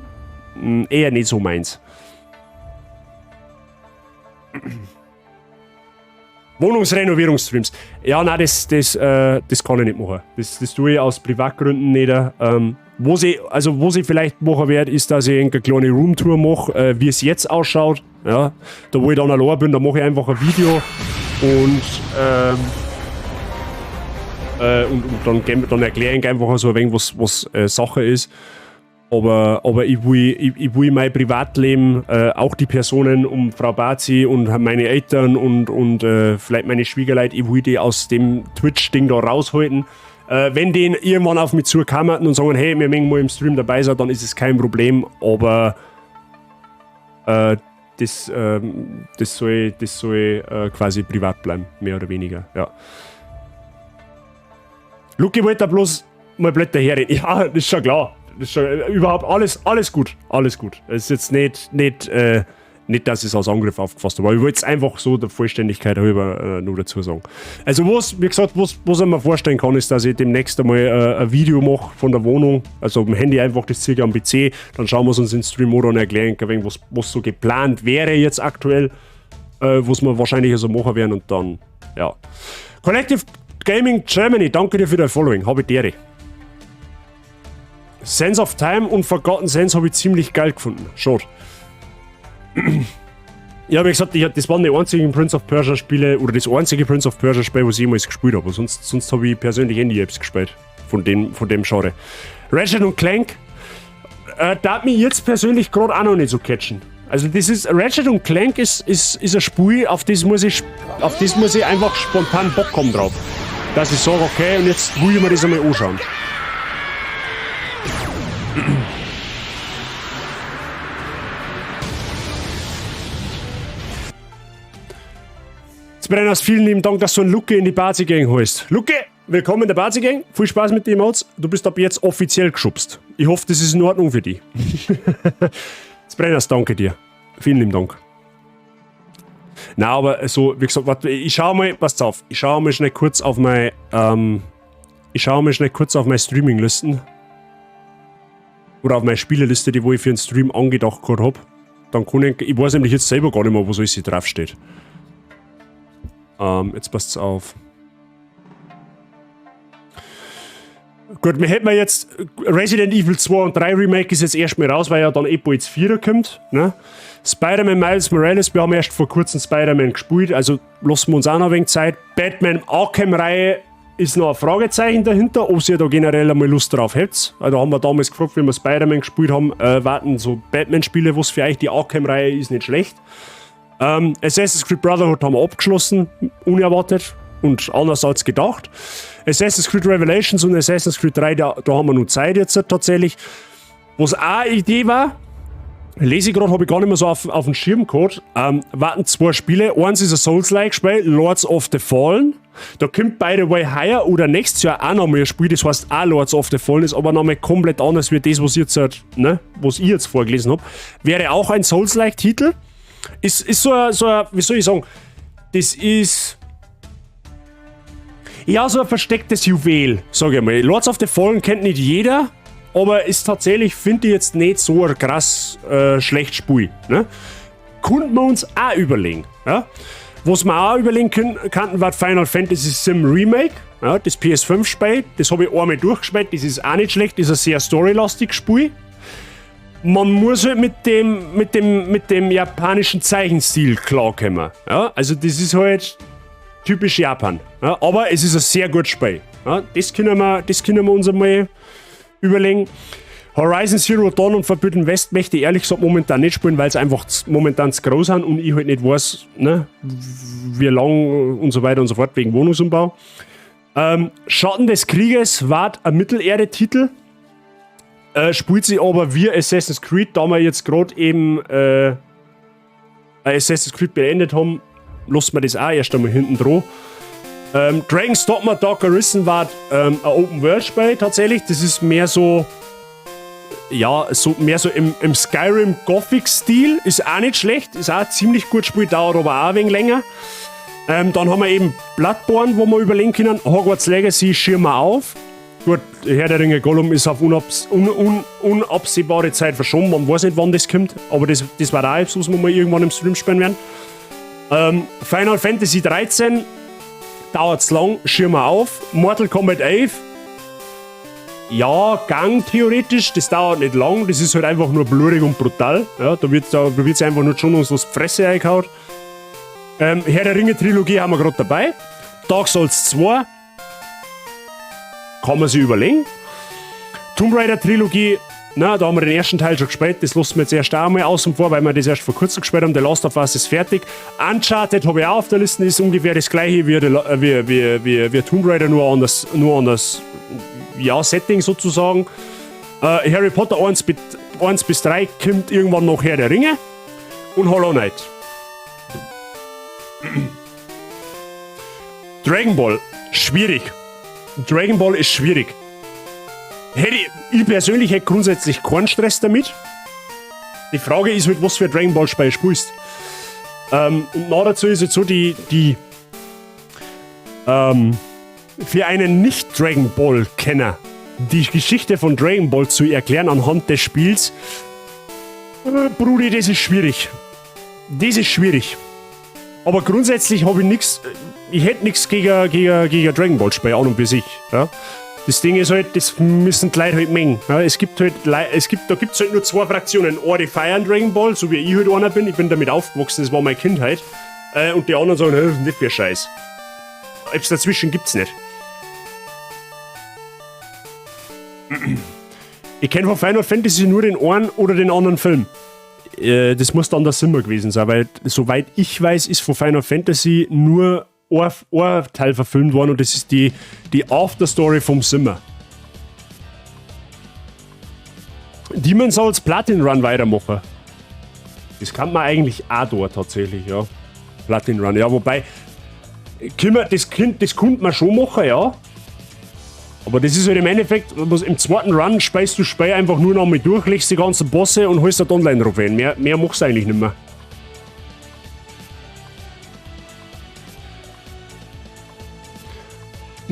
eher nicht so meins. Wohnungsrenovierungsstreams. Ja, nein, das kann ich nicht machen. Das tue ich aus Privatgründen nicht. Also, was ich vielleicht machen werde, ist, dass ich eine kleine Roomtour mache, wie es jetzt ausschaut. Ja, da wo ich dann allein bin, da mache ich einfach ein Video und dann erkläre ich einfach so ein wenig, was Sache ist. Aber ich will mein Privatleben, auch die Personen um Frau Bazi und meine Eltern und vielleicht meine Schwiegerleute, ich will die aus dem Twitch-Ding da raushalten. Wenn die irgendwann auf mich zukommen und sagen, hey, wir möchten mal im Stream dabei sein, dann ist es kein Problem, aber das soll quasi privat bleiben, mehr oder weniger, ja. Luki wollte da bloß mal blöd daherreden. Ja, das ist schon klar. Das ist schon, überhaupt alles gut. Alles gut. Es ist jetzt nicht, dass ich es als Angriff aufgefasst habe, aber ich wollte es einfach so der Vollständigkeit halber nur dazu sagen. Also was, wie gesagt, was ich mir vorstellen kann, ist, dass ich demnächst einmal ein Video mache von der Wohnung, also am Handy einfach das Zeug am PC, dann schauen wir es uns in Stream an und erklären, ein wenig, was so geplant wäre jetzt aktuell, was wir wahrscheinlich also machen werden und dann, ja. Collective Gaming Germany, danke dir für dein Following, habe die Ehre. Sands of Time und Forgotten Sands habe ich ziemlich geil gefunden. Schade. Ja, wie gesagt, das waren die einzigen Prince of Persia Spiele oder das einzige Prince of Persia Spiel, was ich jemals gespielt habe. Sonst habe ich persönlich eh nie etwas gespielt von dem Genre. Ratchet und Clank tät mich jetzt persönlich gerade auch noch nicht so catchen. Also das ist Ratchet und Clank ist ein Spiel, auf das muss ich einfach spontan Bock haben drauf. Dass ich sage, okay, und jetzt will ich mir das einmal anschauen. Brenners, vielen lieben Dank, dass du einen Luke in die Bazi Gang holst. Luke, willkommen in der Bazi Gang. Viel Spaß mit dem Emotes. Du bist ab jetzt offiziell geschubst. Ich hoffe, das ist in Ordnung für dich. Brenners, danke dir. Vielen lieben Dank. Na, aber so, wie gesagt, warte, ich schau mal, passt auf, ich schaue mal schnell kurz auf meine Streaming-Listen. Oder auf meine Spieleliste, die wo ich für einen Stream angedacht gehabt hab. Dann kann ich, ich weiß nämlich jetzt selber gar nicht mehr, wo so alles draufsteht. Jetzt passt's auf. Gut, wir hätten jetzt Resident Evil 2 und 3 Remake ist jetzt erstmal raus, weil ja dann eh bald das 4 kommt. Ne? Spider-Man Miles Morales, wir haben erst vor kurzem Spider-Man gespielt, also lassen wir uns auch noch ein wenig Zeit. Batman Arkham-Reihe ist noch ein Fragezeichen dahinter, ob ihr da generell einmal Lust drauf habt. Also haben wir damals gefragt, wie wir Spider-Man gespielt haben, warten so Batman-Spiele, was für euch die Arkham-Reihe ist, nicht schlecht. Assassin's Creed Brotherhood haben wir abgeschlossen, unerwartet und anders als gedacht. Assassin's Creed Revelations und Assassin's Creed 3, da haben wir noch Zeit jetzt tatsächlich. Was auch eine Idee war, lese ich gerade, habe ich gar nicht mehr so auf dem Schirm gehabt, warten zwei Spiele. Eins ist ein Souls-like-Spiel, Lords of the Fallen. Da kommt, by the way, heuer oder nächstes Jahr auch nochmal ein Spiel, das heißt auch Lords of the Fallen, ist aber nochmal komplett anders wie das, was, jetzt, ne, was ich jetzt vorgelesen habe. Wäre auch ein Souls-like-Titel. Ist so ein, wie soll ich sagen, das ist ja so ein verstecktes Juwel, sage ich mal. Lords of the Fallen kennt nicht jeder, aber ist tatsächlich, finde ich jetzt nicht so ein krass schlecht Spiel. Ne? Könnten wir uns auch überlegen. Ja? Was wir auch überlegen können, könnten, war Final Fantasy VII Remake, ja, das PS5-Spiel, das habe ich einmal durchgespielt, das ist auch nicht schlecht, das ist ein sehr storylastiges Spiel. Man muss halt mit dem japanischen Zeichenstil klarkommen. Ja? Also das ist halt typisch Japan. Ja? Aber es ist ein sehr gutes Spiel. Ja? Das können wir uns einmal überlegen. Horizon Zero Dawn und Forbidden West möchte ich ehrlich gesagt momentan nicht spielen, weil es einfach momentan zu groß sind und ich halt nicht weiß, ne, wie lang und so weiter und so fort wegen Wohnungsumbau. Schatten des Krieges war ein Mittelerde-Titel, spielt sich aber wie Assassin's Creed, da wir jetzt gerade eben Assassin's Creed beendet haben, lassen wir das auch erst einmal hinten dran. Dragon's Dogma Dark Arisen war ein Open-World-Spiel tatsächlich. Das ist mehr so, ja, so mehr so im Skyrim Gothic-Stil. Ist auch nicht schlecht, ist auch ein ziemlich gut Spiel, dauert aber auch ein wenig länger. Dann haben wir eben Bloodborne, wo wir überlegen können. Hogwarts Legacy schirmen wir auf. Gut, Herr der Ringe Gollum ist auf unabsehbare Zeit verschoben. Man weiß nicht, wann das kommt, aber das war auch etwas, was wir mal irgendwann im Stream spielen werden. Final Fantasy 13 dauert's lang, schirmen wir auf. Mortal Kombat 11, ja, Gang theoretisch, das dauert nicht lang, das ist halt einfach nur blutig und brutal. Ja, da wird's einfach nur schonungslos Fresse eingehauen. Herr der Ringe Trilogie haben wir gerade dabei. Dark Souls 2 kann man sich überlegen. Tomb Raider Trilogie, na, da haben wir den ersten Teil schon gespielt, das lassen wir jetzt erst auch mal außen vor, weil wir das erst vor kurzem gespielt haben. The Last of Us ist fertig. Uncharted habe ich auch auf der Liste, ist ungefähr das gleiche wie Tomb Raider, nur anders, ja, Setting sozusagen. Harry Potter 1 bis 3 kommt irgendwann noch Herr der Ringe und Hollow Knight. Dragon Ball, schwierig. Dragon Ball ist schwierig. Ich persönlich hätte grundsätzlich keinen Stress damit. Die Frage ist halt, was für Dragon Ball Spiel spielst. Und noch dazu ist es so, die für einen Nicht-Dragon Ball-Kenner die Geschichte von Dragon Ball zu erklären anhand des Spiels, Brudi, das ist schwierig. Das ist schwierig. Aber grundsätzlich hab ich nix, ich hätt nix gegen Dragon Ball Spiel an und für sich. Ja. Das Ding ist halt, das müssen die Leute halt mengen. Ja, es gibt halt Lei-, es gibt, da gibt's halt nur zwei Fraktionen. Eine, die feiern Dragon Ball, so wie ich halt einer bin. Ich bin damit aufgewachsen, das war meine Kindheit. Und die anderen sagen, hä, was ist denn das für ein Scheiß? Etwas dazwischen gibt's nicht. Ich kenn von Final Fantasy nur den einen oder den anderen Film. Das muss dann der Simmer gewesen sein, weil soweit ich weiß, ist von Final Fantasy nur ein Teil verfilmt worden und das ist die Afterstory vom Simmer. Demon's Souls Platin Run weitermachen. Das kann man eigentlich auch da tatsächlich, ja. Platin Run, ja, wobei, können wir, das, kind, das könnte man schon machen, ja. Aber das ist halt im Endeffekt, was, im zweiten Run speist du Spiel einfach nur noch mal durch, legst die ganzen Bosse und holst da Online-Trophäen. Mehr machst du eigentlich nicht mehr.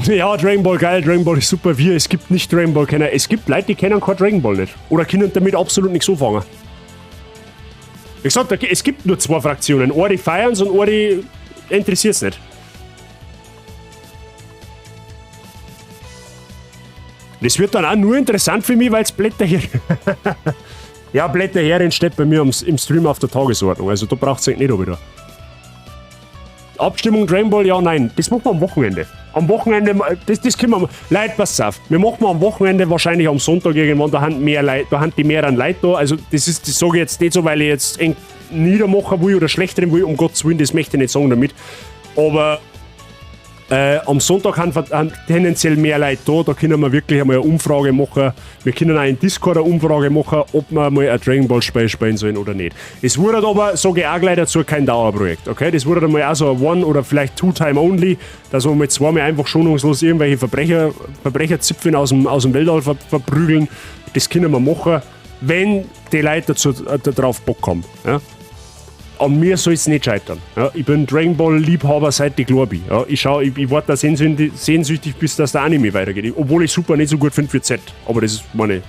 Ja, Dragon Ball geil, Dragon Ball ist super, wir, es gibt nicht Dragon Ball Kenner. Es gibt Leute, die kennen kein Dragon Ball nicht. Oder können damit absolut nichts anfangen. Wie gesagt, es gibt nur zwei Fraktionen. Eine, die feiern's und eine, die interessiert's nicht. Das wird dann auch nur interessant für mich, weil's Blätter hier. Ja, Blätter herin steht bei mir im Stream auf der Tagesordnung. Also da braucht's eigentlich nicht wieder. Abstimmung Dragon Ball, ja, nein. Das machen wir am Wochenende. Am Wochenende, das können wir. Leute, passt auf. Wir machen am Wochenende, wahrscheinlich am Sonntag irgendwann, da haben mehr Leute, da haben die mehreren Leute da. Also das ist, das sage ich jetzt nicht so, weil ich jetzt eng niedermachen will oder schlechteren will, um Gottes Willen, das möchte ich nicht sagen damit. Aber am Sonntag haben tendenziell mehr Leute da, da können wir wirklich einmal eine Umfrage machen. Wir können auch in Discord eine Umfrage machen, ob wir mal ein Dragon Ball Spiel spielen sollen oder nicht. Es wurde aber, sage ich auch gleich dazu, kein Dauerprojekt, okay? Das wurde einmal auch so ein One- oder vielleicht Two-Time-Only, dass wir mal zweimal einfach schonungslos irgendwelche Verbrecherzipfeln aus dem Weltall verprügeln. Das können wir machen, wenn die Leute darauf Bock haben. Ja? An mir soll's nicht scheitern. Ja, ich bin Dragon Ball Liebhaber seit ich klein bin. Ja, ich schau, ich, ich warte da sehnsüchtig, bis das der Anime weitergeht. Obwohl ich Super nicht so gut finde für Z. Aber das ist meine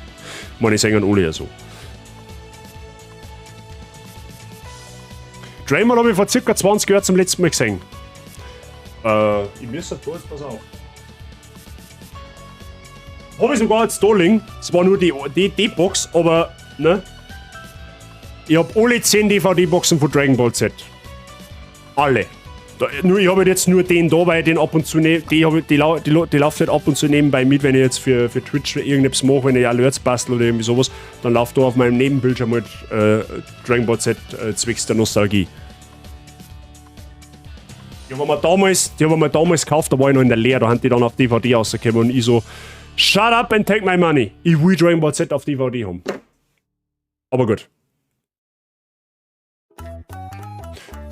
Sänger alle ja so. Dragon Ball habe ich vor circa 20 Jahren zum letzten Mal gesehen. Ich müsste da jetzt, pass auf. Hab ich sogar jetzt da liegen. Es war nur die Box, aber, ne? Ich hab alle 10 D V D-Boxen von Dragon Ball Z. Alle. Da, nur, ich hab halt jetzt nur den da, weil ich den ab und zu ne, die hab ich, die lau-, die lau-, die läuft halt ab und zu nebenbei mit, wenn ich jetzt für Twitch irgendetwas mache, wenn ich Alerts bastel oder irgendwie sowas, dann läuft da auf meinem Nebenbildschirm halt Dragon Ball Z zwecks der Nostalgie. Die haben wir damals, die haben wir damals gekauft, da war ich noch in der Lehre, da haben die dann auf DVD rausgekommen und ich so, shut up and take my money. Ich will Dragon Ball Z auf DVD haben. Aber gut.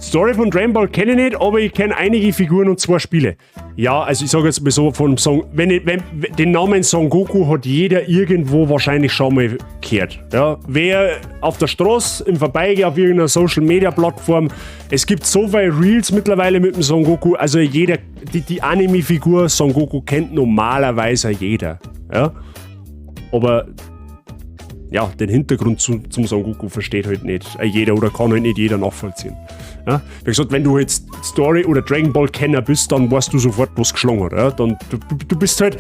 Story von Dragon Ball kenne ich nicht, aber ich kenne einige Figuren und zwei Spiele. Ja, also ich sage jetzt mal so vom Song, wenn ich, wenn, den Namen Son Goku hat jeder irgendwo wahrscheinlich schon mal gehört. Ja, wer auf der Straße im Vorbeigehen auf irgendeiner Social Media Plattform, es gibt so viele Reels mittlerweile mit dem Son Goku, also jeder, die Anime-Figur Son Goku kennt normalerweise jeder. Ja, aber ja, den Hintergrund zum Son Goku versteht halt nicht jeder oder kann halt nicht jeder nachvollziehen. Ja? Wie gesagt, wenn du jetzt Story- oder Dragon Ball Kenner bist, dann weißt du sofort, was geschlagen hat. Ja? Dann, du bist halt,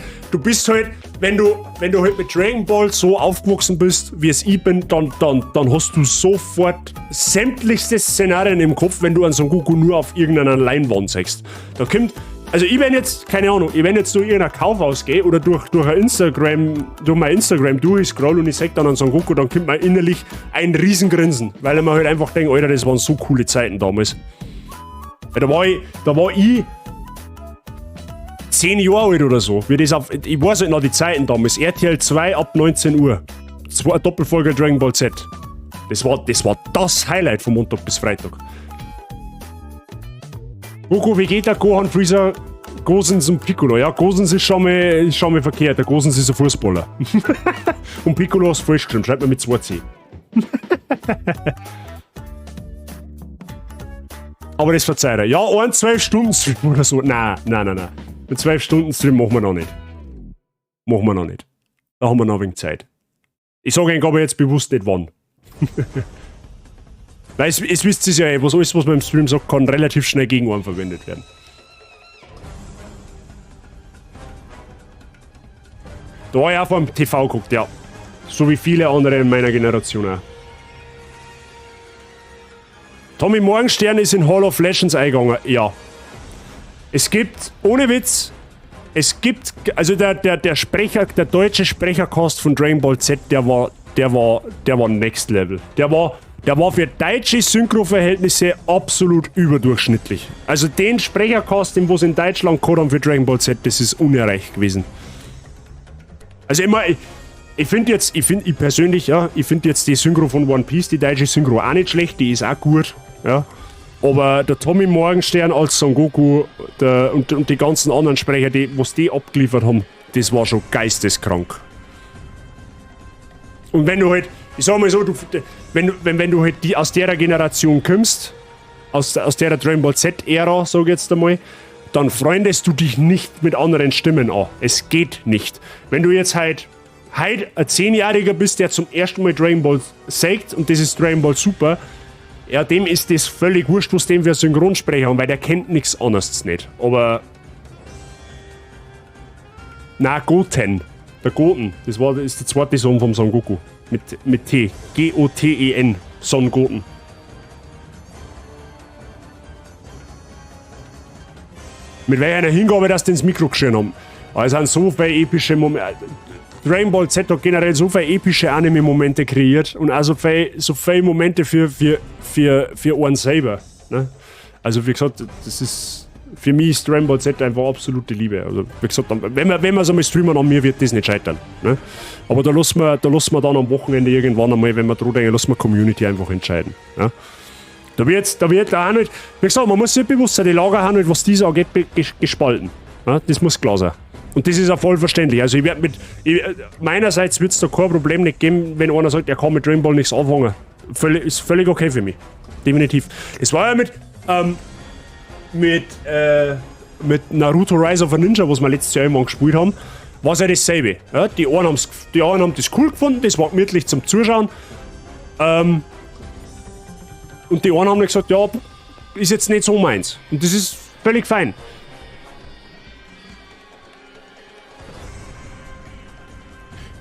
wenn du halt mit Dragon Ball so aufgewachsen bist, wie es ich bin, dann hast du sofort sämtlichste Szenarien im Kopf, wenn du einen Son Goku nur auf irgendeiner Leinwand siehst. Da kommt, also ich wenn jetzt, keine Ahnung, ich wenn jetzt durch irgendein Kaufhaus gehe oder durch ein Instagram, durch mein Instagram durchscroll und ich seh dann an Son Goku, dann kommt mir innerlich ein Riesengrinsen, weil ich mir halt einfach denke, Alter, das waren so coole Zeiten damals. Da war ich 10 Jahre alt oder so. Wie das auf, ich weiß halt noch die Zeiten damals. RTL 2 ab 19 Uhr. Zwei Doppelfolge Dragon Ball Z. Das war das Highlight von Montag bis Freitag. Goku, Vegeta, Gohan, Freezer, Gosens und Piccolo. Ja, Gosens ist schon mal verkehrt. Der Gosens ist ein Fußballer. Und Piccolo ist falsch geschrieben. Schreibt man mit 2C. Aber das verzeiht er. Ja, ein 12-Stunden-Stream oder so. Nein, nein, nein, nein. Einen 12-Stunden-Stream machen wir noch nicht. Machen wir noch nicht. Da haben wir noch ein wenig Zeit. Ich sage Ihnen aber jetzt bewusst nicht wann. Weil es wisst ihr ja, was alles, was man im Stream sagt, kann relativ schnell gegen einen verwendet werden. Da war ich auch vor dem TV geguckt, ja. So wie viele andere in meiner Generation auch. Tommy Morgenstern ist in Hall of Legends eingegangen, ja. Es gibt, ohne Witz, es gibt, also der Sprecher, der deutsche Sprechercast von Dragon Ball Z, der war Next Level. Der war für deutsche Synchro-Verhältnisse absolut überdurchschnittlich. Also den Sprechercast, den was in Deutschland gehabt haben für Dragon Ball Z, das ist unerreicht gewesen. Also immer, ich finde jetzt, ich persönlich, ja, ich finde jetzt die Synchro von One Piece, die deutsche Synchro auch nicht schlecht, die ist auch gut, ja. Aber der Tommy Morgenstern als Son Goku und die ganzen anderen Sprecher, die, was die abgeliefert haben, das war schon geisteskrank. Und wenn du halt, ich sag mal so, du, wenn du halt die aus der Generation kommst, aus der Dragon Ball Z-Ära, sag ich jetzt einmal, dann freundest du dich nicht mit anderen Stimmen an. Es geht nicht. Wenn du jetzt halt ein 10-Jähriger bist, der zum ersten Mal Dragon Ball sagt, und das ist Dragon Ball Super, ja, dem ist das völlig wurscht, was dem für Synchronsprecher haben, weil der kennt nichts anderes nicht. Aber... Na, Goten. Der Goten. Das ist der zweite Sohn vom Son Goku. Mit T. G-O-T-E-N. Son Goten. Mit welcher einer Hingabe, dass die ins Mikro geschrien haben. Aber es sind so viele epische Momente. Dragon Ball Z hat generell so viele epische Anime-Momente kreiert und auch so viele Momente für einen selber. Ne? Also wie gesagt, das ist... Für mich ist Dragon Ball Z einfach absolute Liebe. Also wie gesagt, wenn wir es einmal streamen, an mir wird das nicht scheitern. Ne? Aber da lassen wir dann am Wochenende irgendwann einmal, wenn wir dran denken, lassen wir Community einfach entscheiden. Ne? Da wird auch nicht, wie gesagt, man muss sich bewusst sein, die Lager haben nicht, was diese angeht, gespalten. Ne? Das muss klar sein. Und das ist auch voll verständlich. Also ich werd meinerseits wird es da kein Problem nicht geben, wenn einer sagt, er kann mit Dragon Ball nichts anfangen. Ist völlig okay für mich. Definitiv. Das war ja mit Naruto Rise of a Ninja, was wir letztes Jahr irgendwann gespielt haben, war es ja dasselbe. Ja, die einen haben das cool gefunden, das war gemütlich zum Zuschauen. Und die einen haben gesagt, ja, ist jetzt nicht so meins. Und das ist völlig fein.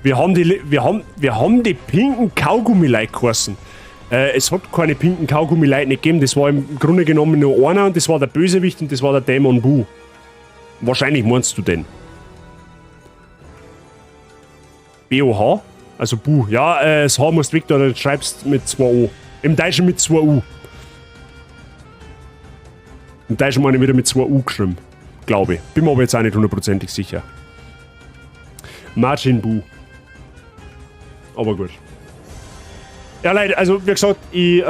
Wir haben die pinken Kaugummi-Leute geheißen. Es hat keine pinken Kaugummi-Leute nicht gegeben. Das war im Grunde genommen nur einer und das war der Bösewicht und das war der Dämon Buu. Wahrscheinlich meinst du den. B-O-H? Also Bu. Ja, das H musst du weg, da schreibst mit 2 O. Im Deutschen mit 2 U. Im Deutschen meine ich wieder mit 2 U geschrieben. Glaube ich. Bin mir aber jetzt auch nicht hundertprozentig sicher. Majin Buu. Aber gut. Ja, Leute, also wie gesagt, ich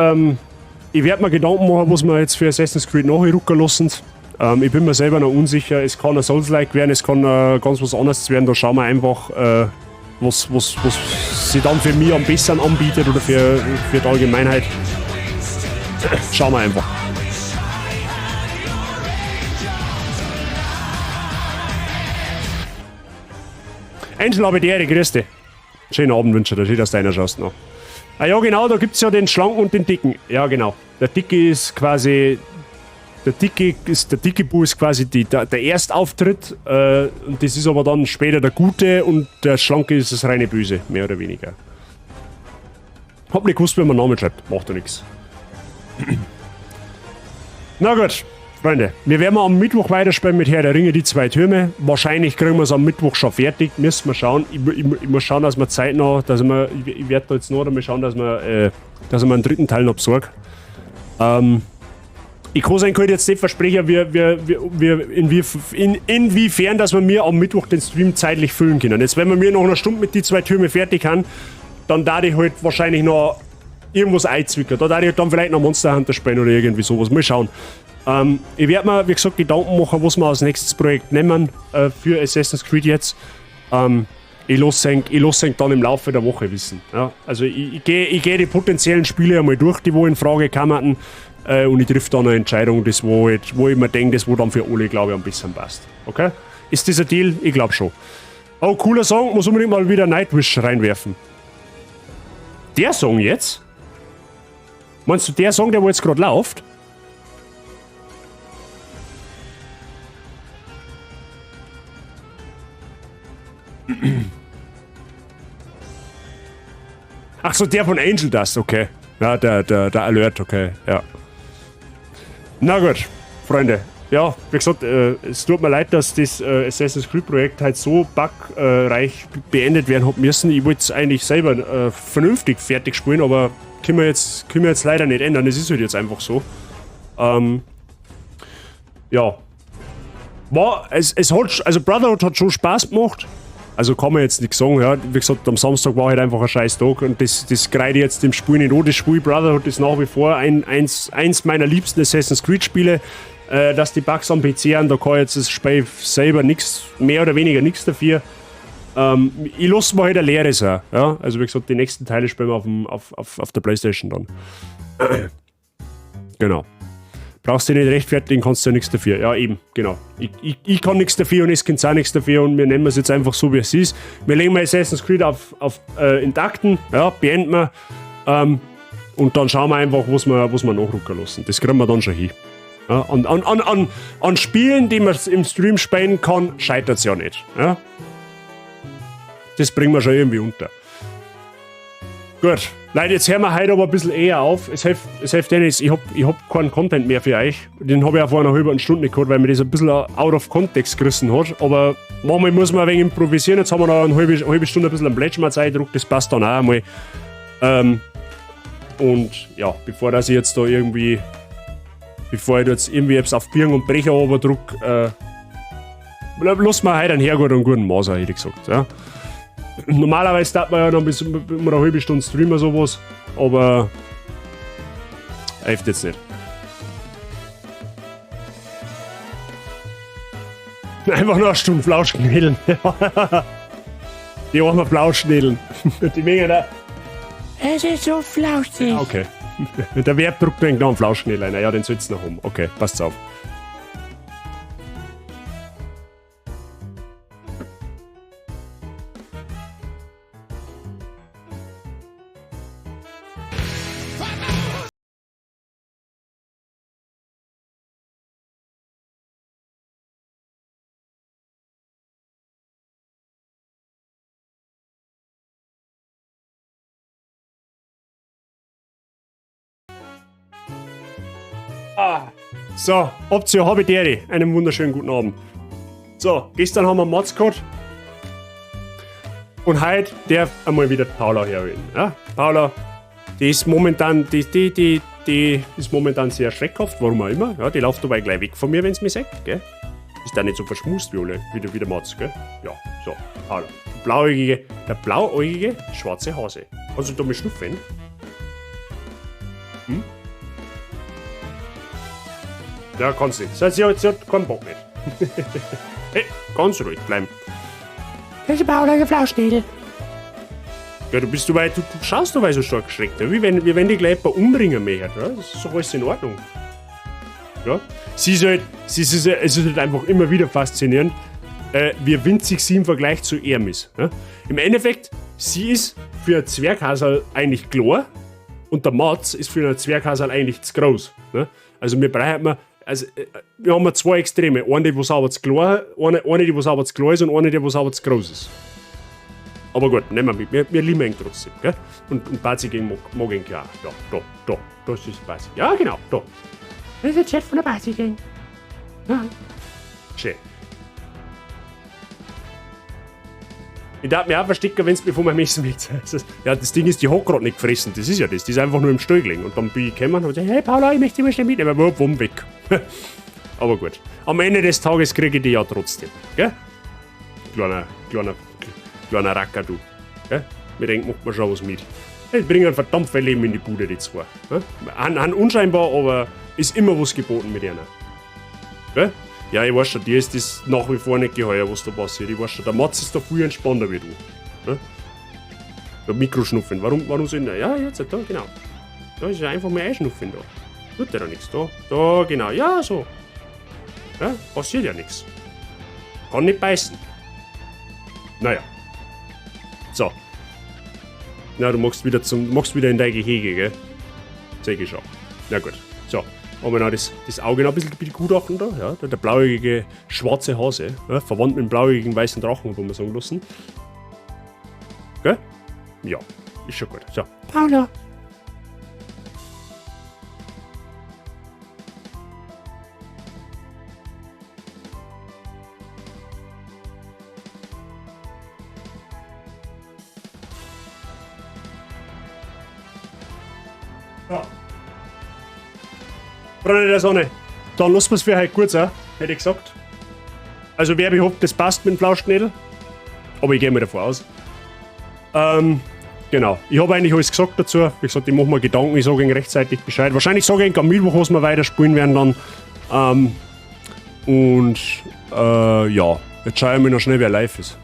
Ich werde mir Gedanken machen, was wir jetzt für Assassin's Creed nachrücken lassen. Ich bin mir selber noch unsicher. Es kann ein Souls-like werden, es kann ganz was anderes werden. Da schauen wir einfach, was sich dann für mich am besten anbietet oder für die Allgemeinheit. Schauen wir einfach. Angel, habe die Ehre, grüß dich. Schönen Abend wünsche ich dir, schön, dass du reinschaust noch. Ah ja, genau, da gibt es ja den Schlanken und den Dicken. Ja, genau. Der Dicke ist quasi... Der dicke Bu ist quasi der Erstauftritt. Und das ist aber dann später der Gute und der Schlanke ist das reine Böse, mehr oder weniger. Hab nicht gewusst, wie man Namen schreibt. Macht ja nichts. Na gut, Freunde, wir werden am Mittwoch weiterspielen mit Herr der Ringe, die zwei Türme. Wahrscheinlich kriegen wir es am Mittwoch schon fertig. Müssen wir schauen. Ich muss schauen, dass wir Zeit noch, dass wir, ich werde da jetzt noch einmal schauen, dass wir einen dritten Teil noch besorgen. Ich kann es euch jetzt nicht versprechen, inwiefern, dass wir mir am Mittwoch den Stream zeitlich füllen können. Jetzt, wenn wir mir noch eine Stunde mit die zwei Türme fertig haben, dann darf ich halt wahrscheinlich noch irgendwas einzwicken. Da darf ich halt dann vielleicht noch Monster Hunter spielen oder irgendwie sowas. Mal schauen. Ich werde mir, wie gesagt, Gedanken machen, was wir als nächstes Projekt nehmen für Assassin's Creed jetzt. Ich lasse euch dann im Laufe der Woche wissen. Ja? Also ich geh die potenziellen Spiele einmal durch, die wo in Frage kamen. Und ich triff dann eine Entscheidung, das wo ich mir denke, das wo dann für alle, glaube ich, am besten passt. Okay? Ist das ein Deal? Ich glaube schon. Oh, cooler Song, muss unbedingt mal wieder Nightwish reinwerfen. Der Song jetzt? Meinst du der Song, der wo jetzt gerade läuft? Ach so, der von Angel Dust, okay. Ja, der Alert, okay, ja. Na gut, Freunde. Ja, wie gesagt, es tut mir leid, dass das Assassin's Creed Projekt halt so bugreich beendet werden hat müssen. Ich wollte es eigentlich selber vernünftig fertig spielen, aber können wir jetzt leider nicht ändern. Das ist halt jetzt einfach so. Ja. Also Brotherhood hat schon Spaß gemacht. Also kann man jetzt nichts sagen, ja. Wie gesagt, am Samstag war halt einfach ein scheiß Tag und das kreide ich jetzt dem Spiel nicht an. Das Spiel Brotherhood ist nach wie vor eins meiner liebsten Assassin's Creed Spiele. Dass die Bugs am PC sind, da kann jetzt das Spiel selber nichts, mehr oder weniger nichts dafür. Ich lasse mir halt eine Lehre sein, ja. Also wie gesagt, die nächsten Teile spielen wir auf der Playstation dann. Genau. Brauchst du dich nicht rechtfertigen, kannst du ja nichts dafür. Ja, eben, genau. Ich kann nichts dafür und es kann auch nichts dafür und wir nehmen es jetzt einfach so, wie es ist. Wir legen mal Assassin's Creed auf Intakten, ja, beenden wir. Und dann schauen wir einfach, was wir nachrücken lassen. Das kriegen wir dann schon hin. Ja, und an Spielen, die man im Stream spielen kann, scheitert es ja nicht. Ja? Das bringen wir schon irgendwie unter. Gut. Leute, jetzt hören wir heute aber ein bisschen eher auf. Es hilft Dennis, ich hab keinen Content mehr für euch. Den habe ich auch vor einer halben Stunde nicht gehabt, weil mir das ein bisschen out of context gerissen hat. Aber manchmal muss man ein wenig improvisieren. Jetzt haben wir noch eine halbe Stunde ein bisschen einen Plätschmerz-Eindruck, das passt dann auch einmal. Und ja, bevor dass ich jetzt da irgendwie, bevor ich da jetzt irgendwie etwas auf Birnen und Brecher druck, lass mal heute einen Herrgott und guten Maser, hätte ich gesagt. Ja. Normalerweise darf man ja noch bis um eine halbe Stunde streamen, sowas, aber hilft jetzt nicht. Einfach nur eine Stunde Flauschknädeln. Die armen Flauschknädeln. Die Menge da. Es ist so flauschig. Okay. Der Werbdruck bringt noch einen Flauschknädel rein. Ja, den soll's noch um. Okay, passt's auf. So, Option habe ich. Einen wunderschönen guten Abend. So, gestern haben wir Mats gehabt. Und heute darf einmal wieder Paula herreden. Ja, Paula, die ist momentan, die ist momentan sehr schreckhaft, warum auch immer. Ja, die läuft dabei gleich weg von mir, wenn sie mich sieht, gell? Ist da nicht so verschmust wie alle, wie der Mats, gell? Ja, so, Paula. Der blauäugige schwarze Hase. Kannst du da mal schnupfen? Hm? Ja, kannst nicht. Sie hat keinen Bock nicht. Hey, ganz ruhig bleiben. Das ist Paula, der Flauschnädel. Ja, du bist du, weil du schaust dabei so stark geschreckt. Ja? Wie wenn die gleich jemand umbringen möchte. Ja? Das ist doch alles in Ordnung. Ja? Sie ist halt, sie ist, es ist halt einfach immer wieder faszinierend, wie winzig sie im Vergleich zu ihm ist. Ja? Im Endeffekt, sie ist für ein Zwerghasel eigentlich klar und der Mats ist für ein Zwerghasel eigentlich zu groß. Ne? Also wir brauchen immer, also wir haben zwei Extreme. Eine, die was aber zu klar, eine, die was aber zu klar ist und eine, die was aber zu groß ist. Aber gut, nehmen wir mit. Wir lieben ihn trotzdem. Gell? Und Bazi gegen mag ihn ja. Ja, da, das ist Bazi. Ja, genau, da. Das ist der Chat von der Bazi Gang. Ja. Schön. Ich darf mich auch verstecken, wenn's mir von meinem Essen mit. Ja, das Ding ist, die hat grad nicht gefressen. Das ist ja das. Die ist einfach nur im Stall gelegen. Und dann bin ich gekommen und hab gesagt, hey Paula, ich möchte dich mal schnell mitnehmen. Aber wumm, weg. Aber gut. Am Ende des Tages kriege ich die ja trotzdem. Gell? Kleiner Racker, du. Gell? Mir denkt, macht man schon was mit. Die bringen verdammt viel Leben in die Bude, die zwei. Gell? An unscheinbar, aber ist immer was geboten mit einer. Gell? Ja, ich weiß schon, dir ist das nach wie vor nicht geheuer, was da passiert. Ich weiß schon, der Mats ist da viel entspannter wie du. Ne? Der Mikroschnuffeln, warum sind da? Ja, jetzt, da, genau. Da ist ja einfach mal einschnuffeln da. Tut ja da nichts. Da, genau. Ja, so. Ja, passiert ja nichts. Kann nicht beißen. Naja. So. Na, du magst wieder in dein Gehege, gell? Seh ich schon. Na gut. So. Aber noch das Auge noch ein bisschen begutachten da, ja, der blauäugige schwarze Hase, ja, verwandt mit dem blauäugigen weißen Drachen, wo wir sagen lassen. Gell? Ja, ist schon gut. So. Paula. Ja. Freunde der Sonne, dann lassen wir es für heute gut sein, hätte ich gesagt. Also wer behofft, das passt mit dem Flauschknädel. Aber ich gehe mal davon aus. Genau, ich habe eigentlich alles gesagt dazu. Wie gesagt, ich mache mir Gedanken, ich sage Ihnen rechtzeitig Bescheid. Wahrscheinlich sage ich Ihnen am Mittwoch, was wir weiterspielen werden dann. Ja, jetzt schaue ich mir noch schnell, wer live ist.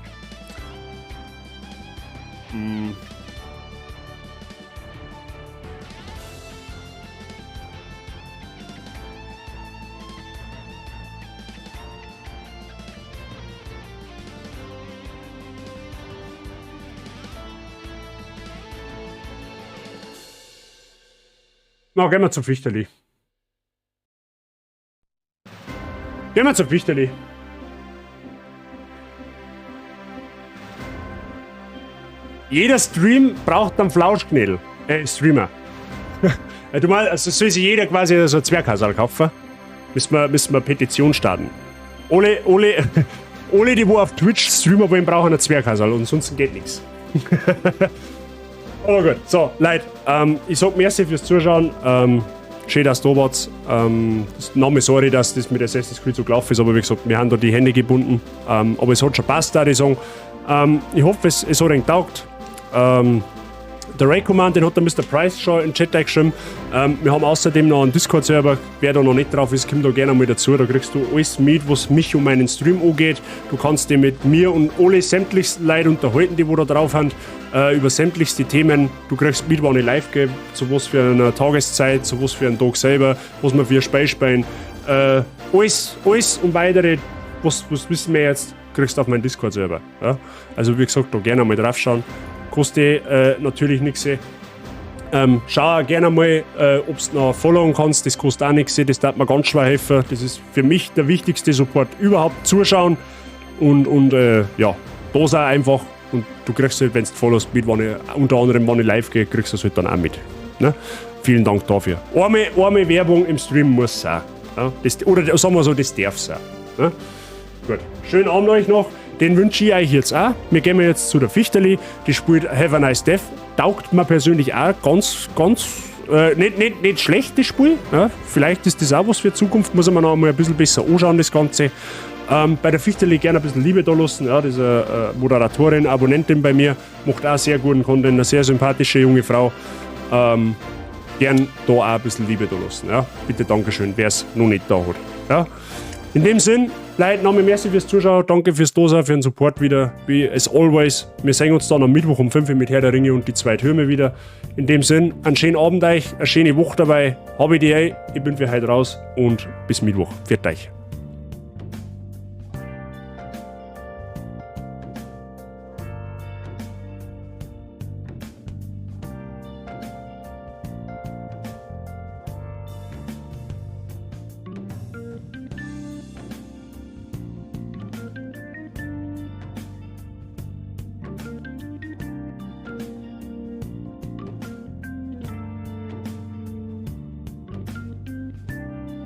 Na, gehen wir zum Fichterli. Gehen wir zum Fichterli. Jeder Stream braucht einen Flauschknädel. Streamer. Du meinst, also soll sich jeder quasi so ein Zwerghasal kaufen? Müssen wir eine Petition starten. Alle, die wo auf Twitch streamen wollen, brauchen einen Zwerghasal und ansonsten geht nichts. Aber gut, so, Leute, ich sag merci fürs Zuschauen. Schön, dass ihr da wart. Nochmal sorry, dass das mit Assassin's Creed so gelaufen ist, aber wie gesagt, wir haben da die Hände gebunden. Aber es hat schon gepasst, da ich sagen. Ich hoffe, es hat euch getaugt. Der Raid Command, den hat der Mr. Price schon in den Chat eingeschrieben. Wir haben außerdem noch einen Discord-Server. Wer da noch nicht drauf ist, kommt da gerne mal dazu. Da kriegst du alles mit, was mich und meinen Stream angeht. Du kannst dich mit mir und alle sämtlichsten Leute unterhalten, die wo da drauf sind, über sämtlichste Themen. Du kriegst mit, wann ich live gehe, zu was für einer Tageszeit, zu was für einem Tag selber, was wir für ein Spiel spielen. Alles und weitere, was wissen wir jetzt, kriegst du auf meinen Discord-Server. Ja? Also wie gesagt, da gerne mal drauf schauen. Kostet natürlich nichts. Schau auch gerne mal, ob du noch followen kannst. Das kostet auch nichts. Das darf mir ganz schwer helfen. Das ist für mich der wichtigste Support überhaupt. Zuschauen und ja, da sei einfach. Und du kriegst halt, wenn du followst, mit, wann ich, unter anderem, wenn ich live gehe, kriegst du es halt dann auch mit. Ne? Vielen Dank dafür. Arme Werbung im Stream muss sein. Ja? Das, oder sagen wir so, das darf sein. Ne? Gut. Schönen Abend euch noch. Den wünsche ich euch jetzt auch. Wir gehen jetzt zu der Fichterli. Die spielt Have a Nice Death. Taugt mir persönlich auch ganz, ganz nicht schlecht, das Spiel. Ja, vielleicht ist das auch was für die Zukunft. Muss man noch einmal ein bisschen besser anschauen, das Ganze. Bei der Fichterli gerne ein bisschen Liebe da lassen. Ja, das ist eine Moderatorin, Abonnentin bei mir. Macht auch sehr guten Content. Eine sehr sympathische junge Frau. Gern da auch ein bisschen Liebe da lassen. Ja? Bitte Dankeschön, wer es noch nicht da hat. Ja? In dem Sinn, Leute, nochmal merci fürs Zuschauen, danke fürs Dasein, für den Support wieder, wie as always. Wir sehen uns dann am Mittwoch um 5 Uhr mit Herr der Ringe und die zwei Türme wieder. In dem Sinn, einen schönen Abend euch, eine schöne Woche dabei. Habe die, ich bin für heute raus und bis Mittwoch. Pfiat euch.